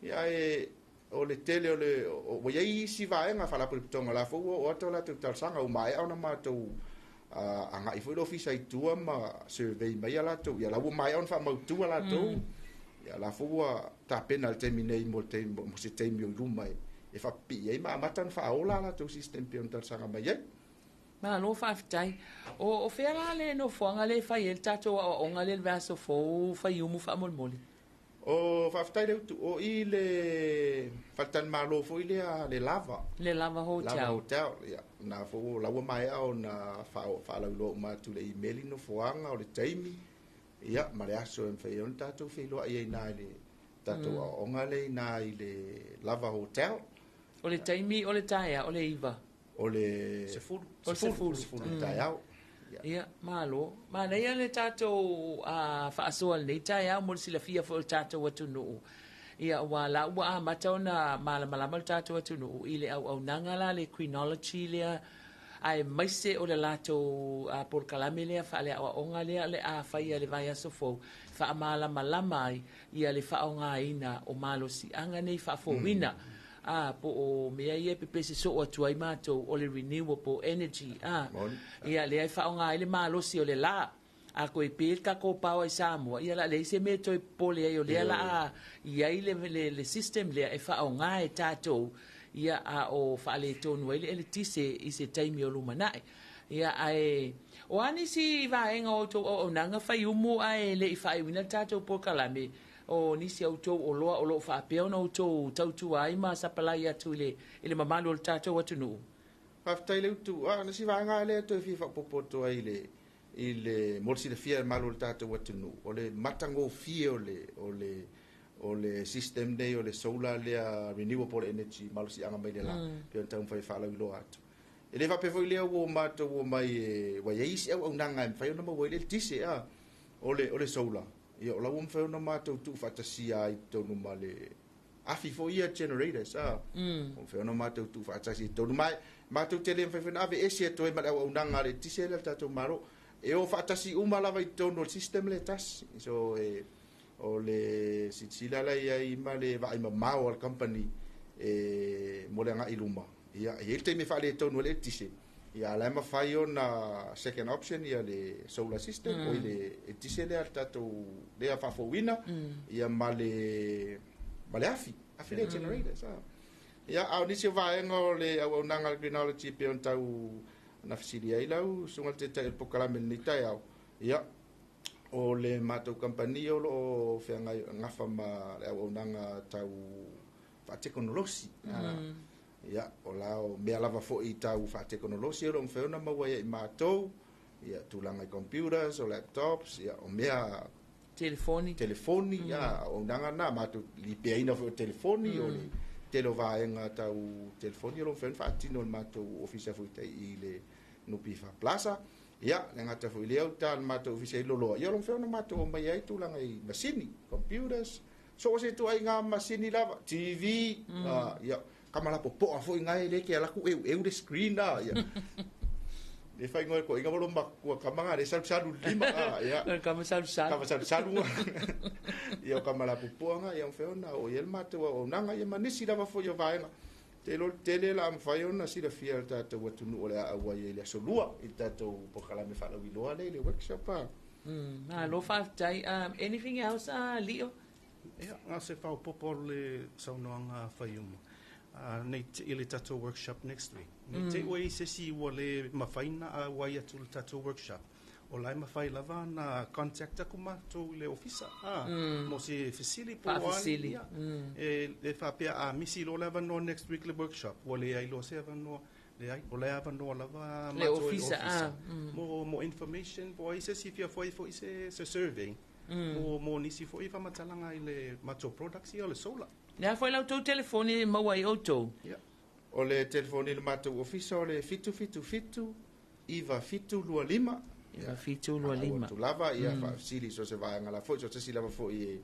Ia ae o le tele o le ua i ai isi vaega faalapotopotoga la foi ua oo atu a latou talosaga, ua maea ona matou agai foi le ofisa i tua ma survey mai a latou, ia la ua maea ona faamautu a latou. Ia la foi ua tapena i le taimi nei mo se taimi o i luma e faapipii ai ma amata ona faaola a latou system pei ona talosaga mai ai. Malo faafetai. O fea la le nofoaga lea e fai ai le tatou aoaoga lea i le vaiaso fou Faiumu faamolemole? O faafetai le utu, o i le faletalimalo foi lea le Lava. Le Lava Hotel. Lava Hotel, ia. Na foi la ua maea ona faalauiloa uma atu i le email nofoaga o le taimi, ia, ma le aso e mafai ai ona tatou feiloai ai i le tatou aoaoga lea i ina i le Lava Hotel. O le taimi o le taeao, o le 9. O le 10. O le 10. 10 i le taeao. Ia, malo. Manaia le tatou faasoa i lenei taeao mo le silafia foi o le tatou atunuu. Ia, aua la ua amata ona malamalama le tatou atunuu i le auaunaga la le Greenology lea, aemaise o le latou polokalame lea faaleaoaoga lea o le a faia i le vaiaso fou, faamalamalama ai ia le faaaogaina o malosiaga nei faafouina. A, po o mea ia e pepese soo atu ai matou, o le renewable energy, a. Ia, lea e faaaoga ai le malosi o le la. A toe pe le tatou power i Samoa, ia o le a leai se mea e toe popole ai, o lea la a i ai le system lea e faaaoga e tatou, ia, a o faaletonu ai le eletise i se taimi o lumanai. Ia, ae o a nisi vaega o outou auaunaga Faiumu ae le i faaiuina le tatou polokalame, o nisi a outou oloa o lo o faapea ona outou tautua ai ma sapalai atu i le mamalu o le tatou atunuu? Faafetai le utu. A, o nisi vaega lea e toe fia faaopoopo atu ai i le mo le silafia e le mamalu o le tatou atunuu, o le matagofie o le system nei o le solar lea renewable energy malosiaga mai le la, pei ona taumafai e faalauiloa atu. E le faapea foi lea ua matou omai e ua i ai isi auaunaga e mafai ona maua ai le eletise, a o le solar, ia o la ua mafai ona matou tuufaatasia ai i totonu ma le afi foi ia generators, a ua mafai ona matou tuufaatasi i totonu ma matou te le mafai foi ona aveese atu ai ma le auaunaga a le eletise lea a le tatou Malo. E o faatasi uma lava i totonu o le system lea e tasi. So o le silasila la i ai ma le vaai mamao a le company e mo le agai i luma. Ia, e i ai le taimi e faaletonu ai le eletise, ia a la e mafai ona second option ia le solar system, o i le eletise lea le tatou lea faafouina, ia ma le afi, afi lea generators. Ia, a o nisi o vaega o le auaunaga a le Greenology pei ona tau na fesili ai lau susuga i le Taitai o le polokalame i lenei taeao, ia, o le matou kamupani o lo o feagai gafa ma le auaunaga tau faatekonolosi. Ia, o la o mea lava foi tau faatekonolosi o lo o mafai ona maua ai e matou, ia, tulaga i computers, o laptops, ia, o mea telefoni, ia, auaunaga na matou lipeaina foi o telefoni, o le tele o vaega tau telefoni o lo o mafai ona faatino e le matou ofisa foi tai i le NPF Plaza. Ia, le gata foi lea uta le matou ofisa i Loloa, ia o lo o mafai ona matou omai ai tulaga i masini, computers, so o se tuaiga masini lava, TV, ia, kamalapopoa foi ngai le ke alaku eu le screen a, ia. Le fai ngoi ko inga bolo makua kamanga le salu salu lima a, ia. Kama salu salu. Kama salu salu. Ia kamalapopoa nga ia mafai ona o ia le matou auaunaga ia ma nisi lava foi o vaega. Te lo tele la mafai ona silafia le tatou atunuu o le a auai ai i le aso lua i le tatou polokalame faalauiloa lea i le workshop a. Malo faafetai. Anything else, Lio? Ia, na o se faaopoopo o le saunoaga a Faiumu. Nei i le tatou workshop next week. Nei te i ua i ai se isi ua le mafai ona auai atu i le tatou workshop. O la e mafai lava ona contact atu matou i le ofisa, mo se fesili po o a ni, Faafesili. ia. E faapea a misi loa le avanoa next week i le workshop, ua leai loa se avanoa. Leai, o la e avanoa lava Le matou i le ofisa, ofisa mo information po o ai se isi e fia fai foi se survey mo nisi foi faamatalaga i le matou products ia o le solar. Le a foi la outou telefoni e maua ai outou? Ia. O le telefoni i le matou ofisa o le 777 9725. 9725. Atu lava ia faafesili so se vaega la foi so se isi lava foi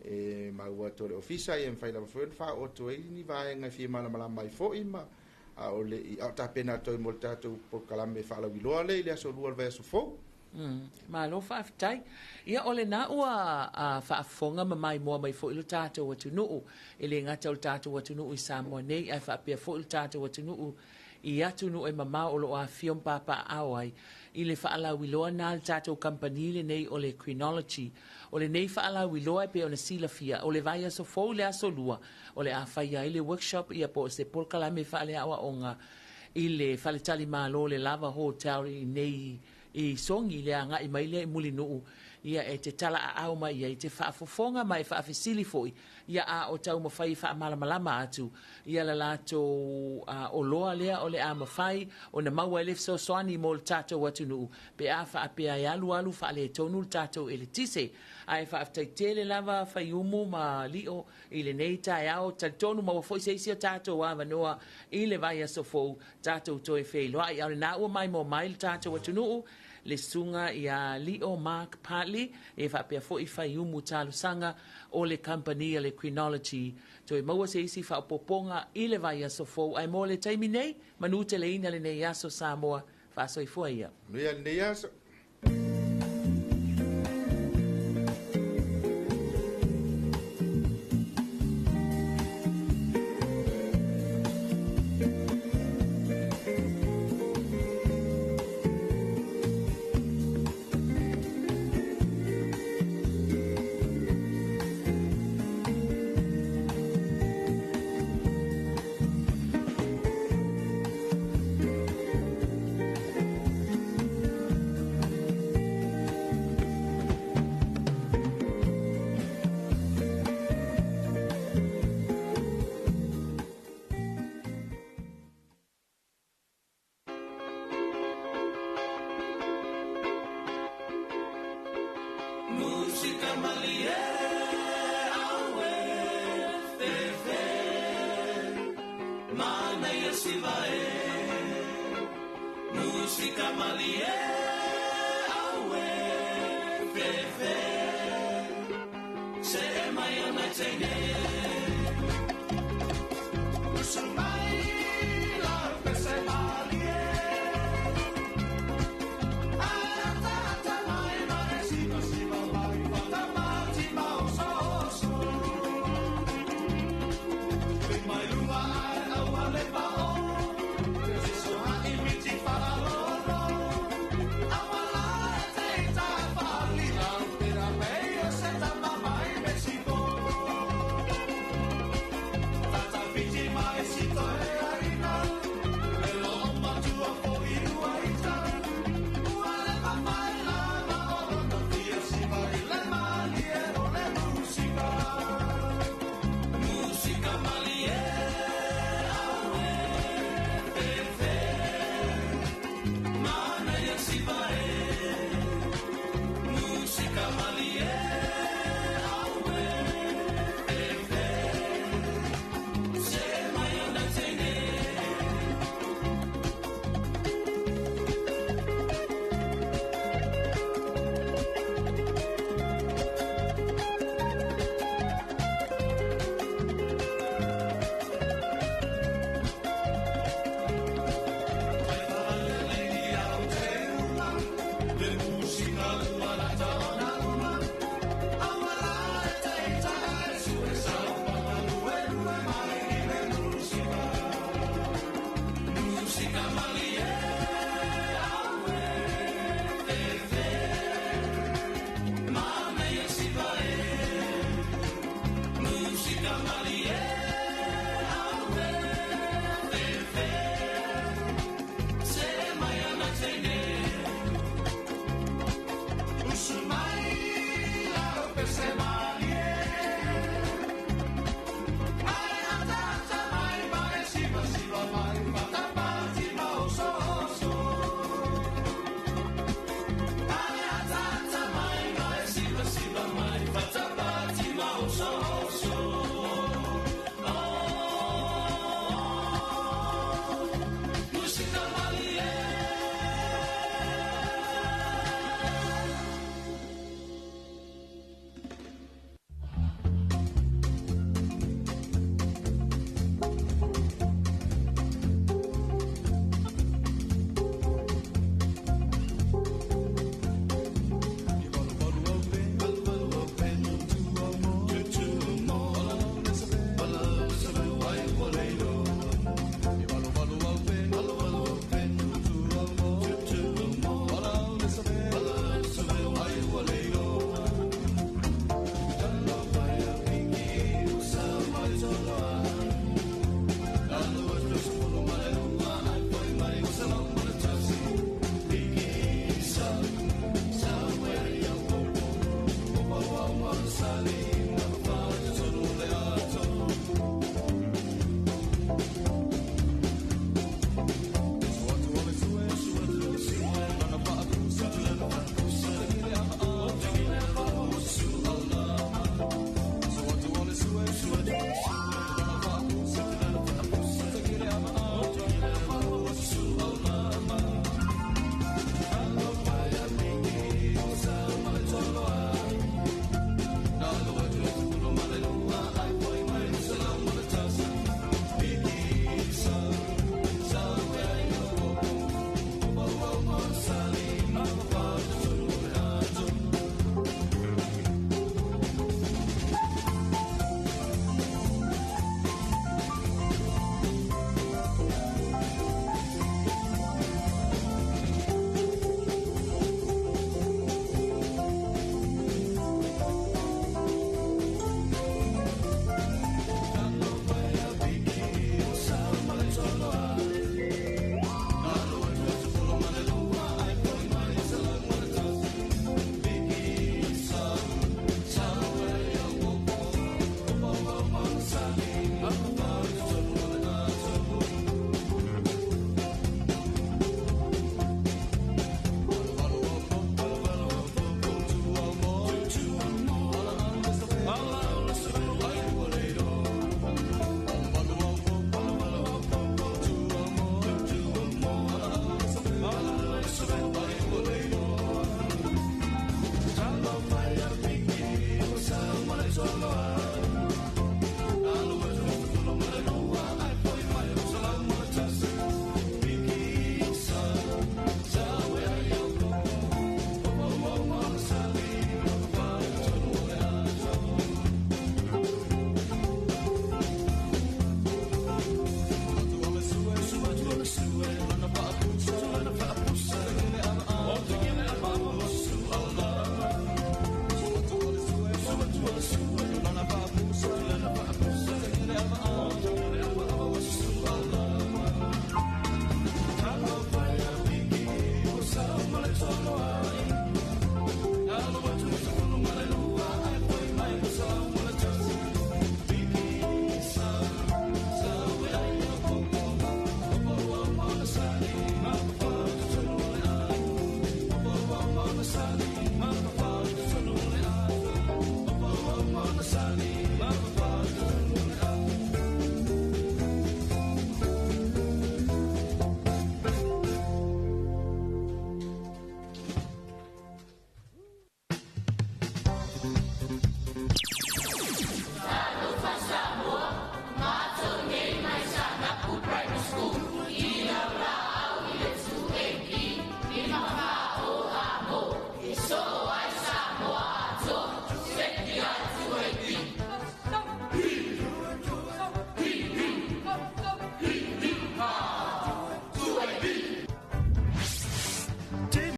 e maua atu e le ofisa ia e mafai lava foi ona faaoo ai ni vaega e fia malamalama ai foi ma a o le i a o tapena atu ai mo le tatou polokalame faalauiloa lea i le aso lua o le vaiaso fou. Malo faafetai. Ia o lena ua faafofoga ma maimoa mai foi lo tatou atunuu. E le gata o le tatou atunuu i Samoa nei, ae faapea foi lo tatou atunuu i atunuu e mamao o lo o afifio ma papaaao ai i le faalauiloa na a le tatou kamupani lenei o le Greenology. O lenei faalauiloa e pei ona silafia, o le vaiaso fou i le aso lua o le a faia ai le workshop ia po o se polokalame faaleaoaoga i le faletalimalo le Lava Hotel i nei i Sogi i le agai mai lea i Mulinuu, ia e te talaaao mai ai, te faafofoga ma e faafesili foi, ia a o taumafai e faamalamalama atu ia la latou oloa lea o le a mafai ona maua ai le fesoasoani mo le tatou atunuu pe a faapea e alualu faaletonu le tatou eletise. Ae faafetai tele lava Faiumu ma Lio i lenei taeao, talitonu maua foi se isi o tatou avanoa i le vaiaso fou tatou toe feiloai. A o lena ua maimoa mai le tatou atunuu, le susuga ia Lio Mark Partley, e faapea foi Faiumu Talosaga o le kamupani a le Greenology. Toe maua se isi faaopoopoga i le vaiaso fou, ae mo le taimi nei, manuteleina lenei aso Samoa, faasoifua ia. Manuia lenei aso. Musika malie aue fefe manaia sivae. Musika malie aue fefe se e mai ona teine.